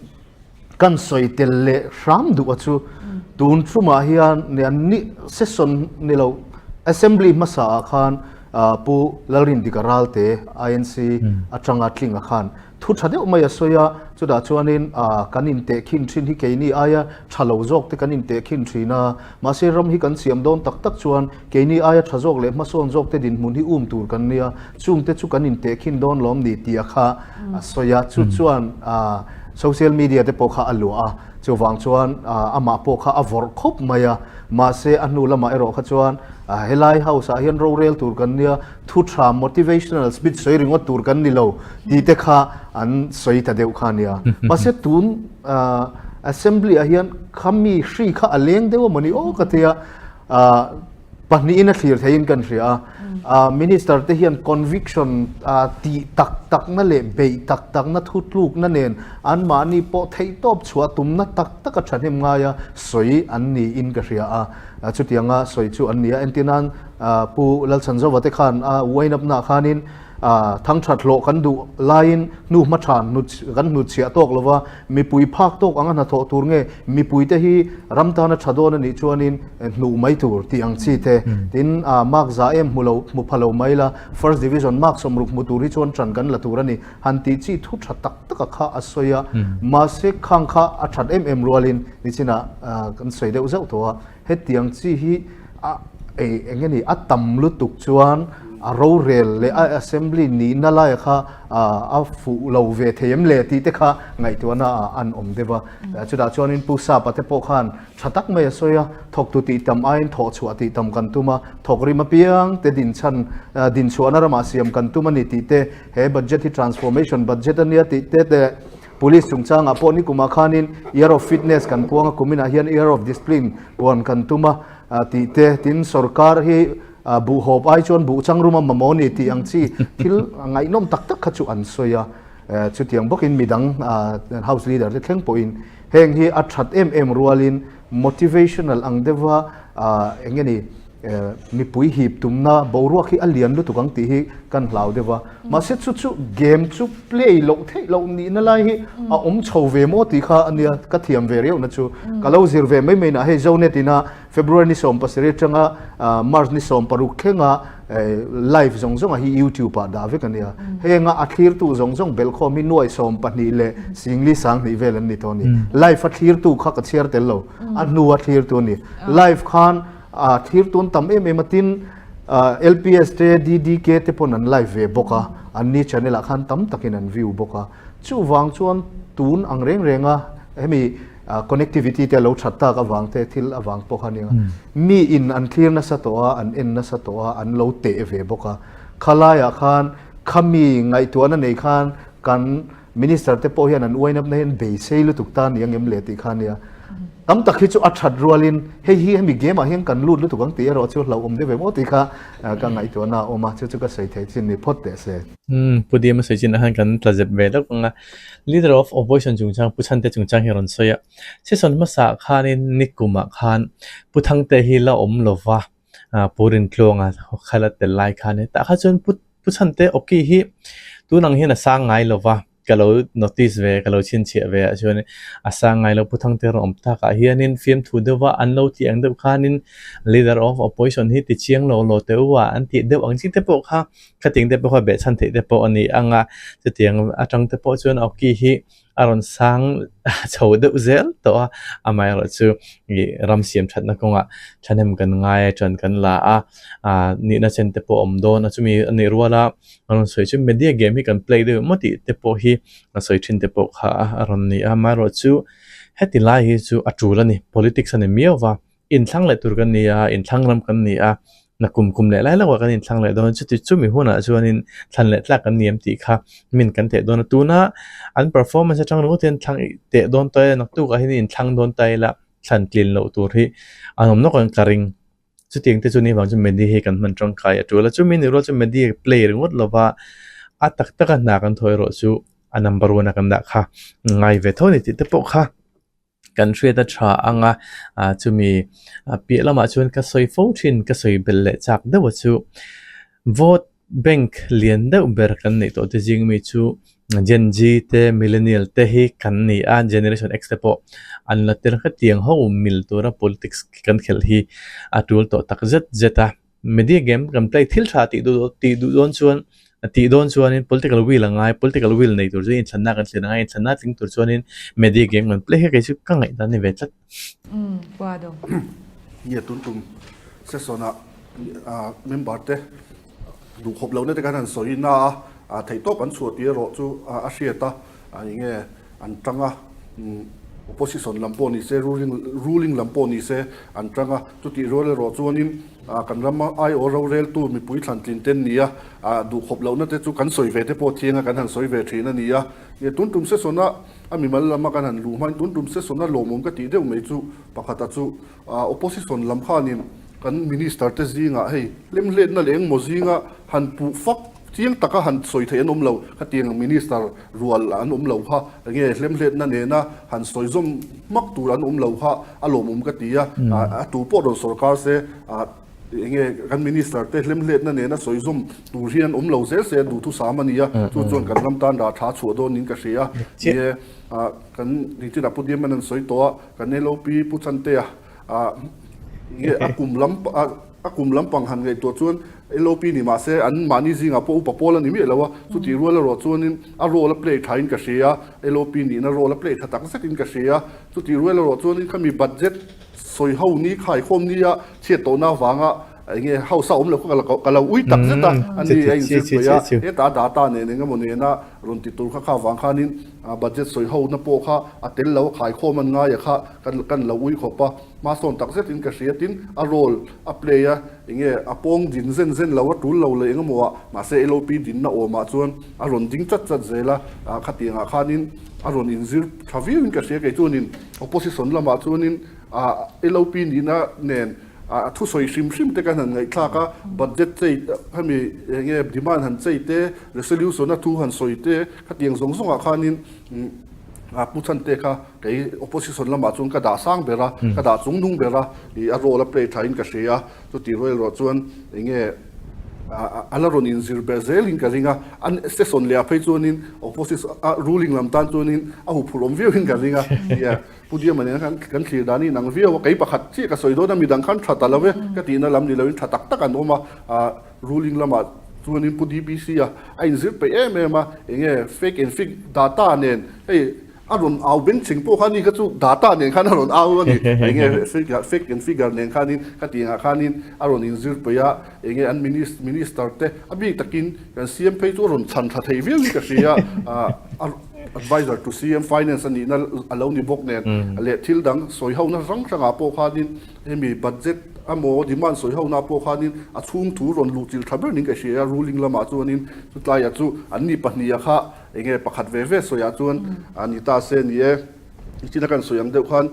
Speaker 6: kan sawi tel leh hram duh a chu tun tumah hian ni session ni lo assembly hmasa ah khan Pu Lalrindika Ralte INC atanga tlinga khan thu tha deuh mai a sawi a, chutah chuanin kan intehkhin thin hi keini aia tha lo zawk te kan intehkhin thin a, mahse ram hi kan siam dawn tak tak chuan keini aia tha zawk leh hmasawn zawk te dinhmun hi um tur kan nia, chungte chu kan intehkhin dawn lawm ni tih a kha a sawi a, chu chuan social media te pawh kha a luah a, chuvang chuan amah pawh kha a vawrh khawp mai a, mahse a hnu lamah erawh kha chuan helai house ah hian rorel tur kan nia, thu tha motivational speech sawi ringawt tur kan ni lo tih te kha an sawi ta deuh kha a nia. Mahse tun assembly ah hian khami hri kha a leng deuh a mawni aw ka tia pahnihin a thlir theiin kan hria a. Minister te hian conviction tih tak takna leh beih tak takna thu tlukna nen anmahni pawh theihtawp chhuah tumna tak taka thahnem ngaia sawi an niin ka hria a. Chutianga sawi chu an ni a, entirnan Pu Lalchhanzova te khan a wind up naah khanin thangthat hlawh kan duh laiin hnu hma tha kan hnutchhiah tawk lova, mipui phak tawk anga hnathawh tur nge mipuite hi ram tana tha dawn a nih chuanin hnuh mai tur tih ang chi te. Tin, mark za em hmu lo hmu pha lo mai la, first division mark 60 hmu tur hi chuan tan kan la tur a ni han tih chi thu tha tak tak a kha a sawi a, mahse khang kha a that em em rualin nichinah kan sawi deuh zauh tawh a, hetiang chi hi a ei eng nge ni a tam lutuk chuan a rorel leh a assembly nihna laia kha a fuh lo ve thei em le tih te kha ngaihtuahna ah an awm deuh a, chutah chuanin Pu Sapa te pawh khan tha tak mai a sawi a, thawktu tih tam aiin thawh chhuah tih tam kan tum a, thawk rim apiang te dinchhan dinchhuahna ramah siam kan tum a ni tih te He budget hi transformation budget a nia tih te te Police chungchangah pawh nikumah khanin Year of Fitness kan puang a, kuminah hian Year of Discipline puan kan tum a tih te, tin sorkar hi buhhawp ai chuan buh changrum a mamawh ni tih ang chi thil ngaihnawm tak tak kha chu an sawi a. Chutiang bawkin midang House Leader te thleng pawhin heng hi a that em em rualin motivational ang deuha eng nge ni Mipui hip tumna boruak hi a lian lutuk ang tih hi kan hlau deuh a, mahse chu chu game chu play loh theih loh nihna lai hi a awm chho ve maw tih kha a nia ka thiam ve riauhna chu ka lo zir ve mai mai na hei Zonet ina February ni 17 atanga March ni 16 thlenga live zawng zawng a hi YouTube ah dah vek a nia henga a thlirtu zawng zawng belhkhawm hi nuai 12 leh singli 20 vel an ni tawh a ni live a thlirtu kha ka chhiar tel lo a hnu a thlirtu a ni live khan. A thlir tun tam em em a, tin LPS te DDK te pawn an live ve bawk a, an ni channel ah khan tam takin an view bawk a. Chuvang chuan tun ang reng reng a hemi connectivity te a lo that tak avang te thil avang pawh kha nia mi in an thlir nasa tawh a, an en nasa tawh a, an lo teh ve bawk a. Khalaiah khan khami ngaihtuahna nei khan kan Minister te pawh hian an uainapna hi an beisei lutuk ta ni ang em le tih kha a nia. Tam tak hi chu a that rualin hei hi hemi game ah hian kan lut lutuk ang tih erawh chu hlauhawm deuh em aw tih kha ka ngaihtuahna a awm a, chu chu ka sawi theih chin ni phawt teh se.
Speaker 1: Umm Pu Diama sawi chin ah khan kan tla zep ve deuh ang a. Leader of Opposition chungchang Pu Chhante chungchang hi a rawn sawi a. Session hmasa ah khanin nikum ah khan Pu Thangte hi la awm lova Pu Rintluanga kha la tel lai khan hetah kha chuan Pu Pu Chhante Awki hi tun ang hian a sang ngai lo va, ka lo notice ve, ka lo chhinchhiah ve ah chuan a sang ngai lo. Pu Thangte rawn awm takah hianin fiamthu deuha an lo tih ang deuh khanin Leader of Opposition hi ti chiang lo lo teh u a an tih deuh ang chi te pawh kha khatiang te pawh kha behchhan theih te pawh a ni ang a, chutiang atang te pawh chuan Awki hi a rawn sang chho deuh zel tawh a, amaherawh chu ih ram siam thatna kawngah thahnem kan ngai a ṭan kan la a, ah nihna chen te pawh a awm dawn a, chumi a nih rual a a rawn sawi chu media game hi kan play deuh emaw tih te pawh hi a sawi thin te pawh kha a rawn ni a, amaherawh chu heti lai hi chu a tul a ni, politics a ni miau va. Inthlang leh tur kan ni a, inthlang ram kan ni a, na kum kum leh lai lohah kan inthlang leh dawn a, chuti chumi hunah chuanin thlan leh tlak kan ni em tih kha min kan teh dawn a, tuna an performance atang ringawt hian thlang teh dawn ta ila naktukah hian inthlang dawn ta ila thlan tlin loh tur hi an awm nawk ang ka ring. Chutiang te chu ni vang chu media hi kan hman tangkai a tul a, chumi nih rual chu media play ringawt lova a tak taka hna kan thaw erawh chu a number one a kan dah kha ngai ve tho a ni tih te pawh kha. Kan hriat a tha ang a, ah chumi piah lamah chuan ka sawi fo thin, ka sawi belh leh chak deuh a chu vote bank lian deuh ber kan neih tawh te zing mi chu Gen Z te Millennial te hi kan ni a, Generation X te pawh an la tel hetiang ho mil tura politics kan khelh hi a tul tawh tak zet zet a. Media game kan play thil tha tih duh tih duh dawn chuan tih dawn chuanin political will a ngai political will nei tur chuan inthlanna kan thlen a ngai inthlanna tling tur chuanin media game kan play hi kei chu ka ngaihdan a ni ve tlat.
Speaker 2: Umm pua do.
Speaker 5: Nge tun tum session ah member te duhkhawp lohna te khan han sawi na a, theihtawp an chhuah tih erawh chu a hriat a, enge an tang a, opposition lam pawh ni se ruling ruling lam pawh ni se an tang a, chutih rual erawh chuanin kan rama aiawh roreltu mipui thlantlin te an ni a, duhkhawp lohna te chu kan sawi ve te pawh thiang a kan han sawi ve thin a ni a, tun tum session a a mimal lama kan han luh hmain tun tum session a lawmawm ka tih deuh mai chu pakhata chu opposition lam khanin kan minister te zingah hei hlemhletna leh engmaw zinga han puh fak chiang taka han sawi theih an awm lo, khatiang minister Rual an awm lo kha, enge hlemhletna nena han sawi zawm hmak tur an awm lo kha a lawmawm ka ti a, a tu pawh rawn sawrkar se enge kan minister te hlemhletna nena sawi zawm tur hi an awm lo zel se duhthusam a ni a, chu chuan kan ram tan rah tha chhuah dawn niin ka hria a, nie kan nitin a Pu Diamond an sawi tawh a, kan LOP Pu Chantea enge a kum lam A kum lampang han ngaihtuah chuan LOP ni mah se an mahni zingah pawh upa pawl a ni miah lo a, chutih rual erawh chuanin a role a play thain ka hria a, LOP nihna role a play tha tak zetin ka hria a, chutih rual erawh chuanin khami budget sawi ho ni khaikhawm nia chhiat tawhna avanga eng nge house a awm loh kha ka lo ui tak zet a, a ni a inzir peih a, heta data nen eng emaw nena rawn ti tur kha kha avang khanin budget sawi ho na pawh kha a tel lo a khaikhawm an ngaia kha kan lo ui khawp a. Hmasawn tak zetin ka hria tin a role a play a enge a pawng din zen zen lo a tul lo leh engemaw ah mahse LOP dinna awmah chuan a rawn ding chat chat zel a khatiang ah khanin a rawn inzir tha viau in ka hria kei chuanin opposition lamah chuanin ah LOP nihna nen a thusawi hrim hrim te kan han ngaihthlak a budget chei hemi enge demand han chei te resolution a thu han sawi te khatiang zawng zawng ah khanin A pu chhan te kha kei opposition lamah chuan ka dah sang ber a, ka dah chung nung ber a, ih a role a play thain ka hria a, chutih rual erawh chuan eng nge a la rawn inzir ber zelin ka ring a, an session leh ah phei chuanin opposition a ruling lam tan chuanin a huphurh awm viauin ka ring a, ih Pu Diama nen khan kan thlir dan in ang viau a, kei pakhat chiah ka sawi dawn a, midang khan tha ta lo e ka tihna lam ni loin tha tak tak an awm a, ah ruling lamah chuanin Pu DPC a a inzir peih em em a, eng nge fake and fik data nen hei. A rawn au bengchheng pawh kha ni kha chu data nen khan a rawn au a ni. Enge fake and figure nen khanin khatiangah khanin a rawn inzir peih a, enge an minister te a bik takin kan CM phei chu a rawn chhan tha thei viau in ka hria a, adviser to CM finance a nihna a lo ni bawk nen leh thil dang sawi hona hrang hrangah pawh khanin hemi budget emaw demand sawi hona pawh khanin a chhung thu rawn luh chilh tha ber niin ka hria a, ruling lamah chuanin chutlaiah chu anni pahniha kha Enge pakhat ve ve sawiah chuan a ni ta se ni e. Nichina kan sawi ang deuh khan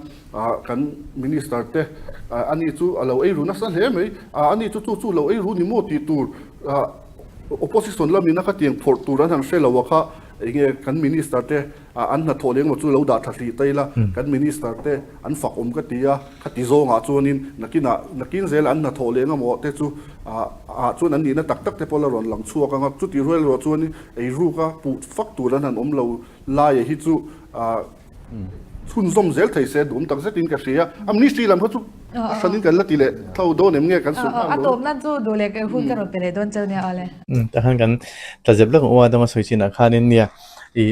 Speaker 5: kan Minister te ani chu a lo ei ru nasa hle mai. Ani chu chu chu lo ei ru ni maw tih tur Opposition lamin a khatiang phawrh tur an han hre lo a kha enge kan Minister te an hnathawh leh engemaw chu lo dah tha hlih ta ila kan Minister te an fak awm ka ti a. Khati zawngah chuanin nakinah nakin zel an hnathawh leh engemaw te chu ah chuan an nihna tak tak te pawh la rawn lang chhuak ang a. Chutih rual erawh chuanin Eiruka puh fak tur an han awm lo laia hi chu chhunzawm zel thei se duhawm tak zetin ka hria. A ministry lam kha chu a hranin kan la ti leh tho dawn em nge kan sawi nghal
Speaker 2: A tawp nan chu duh leh hun ka rawn pe leh dawn cheu nia awle.
Speaker 1: Tah khan kan tla zep lawk ang u a dawng a sawi chinah khanin nia i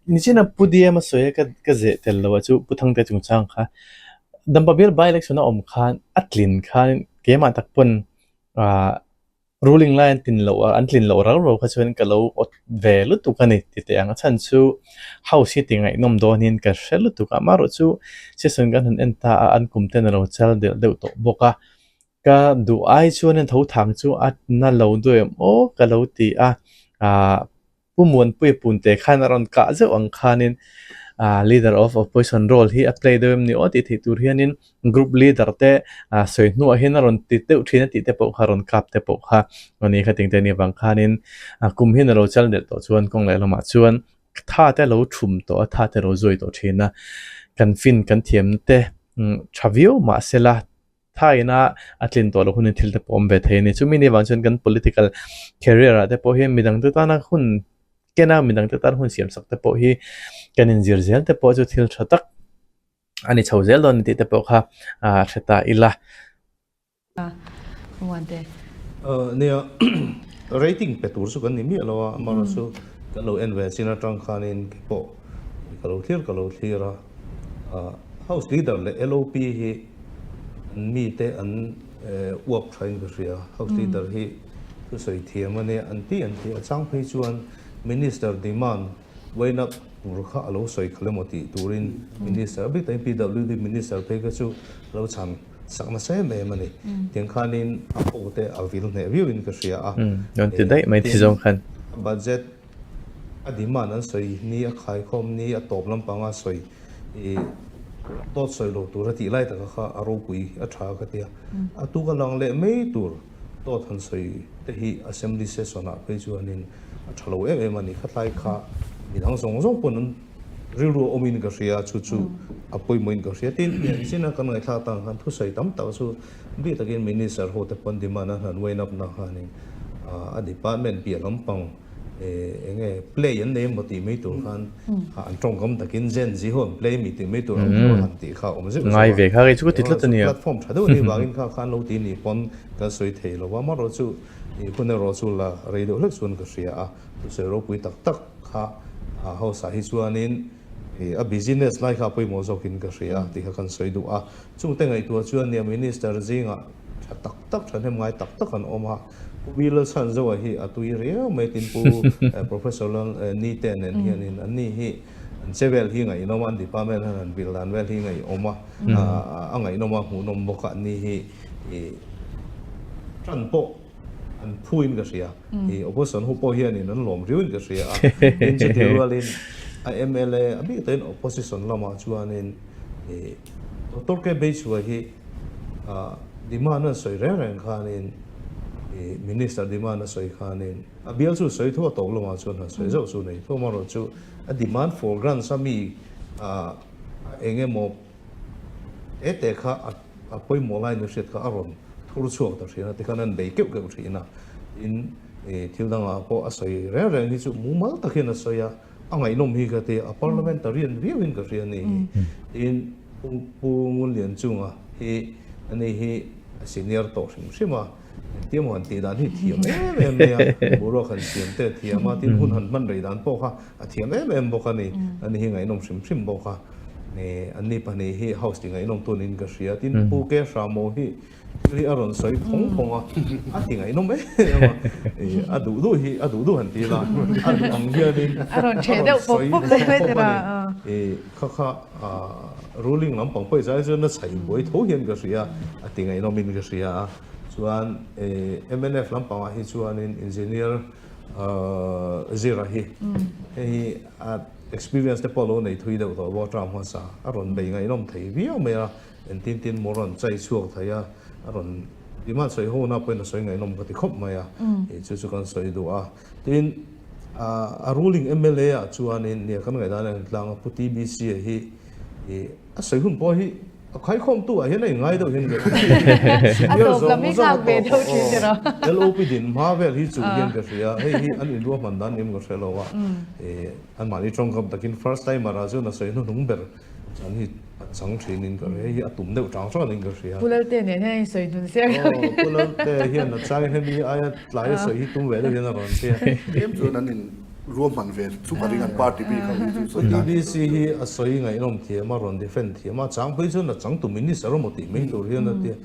Speaker 1: nichina Pu DM a sawi a ka ka zeh tel lo a chu Pu Thangte chungchang kha Dampa bial by election a awm khan a tlin khan keimah tak pawn ah Ruling lai an tlin loh a, an tlin loh rau rau kha chuan ka lo awt ve lutuk a ni ti teh ang. A chhan chu house hi ti ngaihnawm dawnin ka hre lutuk a, amaherawh chu session kan han en ta a, an kum ten a lo chal delh deuh tawh bawk a. Ka duh ai chuan an tho thang chu a na lo deuh em aw ka lo ti a, aah Pu Muanpuia Punte khan a rawn kah zeuh ang khanin Leader of Opposition role hi a play deuh em ni aw tih theih tur hianin Group Leader te sawi hnuah hian a rawn ti deuh thin a tih te pawh kha rawn kap te pawh kha a ni kha tingte nih avang khanin kum hian a lo chal delh tawh chuan kawng leh lamah chuan tha te a lo thum tawh a tha te a lo zuai tawh thin a kan fin kan thiamna te tha viau mahsela Thaina a tlin tawh loh hunin thil te pawh awm ve thei a ni. Chumi ni avang chuan kan political career ah te pawh hian midang te tana hun kena midang te tan hun siam sak te pawh hi kan inzir zel te pawh chu thil tha tak a ni chho zel dawn a ni tih te pawh kha a hre ta ila.
Speaker 4: Nia, rating pe tur chu kan ni miah lo a, amaherawhchu kan lo en ve chin atang khanin keipawh ka lo thlir ka lo thlir a. House Leader leh LOP hi an mite an uap thain ka hria. House Leader hi thusawi thiam a nia an ti an ti. A chang phei chuan Minister demand uaina tur kha a lo sawi khalh emaw tih turin Minister, a bik takin PWD Minister phei kha chu a lo chhan sak nasa em em a ni. Tiang khanin a hote a vil hneh viauin ka hria a.
Speaker 1: Rawn ti daih mai thi zawng khan.
Speaker 4: Budget A demand an sawi ni, a khaikhawm ni, a tawp lampanga sawi i dawt sawi lo tur a tih lai taka kha a ropui a tha ka tia. A tuk a lang leh mai tur dawt han sawi te hi assembly session ah phei chuanin a tha lo em em a ni. Khatlai kha midang zawng zawng pawn an rilru a awmin ka hria, chu chu a pawimawhin ka hria. Tin, nichin a kan ngaihthlak tang khan thusawi tam tak chu bik takin minister ho te pawn demand an han wind up na khanin a department piah lampang eng nge play an nei emaw tih mai tur khan an tawngkam takin Gen Z ho an play mi tih mai tur ang kha han tih kha a awm zeuh zeuh
Speaker 1: a. Ngai ve kha kei chu ka ti tlat a nia.
Speaker 4: Platform tha deuh anih vangin kha khan lo ti ni pawn kan sawi thei lo a, amaherawhchu hun erawh chu la rei deuh hlek chuan ka hria a, thusawi ropui tak tak kha house ah hi chuanin a business lai kha a pawimawh zawkin ka hria a tih kha kan sawi duh a, chungte ngaihtuah chuan nia minister zingah tha tak tak thahnem ngai tak tak an awm a. Pu Bill Lalchhanzoa hi a tui riau mai tin Pu Professor Lal Nite nen hianin an ni hi an che vel hi ngaihnawm a, an department hian an vil dan vel hi ngaihnawm a, a ngaihnawm a hmuhnawm bawk a, an ni hi tan pawh an phuin ka hria. I opposition ho pawh hianin an lawm riauin ka hria a, tin chuti rualin a mla a bik takin opposition lamah chuanin Doctor K Beichhua hi Demand an sawi reng reng khanin Minister demand a sawi khanin a bial chu sawi tho a tawp lamah chuan han sawi zauh chu nei tho amaherawh chu a demand for grants a mi eng emaw te te kha a pawimawh lai ni hriat kha a rawn thur chhuak ta thin a tikhan an bei keuh keuh thin a tin thil dangah pawh a sawi reng reng hi chu mumal takin a sawi a. A ngaihnawm hi ka ti a, parliamentarian viauin ka hria a ni hi. Tin, Pu Ngunlianchunga hi ani hi a senior tawh hrim hrim a. Engtia maw han tih dan hi thiam em em mai a, boruak han siam te a thiam a, tin hun han hman rei dan pawh kha a thiam em em bawk a ni. Ani hi ngaihnawm hrim hrim bawk a, anni pahnih hi house ti ngaihnawm tu niin ka hria. Tin Pu Ke Hramo hi thil hi a rawn sawi phawng phawng a, a ti ngaihnawm em em a, a duh duh hi a duh duh han ti ila, a duh ang hianin
Speaker 2: a rawn sawi pawp pawp
Speaker 4: a ni. Kha kha ruling lampang pawh i zai chuan a chhaih buai tho hian ka hria, a ti ngaihnawmin ka hria a. Chuan mnf lampangah hi chuanin engineer Zira hi hei hi a experience te pawh lo nei thui deuh tawh bawk a term hmasa a rawn bei ngaihnawm thei viau mai a, engtin tin maw rawn chai chhuak thei a, a rawn demand sawi ho na pawhin a sawi ngaihnawm ka ti khawp mai a, chu chu kan sawi duh a. Tin a ruling mla ah chuanin nia kan ngaihdan a intlang a Pu TBC a hi a sawi hun pawh hi a khaikhawmtu ah hian a inngai deuh hian ka hria.
Speaker 2: Senior zawng zawng a
Speaker 4: tawp a aw LOP din hma vel hi chu hian ka hria hei hi an inruahman dan em ka hre lo a anmahni tawngkam takin first timer ah chuan a sawi hnuhnung ber Chan hi a chang thin in ka hria, hei hi a tum deuh tang tang in ka hria.
Speaker 2: Pu Lalte nen hian a insawi hnun sia ka
Speaker 4: hria. Aw, Pu Lalte hian a chang hemi aia tlai a sawi hi tum ve deuh hian a rawn hria.
Speaker 5: Tlem chuan an in ruahman ve chu ka ring an party bik ho hi chu sawi dan.
Speaker 4: TBC hi a sawi ngaihnawm thiam a, rawn defend thiam a, chang phei chuan a changtu minister emaw tih mai tur hian a tia,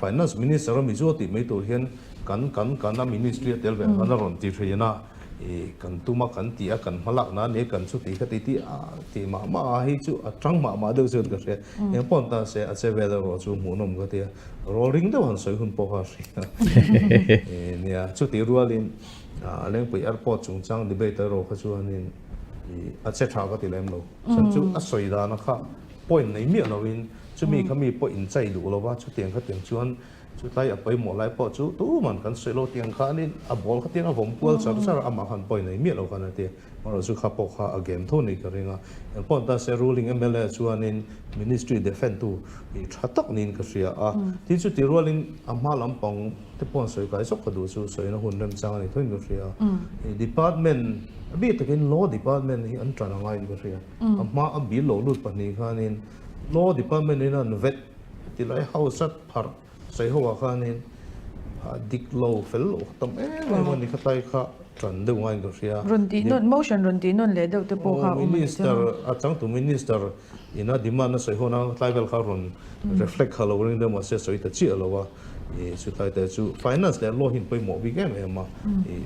Speaker 4: finance minister a mi chu a tih mai tur hian kan kan kan a ministry a tel ve ang khan a rawn ti thin a. I kan tum a, kan ti a, kan hma lak na nia, kan chu ti kha ti ti a ti mah mah a, hei chu a tang mah mah deuh chuan ka hria. Eng pawh an tan se a che vel erawh chu hmuhnawm ka ti a, rawl ring deuh han sawi hun pawh kha a hria. I nia, chutih rualin Lengpui Airport chungchang debate erawh kha chuanin i a che tha ka ti lem lo. Chhan chu a sawi dana kha point nei miah loin chumi kha mi pawh inchai duh lo va, chutiang khatiang chuan Chutlai a pawimawh lai pawh chu tuman kan sawi lo tiang khanin a ball kha tiang a vawm kual char char a, amah khan pawi nei miah lo khan a ti a. Amaherawh chu kha pawh kha a game tho ni ka ring a. Engpawh an ta se ruling mla chuanin ministry defend tu hi tha tak niin ka hria a. Tin chuti rualin a hma lampang te pawh an sawi kai zawk ka duh chu sawina hun remchang a ni thoin ka hria a. Department a bik takin law department hi an tan a ngaiin ka hria. A hma a bill lo lut pahnih khanin law department in an vet Tilai house a pharh sawi ho ah khanin dik lo fel lo kha tam em em a ni kha tlai kha tan deuh ngaiin ka hria.
Speaker 2: Rawn tih nawn motion rawn tih nawn leh deuh te pawh kha a awm a ni
Speaker 4: Minister a changtu minister ina demand a sawi ho na tlai vel kha rawn reflect kha lo ring deuh mahse a sawi ta chiah lo a i chutlai te chu finance leh law hi an pawimawh bik em em a i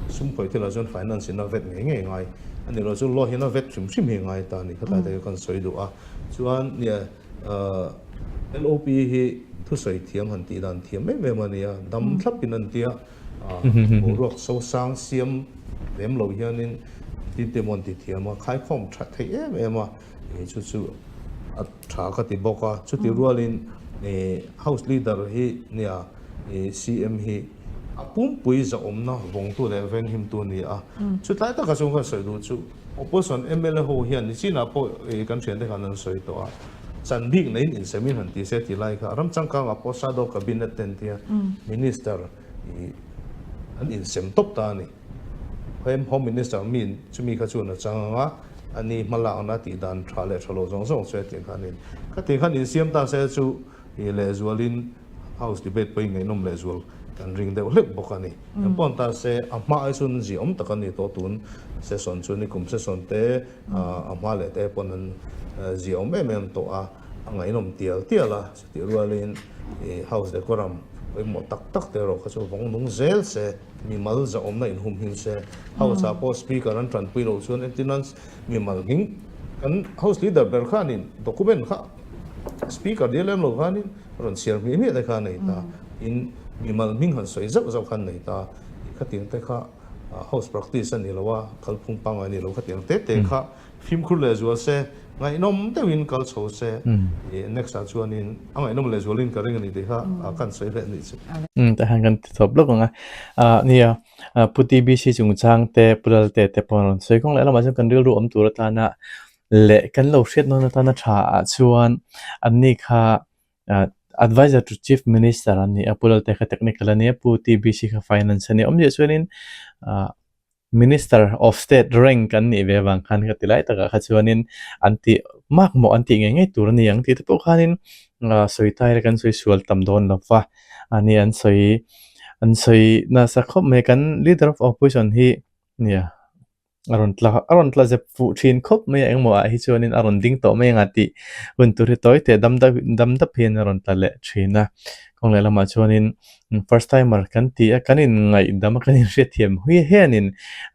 Speaker 4: sum khawih thil ah chuan finance in a vet ngei ngei ngai a ni lo chu law hian a vet hrim hrim hi a ngai ta a ni kha tlai te kha kan sawi duh a chuan LOP hi thusawi thiam han tih dan thiam em em a nia, dam thlapin an tia, boruak sosang siam lem lo hianin tin te maw an ti thiam a, khaikhawm tha thei em em a, chu chu a tha ka ti bawk a, chuti rualin House Leader hi nia CM hi a pumpui zahawmna vawngtu leh venghimtu a ni a, chutlai taka chuan ka sawi duh chu. Opposition mla ho hian nichinah pawh kan thiante khan an sawi tawh a, chan bik neiin insemin han ti se tih lai kha ram changkangah pawh shadow cabinet te an tia, minister ih an insem tawp ta a ni. Home Home Minister mi chumi kha chuan a chang ang a, ani hmalakna tih dan tha leh tha lo zawng zawng chu hetiang khan in khatiang khan insiam ta se chu ih lehzualin House debate pawhin ngaihnawm lehzual kan ring deuh hlek bawk a ni. Engpawh an ta se, a hma ai chuan ziaawm tak a ni tawh tun session chu nikum session te a hma leh te pawn an ziaawm em em tawh a, a ngaihnawm tial tial a, chutih rualin House decorum pawimawh tak tak te erawh kha chu vawng nung zel se, mimal zahawmna inhumhim se, House ah pawh Speaker an tanpui loh chuan entirnan mimal hming kan House leader ber khanin document kha Speaker dil lem lo khanin rawn chhiar hmiah hmiah te kha a nei ta, tin mimal hming han sawi zauh zauh kha an nei ta, khatiang te kha house practice a ni lo a, kalphung pangngai a ni lo, khatiang te te kha fimkhur lehzual se, ngaihnawm deuhin kal chho se, next ah chuanin a ngaihnawm lehzualin ka ring a ni tih kha kan sawi hle a nih chu.
Speaker 1: Umm tah hian kan ti chawp lawk ang a, ah nia Pu TBC chungchang te Pu Lalte te pawh an rawn sawi kawng leh lamah chuan kan rilru awm tur atana leh kan lo hriat nawn atana tha ah chuan anni kha Adviser to Chief Minister an ni a, Pu Lalte kha Technical a ni a, Pu TBC kha Finance a ni a. Awmzia chuanin Minister of State rank an nih ve avang khan ka ti lai takah kha chuanin an tih makmawh an tih ngei ngei tur a ni ang tih te pawh khanin sawi tai ila kan sawi sual tam dawn lo va, a ni an sawi. an sawi nasa khawp mai kan leader of opposition hi nia a rawn tla a rawn tla zep fuh thin khawp mai a engmaw ah hi chuanin a rawn ding tawh mai anga tih hun tur hi tawi teh dam dap dam dap hian a rawn tla leh thin a kawng leh lamah chuanin first timer kan ti a kan in ngaihdam a kan in hriatthiam hianin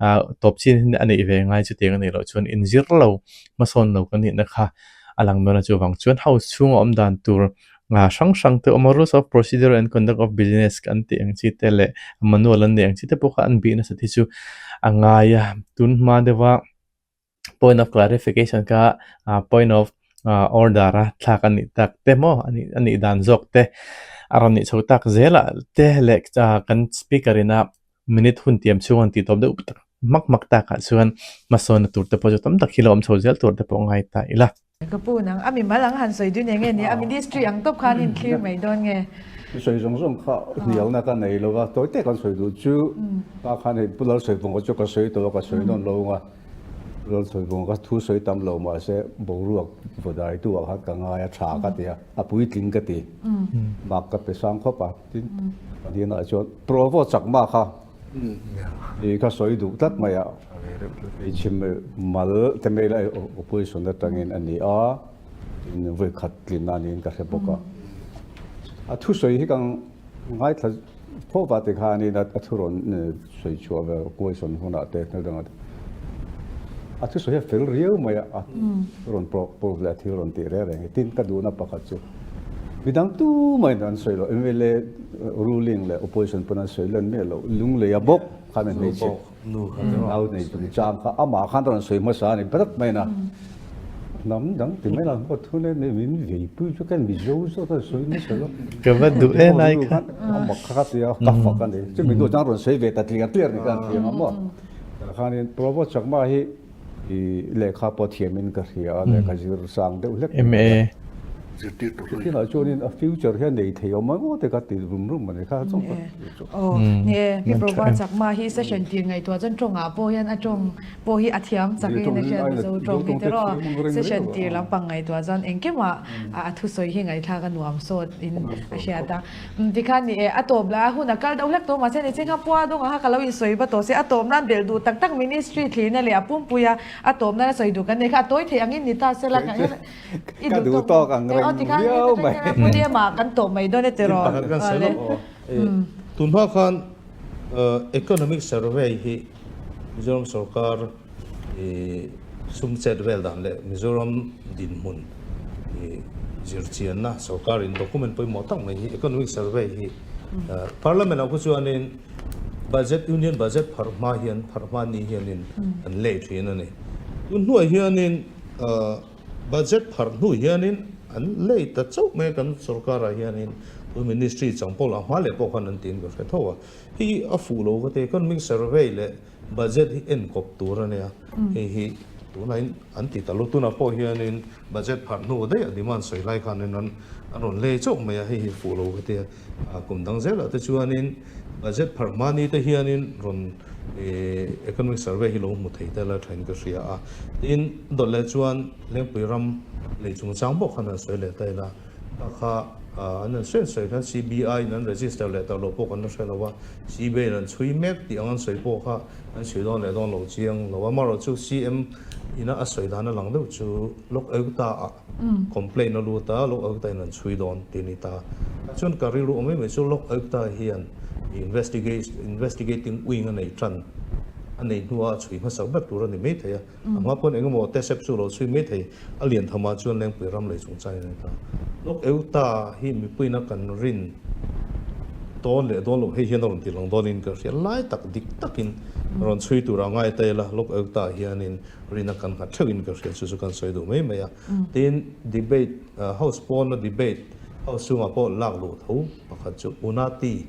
Speaker 1: ah tawp chin hi a neih ve ngai chutiang a nih loh chuan inzir lo hmasawn lo kan nihna kha a lang dawn a chuvang chuan house chhunga awm dan tur ah hrang hrang te awm a rules of procedure and conduct of business kan tih ang chi te leh manual an neih ang chi te pawh kha an bih nasat hi chu a ngai a tun hma deuh a point of clarification kha ah point of ah order a thlak a nih tak te maw a nih a nih dan zawk te a rawn nih chho tak zel ah te leh ah kan speaker ina minute hun tiam chhung an tih tawp deuh tak hmak hmak takah chuan hmasawnna tur te pawh chu tam tak hi lo awm chho zel tur te pawh ngai ta ila.
Speaker 2: Ka pu nang a mimal ang han sawi dun enge nia a ministry ang tawp khan in thlir mai dawn nge.
Speaker 3: I sawi zawng zawng kha hnialna ka nei lo va, tawi te kan sawi duh chu pa khan hei Pu Lalsawivunga chu ka sawi tawh a ka sawi nawn lo anga Pu Lalsawivunga ka thu sawi tam lo mahse boruak vawdai tu ah khan ka ngai a tha ka ti a, a puitling ka ti mak ka pe sang khawp a tin pahnihnah chuan Provo Chakma kha I ka sawi duh tlat mai a, hmeichhe mal te mai lai opposition atangin a ni a, tin vawi khat tlinna niin ka hre bawk a. A thusawi hi ka ngaithla fo va ti khanin a thu rawn sawi chhuah ve opposition hunah te thil dangah te a thusawi hi a fel riau mai a, a rawn prove leh a thil rawn tih reng reng hi. Tin ka duhna pakhat chu midang tumah in an sawi lo, mla Ruling leh opposition pawn an sawi lan miah loh, lunglei a bawk khan a hmeichhe nau nei chung chang kha amah khan rawn sawi hmasa a ni prat mai na. Hnam dang ti mai lah pawh thu nei min veipui chu kan Mizo zawk a sawi hmasa lo.
Speaker 1: Ka va duh e lai kha.
Speaker 3: A mak kha kha tia ka fak a ni. Chumi hnu chuan rawn sawi ve ta tliar tliar ni khan thiam a maw. Tah khanin Provost Chakma hi I lehkha pawh thiamin ka hria a, lehkha zir sang deuh hlek
Speaker 1: MA.
Speaker 5: Zirtirtu hlui.
Speaker 3: Chutiangah chuanin a future hian nei thei awm ang aw te ka ti rum rum a ni kha chu.
Speaker 2: Aw ni e, Pi Prabha Chakma hi session tir ngaihtuah chuan tawngah pawh hian a tawng pawh hi a thiam chakin a hriat Mizo tawng hi tiraw session tir lampang ngaihtuah chuan engkimah a thusawi hi ngaihthlak a nuam sawt in a hriat a. Tikhan ni e, a tawp lah a hun a kal deuh hlek tawh mahse nichhin kha pua dawngah kha ka lo insawi va tawh se a tawp nan belh duh tak tak ministry thlirna leh a pumpui a, a tawp nan a sawi duh kan nei kha a tawi theih angin ni ta sela ka i duh tawk ang reng tikhan viau mai pu Liama kan tawp mai dawn e tiraw
Speaker 4: Pakhat kan sawi lawk aw. Tun hma khan economic survey hi Mizoram sorkar Sum chet vel dan leh Mizoram dinhmun zirchianna sorkarin document pawimawh tak mai hi Economic Survey hi Parliament ah khu chuanin Budget Union Budget pharh hma hian pharh hma ni hianin an lei thin a ni. Tun hnuai hianin Budget pharh hnu hianin an lei ta chauh mai a kan sorkarah hianin tun Ministry changpawl ah hma leh pawh khan an tiin ka hre tho a. Hei a fuh lo ka ti Economic Survey leh Budget hi enkawp tur a nia, hei hi tunain an ti ta lo. Tunah pawh hianin budget pharh hnu daih a demand sawi lai khanin an rawn lei chauh mai a, hei hi fuh lo ka ti a. Kum dang zelah te chuanin budget pharh hmani te hianin rawn economic survey hi lo hmu thei tel a thain ka hria a. Tin, dawt leh chuan Lengpui ram lei chungchang pawh khan an sawi leh ta ila, kha kha an han sawi sawi khan CBI in an register leh tak loh pawh kan la hre lo a. CBI in an chhui mek tih ang an sawi pawh kha an chhui dawn leh dawn lo chiang lo a. Amaherawhchu CM ina a sawi dan a lang deuh chu Lok Ayukta ah complaint a lut a, Lok Ayukta in an chhui dawn tih a ni ta. Chuan ka rilru awm mai mai chu Lok Ayukta hian investigating wing a nei tan a nei hnua a chhui hmasak ber tur a ni maithei a. A hma pawn engemaw tesep chu lo chhui mai thei, a lian thamah chuan Lengpui ram lei chung chain a ni ta. Lawk eu ta hi mipuina kan rin dawn leh dawn loh hei hian a rawn ti lang dawnin ka hria lai tak dik takin rawn chhui tur a ngai ta ila, lawk eu ta hianin rina kan nghat theuhin ka hria chu chu kan sawi duh mai mai a. Tin, debate, house pawna debate, House chungah pawh lak luh tho pakhat chu Unati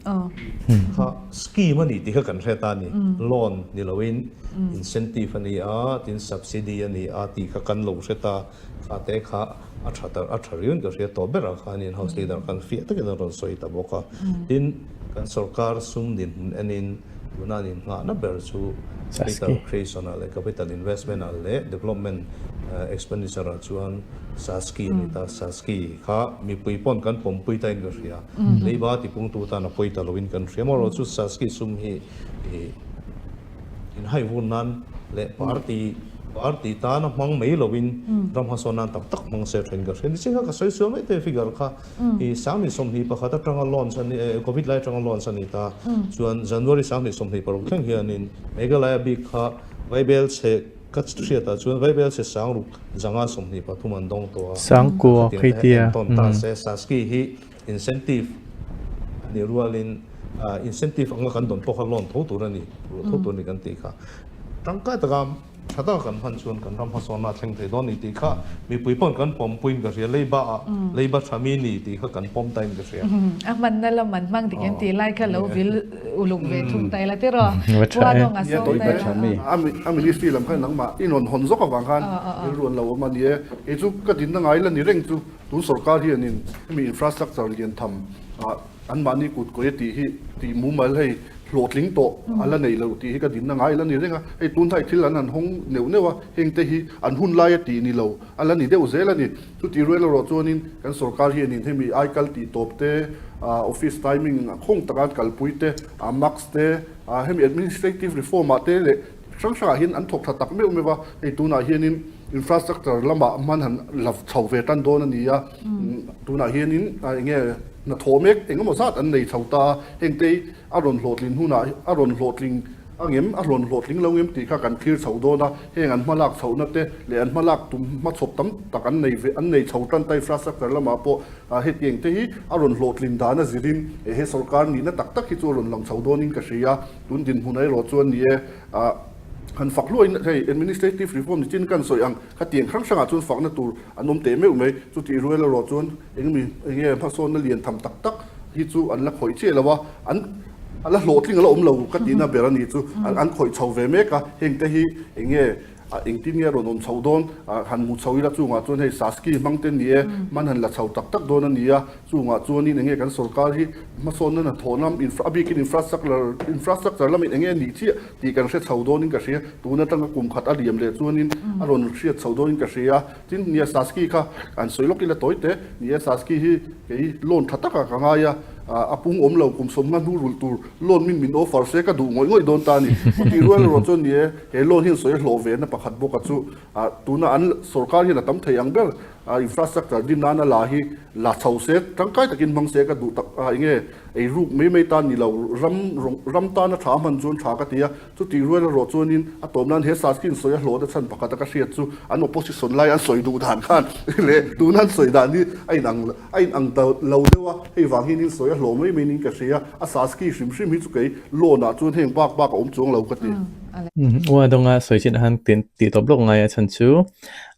Speaker 4: kha scheme a ni tih kha kan hre ta a ni. Loan ni loin incentive a ni a, tin subsidy a ni a tih kha kan lo hre ta. Kha te kha a tha ta a tha riauin ka hria tawh berah khanin House leader khan fiah takin a rawn sawi ta bawk a. Tin, kan sorkar sum dinhmun enin tuna an innghahna ber chu capital creation ah leh capital investment ah leh development. Expenditure ah chuan Saski a ni ta, Saski kha mipui pawn kan pawmpui ta in ka hria, leiba tipungtu tan a pawi ta lo in kan hria, amaherawh chu Saski sum hi inhaivun nan leh party party tana hmang mai lo in ram hmasawn nan tak tak hmang se tha in ka hria, nichin kha ka sawi sual mai te figure kha i 2021 atanga launch a ni covid lai atanga launch a ni ta, chuan January 2026 thleng hianin Meghalaya bik kha Vaibel chhe Ka hriatah chuan Vaibel chhe sangruk zanga 23 an dawng tawh a,
Speaker 1: Sangkua
Speaker 4: khatiang te
Speaker 1: khaitia.
Speaker 4: en tawn ta se. Saski hi incentive a nih rualin incentive anga kan dawn pawh kha loan tho tur a ni, ruah tho tur a ni kan tih kha. Tangkai taka tha taka kan hman chuan kan ram hmasawnna a thleng thei dawn a ni tih kha mipui pawn kan pawmpuiin ka hria, leiba ah leiba tha mi ni tih kha kan pawm tain ka hria.
Speaker 2: A hmanna lam an hmang dik em tih lai kha lo vil uluk ve thung ta ila tiraw?
Speaker 1: Va tha
Speaker 2: Khua
Speaker 1: e.
Speaker 2: dawng a sawm ta ila.
Speaker 5: A ministry lam khan nangmah i rawn hawn zawk avang khan rilru an lo awm a ni e. Kei chu ka dinna ngai la ni reng chu tun sorkar hianin hemi infrastructure lian tham anmahni kut kawi a tih hi tih mumal hei hlawhtling tawh a la nei lo tih hi ka dinna ngai la ni reng a. Hei tun hnaih thil an han hawng neuh neuh a, hengte hi an hun laia tih ni lo a la ni deuh zel a ni. Chutih rual erawh chuanin kan sorkar hianin hemi aikal tih tawp te, office timing khawng taka an kalpui te, mask te, hemi administrative reform ah te leh hrang hrangah hian an thawk tha tak meuh meuh a, hei tunah hianin infrastructure lamah hman han la chho ve tan dawn a ni a, tunah hianin eng nge hnathawh mek eng emaw zat an nei chho ta a, hengte a rawn hlawhtlin hunah a rawn hlawhtling A ngem, a hlawn hlawhtling lo ngem tih kha kan thlir chho dawn a, heng an hmalak chhohna te leh an hmalak tum hmachhawp tam tak an nei ve, an nei chho tan ta infrastructure lamah pawh hetiang te hi a rawn hlawhtlin dan a zirin he sorkar nihna tak tak hi chu a rawn lang chho dawnin ka hria. Tun dinhmun erawh chuan ni e, han fak hluain hei administrative reform ni chin kan sawi ang khatiang hrang hrangah chuan fakna tur an awm teh meuh mai, chutih rual erawh chuan engmi enge hmasawnna lian tham tak tak hi chu an la khawih chiah lo a, an a la hlawhtling a la awm lo ka tihna ber a ni chu an khawih chho ve mek a, heng te hi eng nge engtin nge a rawn awm chho dawn han hmu chho ila chungah chuan hei Saski hmang te ni e hman han la chho tak tak dawn a ni a, chungah chuanin eng nge kan sorkar hi hmasawnna hnathawh lam a bikin infrastructure infrastructure lamin eng nge a nih chiah tih kan hre chho dawnin ka hria, tun atanga kum khat a liam leh chuanin a rawn hriat chho dawnin ka hria. Tin, nia Saski kha an sawi lawk ila tawi te, ni e Saski hi kei loan tha taka ka ngai a, a pung awm lo kum sawmnga hnu rulh tur loan min min offer se ka duh ngawih ngawih dawn ta a ni. Chutih rual erawh chuan ni e he loan hian sawi a hlawh ve na pakhat bawk a chu tuna an sorkar hian a tam thei ang ber infrastructure din nana la hi la chho se tangkai takin hmang se ka duh tak a enge ei ruk mai mai tan ni lo ram ram tana tha hman chuan tha ka ti a. Chutih rual erawh chuanin a tawp nan he Saski in sawi a hlawhna chhan pakhat a ka hriat chu an opposition lai an sawi duh dan khan leh tuna an sawi dan hi a inang a inang lo deuh a, hei vang hian in sawi a hlawh mai maiin ka hria a, Saski hrim hrim hi chu kei loan ah chuan heng bak bak a awm chuang lo ka ti.
Speaker 1: Ua dawnga sawi chin han tih tawp lawk ngai a chhan chu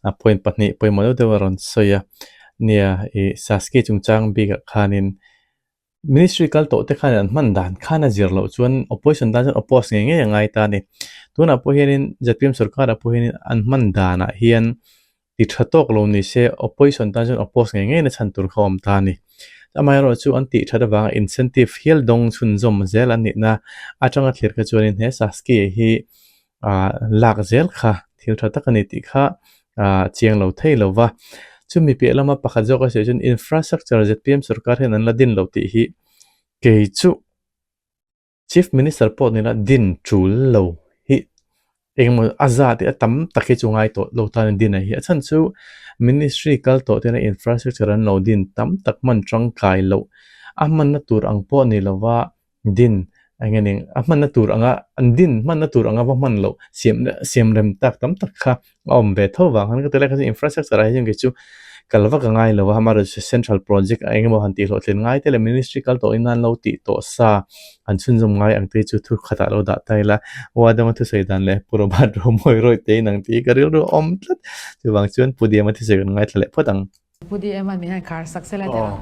Speaker 1: a point pahnih pawimawh deuh deuh a rawn sawi a, nia i Saski chungchang bikah khanin Ministry kal tawh te khan an hman dan khan a zir loh chuan opposition tan chuan oppose ngei ngei a ngai ta a ni. Tunah pawh hianin zpm sorkarah pawh hianin an hman danah hian ti tha tawk lo ni se opposition tan chuan oppose ngei ngei na chhan tur kha a awm ta a ni. Amaherawhchu chu an tih that avanga incentive hial dawng chhunzawm zel an nihna atanga thlir kha chuanin he Saski hi ah lak zel kha thil tha tak a ni tih kha ah chiang lo thei lo va. Chumi piah lama pakhat zawk a sawi chuan infrastructure zpm sorkar hian an la din lo tih hi kei chu Chief Minister pawh nila din tul lo hi engemaw a zat hi a tam tak hi chu ngai tawh lo tan a din a hi. A chhan chu ministry kal tawh tena infrastructure an lo din tam tak hman tangkai loh a hmanna tur ang pawh ni lova din eng nge ning a hmanna tur anga an din hmanna tur anga va hman loh siam siam rem tak tam tak kha a awm ve tho vang khan ka ti lai kha chu infrastructure ah hian kei chu kal vak a ngai lo a amaherawhchu central project a eng emaw han tih hlawhtlin ngai te leh ministry kal tawh in an lo tih tawh sa an chhunzawm ngai ang te chu thu khatah lo dah ta ila aw a danga thusawi dan leh Pu Robert Romawi rawih te in ang tih hi ka rilru a awm tlat chuvang chuan Pu Diama thusawi kan ngaithla leh phawt ang.
Speaker 2: Pu DM an min han khar sak sela teh a.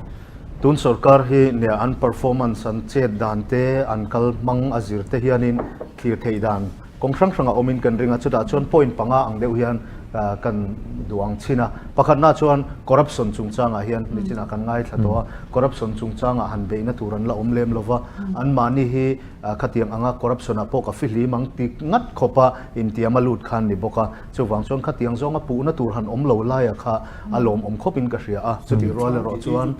Speaker 6: Tun sorkar hi nia an performance an chet dan te an kal hmang a zir te hianin thlir theih dan kawng hrang hrang a awmin kan ring a, chutah chuan point panga ang deuh hian kan duang chhin a. Pakhatna chuan corruption chungchangah hian nichinah kan ngaithla tawh a, corruption chungchangah han beihna tur an la awm lem lo va, anmahni hi khatiang anga corruption ah pawh ka fihlim ang ti ngat khawpa intiam a lut khan ni bawk a. Chuvang chuan khatiang zawnga puhna tur han awm lo laia kha a lawmawm khawpin ka hria a, chutih rual erawh chuan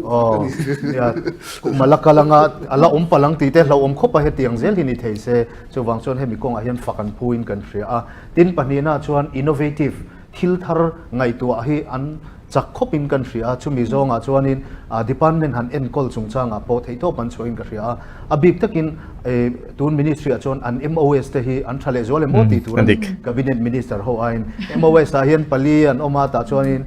Speaker 6: aw nia kum a la kal anga a la awm palh ang tih te hlauhawm khawp a hetiang zel hi ni thei se, chuvang chuan hemi kawngah hian fak an phuin kan hria a. Tin pahnihna chuan innovative thil thar ngaihtuah hi an chak khawpin kan hria a, chumi zawngah chuanin department han enkawl chungchangah pawh theihtawp an chhuahin ka hria a, a bik takin tun ministry ah chuan an MOS te hi an tha leh zual em aw tih tur a ni, cabinet minister ho aiin MOS ah hian pali an awm a, tah chuanin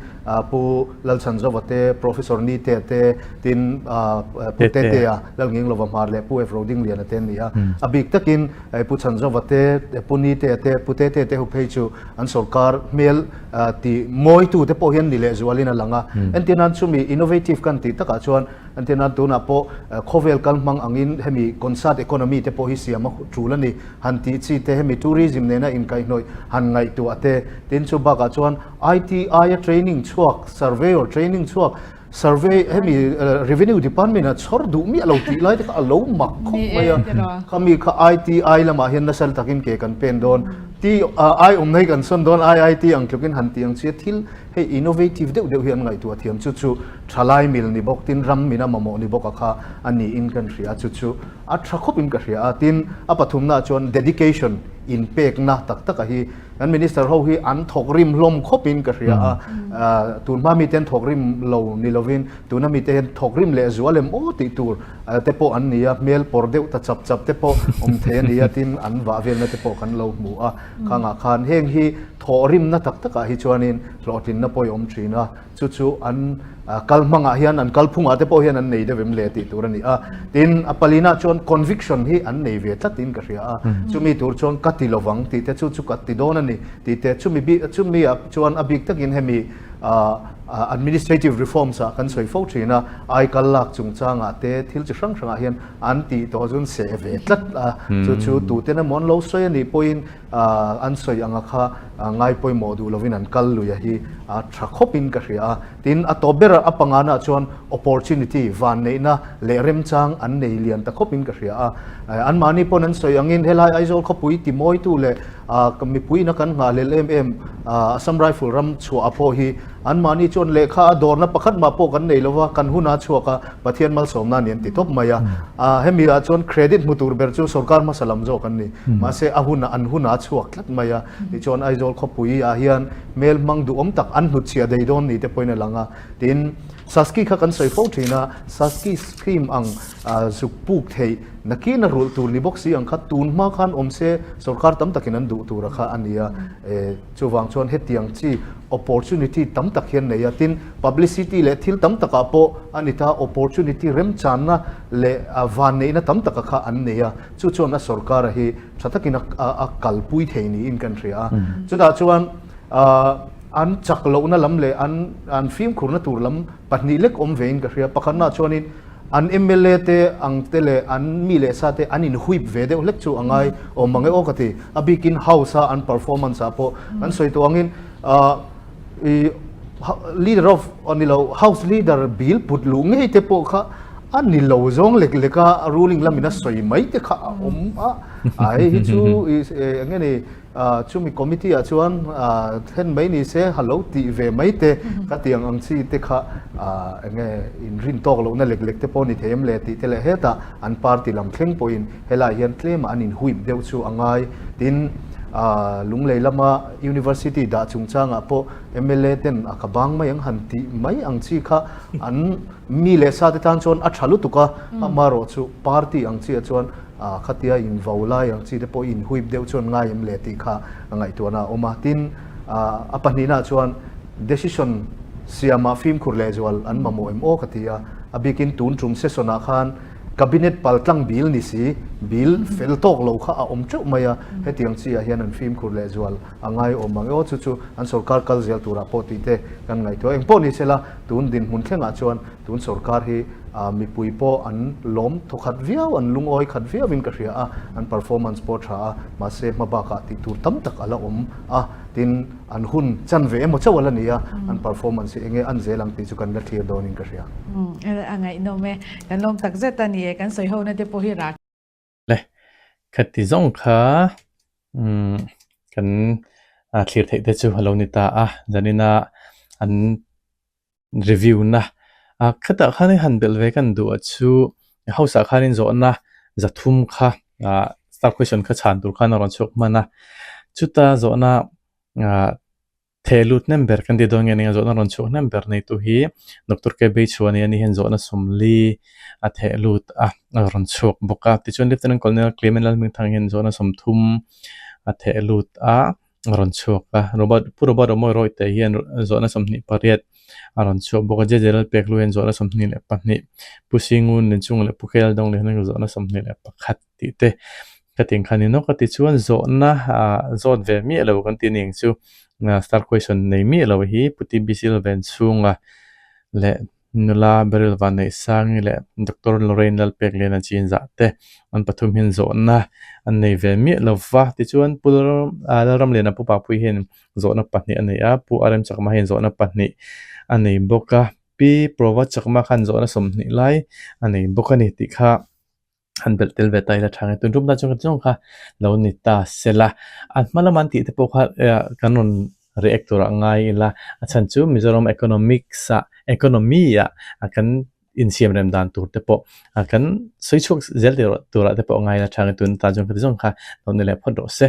Speaker 6: Pu Lalchhanzova te, Professor Nitea te, tin Pu Tetea, Lalnginglova Hmar leh Pu F Rodingliana te an ni a, a bik takin Pu Chhanzova te, Pu Nitea te, Pu Tetea te ho phei chu an sorkar hmel ti mawitu te pawh hian ni leh zualin a lang a. Entir nan chumi innovative kan tih takah chuan entir nan tunah pawh khawvel kal hmang angin hemi concert economy te pawh hi siam a tul a ni han tih chi te hemi tourism nena inkaihhnawih han ngaihtuah te tin chu bakah chuan ITI a training chhuak surveyor training chhuak Survey hemi revenue department a chhawr duh miah lo tih lai te kha a lo mak khawp mai a, khami kha ITI lamah hian nasa takin ke kan pen dawn, ti ai awmna hi kan sawn dawn IIT ang tlukin han tih ang chi a thil hei innovative deuh deuh hi an ngaihtuah thiam chu chu thalai mil ni bawk tin ram min a mamawh ni bawk a kha a niin kan hria a chu chu a tha khawpin ka hria a, tin a pathumnaah chuan dedication inpekna tak taka hi Kan minister ho hi an thawk rim hlawm khawpin ka hria a, tun hma mite an thawk rim lo ni lovin tuna mite hian thawk rim leh zual em aw tih tur te pawh an ni a, hmel pawr deuh ta chap chap te pawh awm thei a ni a, tin an vah velna te pawh kan lo hmu a, khangah khan heng hi thawh rimna tak takah hi chuanin hlawhtlinna pawh i awm thin a. Chu chu an kal hmangah hian an kalphungah te pawh hian an nei deuh em le tih tur a ni a. Tin, a palina chuan conviction hi an nei ve tlatin ka hria a. Chumi tur chuan ka ti lovang tih te chu chu ka ti dawn a ni tih te chumi bik chumi ah chuan a bik takin hemi administrative reforms ah kan sawi fo thin a, aikal lak chungchangah te thil chi hrang hrangah hian an tih tawh chu an seh ve tlat a. Chu chu tuten emaw an lo sawi a nih pawhin An sawi anga kha ngai pawimawh duh lovin an kal lui a hi a tha khawpin ka hria a. Tin, a tawp ber a pangana chuan opportunity, vanneihna leh remchang an nei lian ta khawpin ka hria a. Anmahni pawn an sawi angin helai Aizawl khawpui timawitu leh mipuiina kan nghahhlelh em em Assam Rifle ram chhuah a pawh hi anmahni chuan lehkha a dawrna pakhat mah pawh kan nei lova, kan huna chhuak a, Pathian malsawmna a ni an ti tawp mai a. Hemi ah chuan credit hmu tur ber chu sorkar hmasa lam zawk an ni. Mahse a huna an huna a chhuak tlat mai a. Tichuan Aizawl khawpui ah hian hmel hmang duhawm tak an hnutchhiah dei dawn ni te pawhin a lang a. Tin, Saski kha kan sawi fo thin a, Saski scheme ang zuk puk theih nakin a rulh tur ni bawk si ang kha tun hma khan awm se sorkar tam takin an duh tur a kha a ni a. Chuvang chuan hetiang chi opportunity tam tak hian nei a, tin publicity leh thil tam takah pawh a ni ta, opportunity remchanna leh vanneihna tam taka kha an nei a, chu chuan a sorkara hi tha takin a kalpui thei niin kan hria a. Chutah chuan an chak lohna lam leh an fimkhurna tur lam pahnih lek awm vein ka hria, pakhatnaah chuanin, An mla te ang te leh an mi leh sa te an in huip ve deuh hlek chu a ngai awm mang e aw ka ti. A bikin house a an performance ah pawh kan sawi tawh angin i leader of aw ni lo house leader bill put luh ngei te pawh kha a ni lo zawng lek lek a ruling lamin a sawi mai te kha a awm a, a hei hi chu i eng nge ni Chumi committee ah chuan then mai ni se ha lo tih ve mai te ka tiang ang chi te kha enge in rin tawk lohna lek lek te pawh ni thei em le tih te leh hetah an party lam thleng pawhin helai hian tlema an in huip deuh chu a ngai. Tin, Lunglei lama University dah chungchangah pawh mla ten a ka bang mai ang han tih mai ang chi kha an mi leh sa te tan chuan a tha lutuk a, amaherawhchu party ang chi ah chuan Khatia in vo lai ang chi te pawh in huip deuh chuan ngai em le tih kha a ngaihtuahna a awm a. Tin, a pahnihna chuan decision siamah fimkhur lehzual an mamawh em aw ka ti a. A bikin tun tum session ah khan cabinet pal tlang bil ni si. Bill fel tawk lo kha a awm teuh mai a, hetiang chi ah hian an fimkhur leh zual a ngai awm ang e aw, chu chu an sorkar kal zel turah pawh tih te kan ngaihtuah. Engpawh ni sela, tun dinhmun thlengah chuan tun sorkar hi mipui pawh an lawm thawkhat viau, an lungawi khat viauin ka hria a, an performance pawh tha a, mahse hma bakah tih tur tam tak a la awm a, tin an hun chan ve emaw chauh a la ni a, an performance hi enge an zel ang tih chu kan la thlir dawnin ka hria.
Speaker 2: A ngaihnawm e. Kan lawm tak zet a ni e, kan sawi ho na te pawh hi rak.
Speaker 1: Le, khati zawng kha umm kan thlir theih te chu a lo ni ta a, zanina an review na a khatah khan han belh ve kan duh a chu house ah khanin zawhna 300 kha ah star question kha chhan tur khan a rawn chhuak hman a, chuta zawhna ah Theh lut hnem ber kan ti dawn nge nia zawhna rawn chhuak hnem ber neitu hi Doctor K Beichhua a ni a, ani hian zawhna 40 a theh lut a, a rawn chhuak bawk a. Tichuan Lieutenant Colonel Clement Lalhmingthang hian zawhna 30 a theh lut a, a rawn chhuak a. Robert Pu Robert Romawi Rawite hian zawhna 28 a rawn chhuak bawk a. JJ Lalpeklu hian zawhna 22, Pu Singun Linchunga leh Pu K Laldawng hian zawhna 21. tih te ka ti ang khan in ka ti chuan zawhna ah zawt ve miah lo kan tih ning chu star question nei miah lo hi Pu T B Silven chhunga leh nula Beryl Vanneihsangi leh Doctor Lorraine Lalpekliana chinzah te an pathum hian zawhna an nei ve miah lo va tichuan Pu Lalramliana Pu Papui hian zawhna pahnih a nei a Pu R M Chakma hian zawhna pahnih a nei bawk a Pi Prova Chakma khan zawhna 20 lai a nei bawk a ni tih kha. han belh tel ve ta ila tha nge tun tum tan chuan ka zawng kha lo ni ta sela a hma lama an tih te pawh kha kan rawn react tur ah ngai ila a chhan chu Mizoram economics ah economy ah kan insiam rem dan tur te pawh kan sawi chhuak zel tur ah te pawh ngai ila tha nge tun tan chuan ka ti zawng kha lo ni leh phawt rawh se.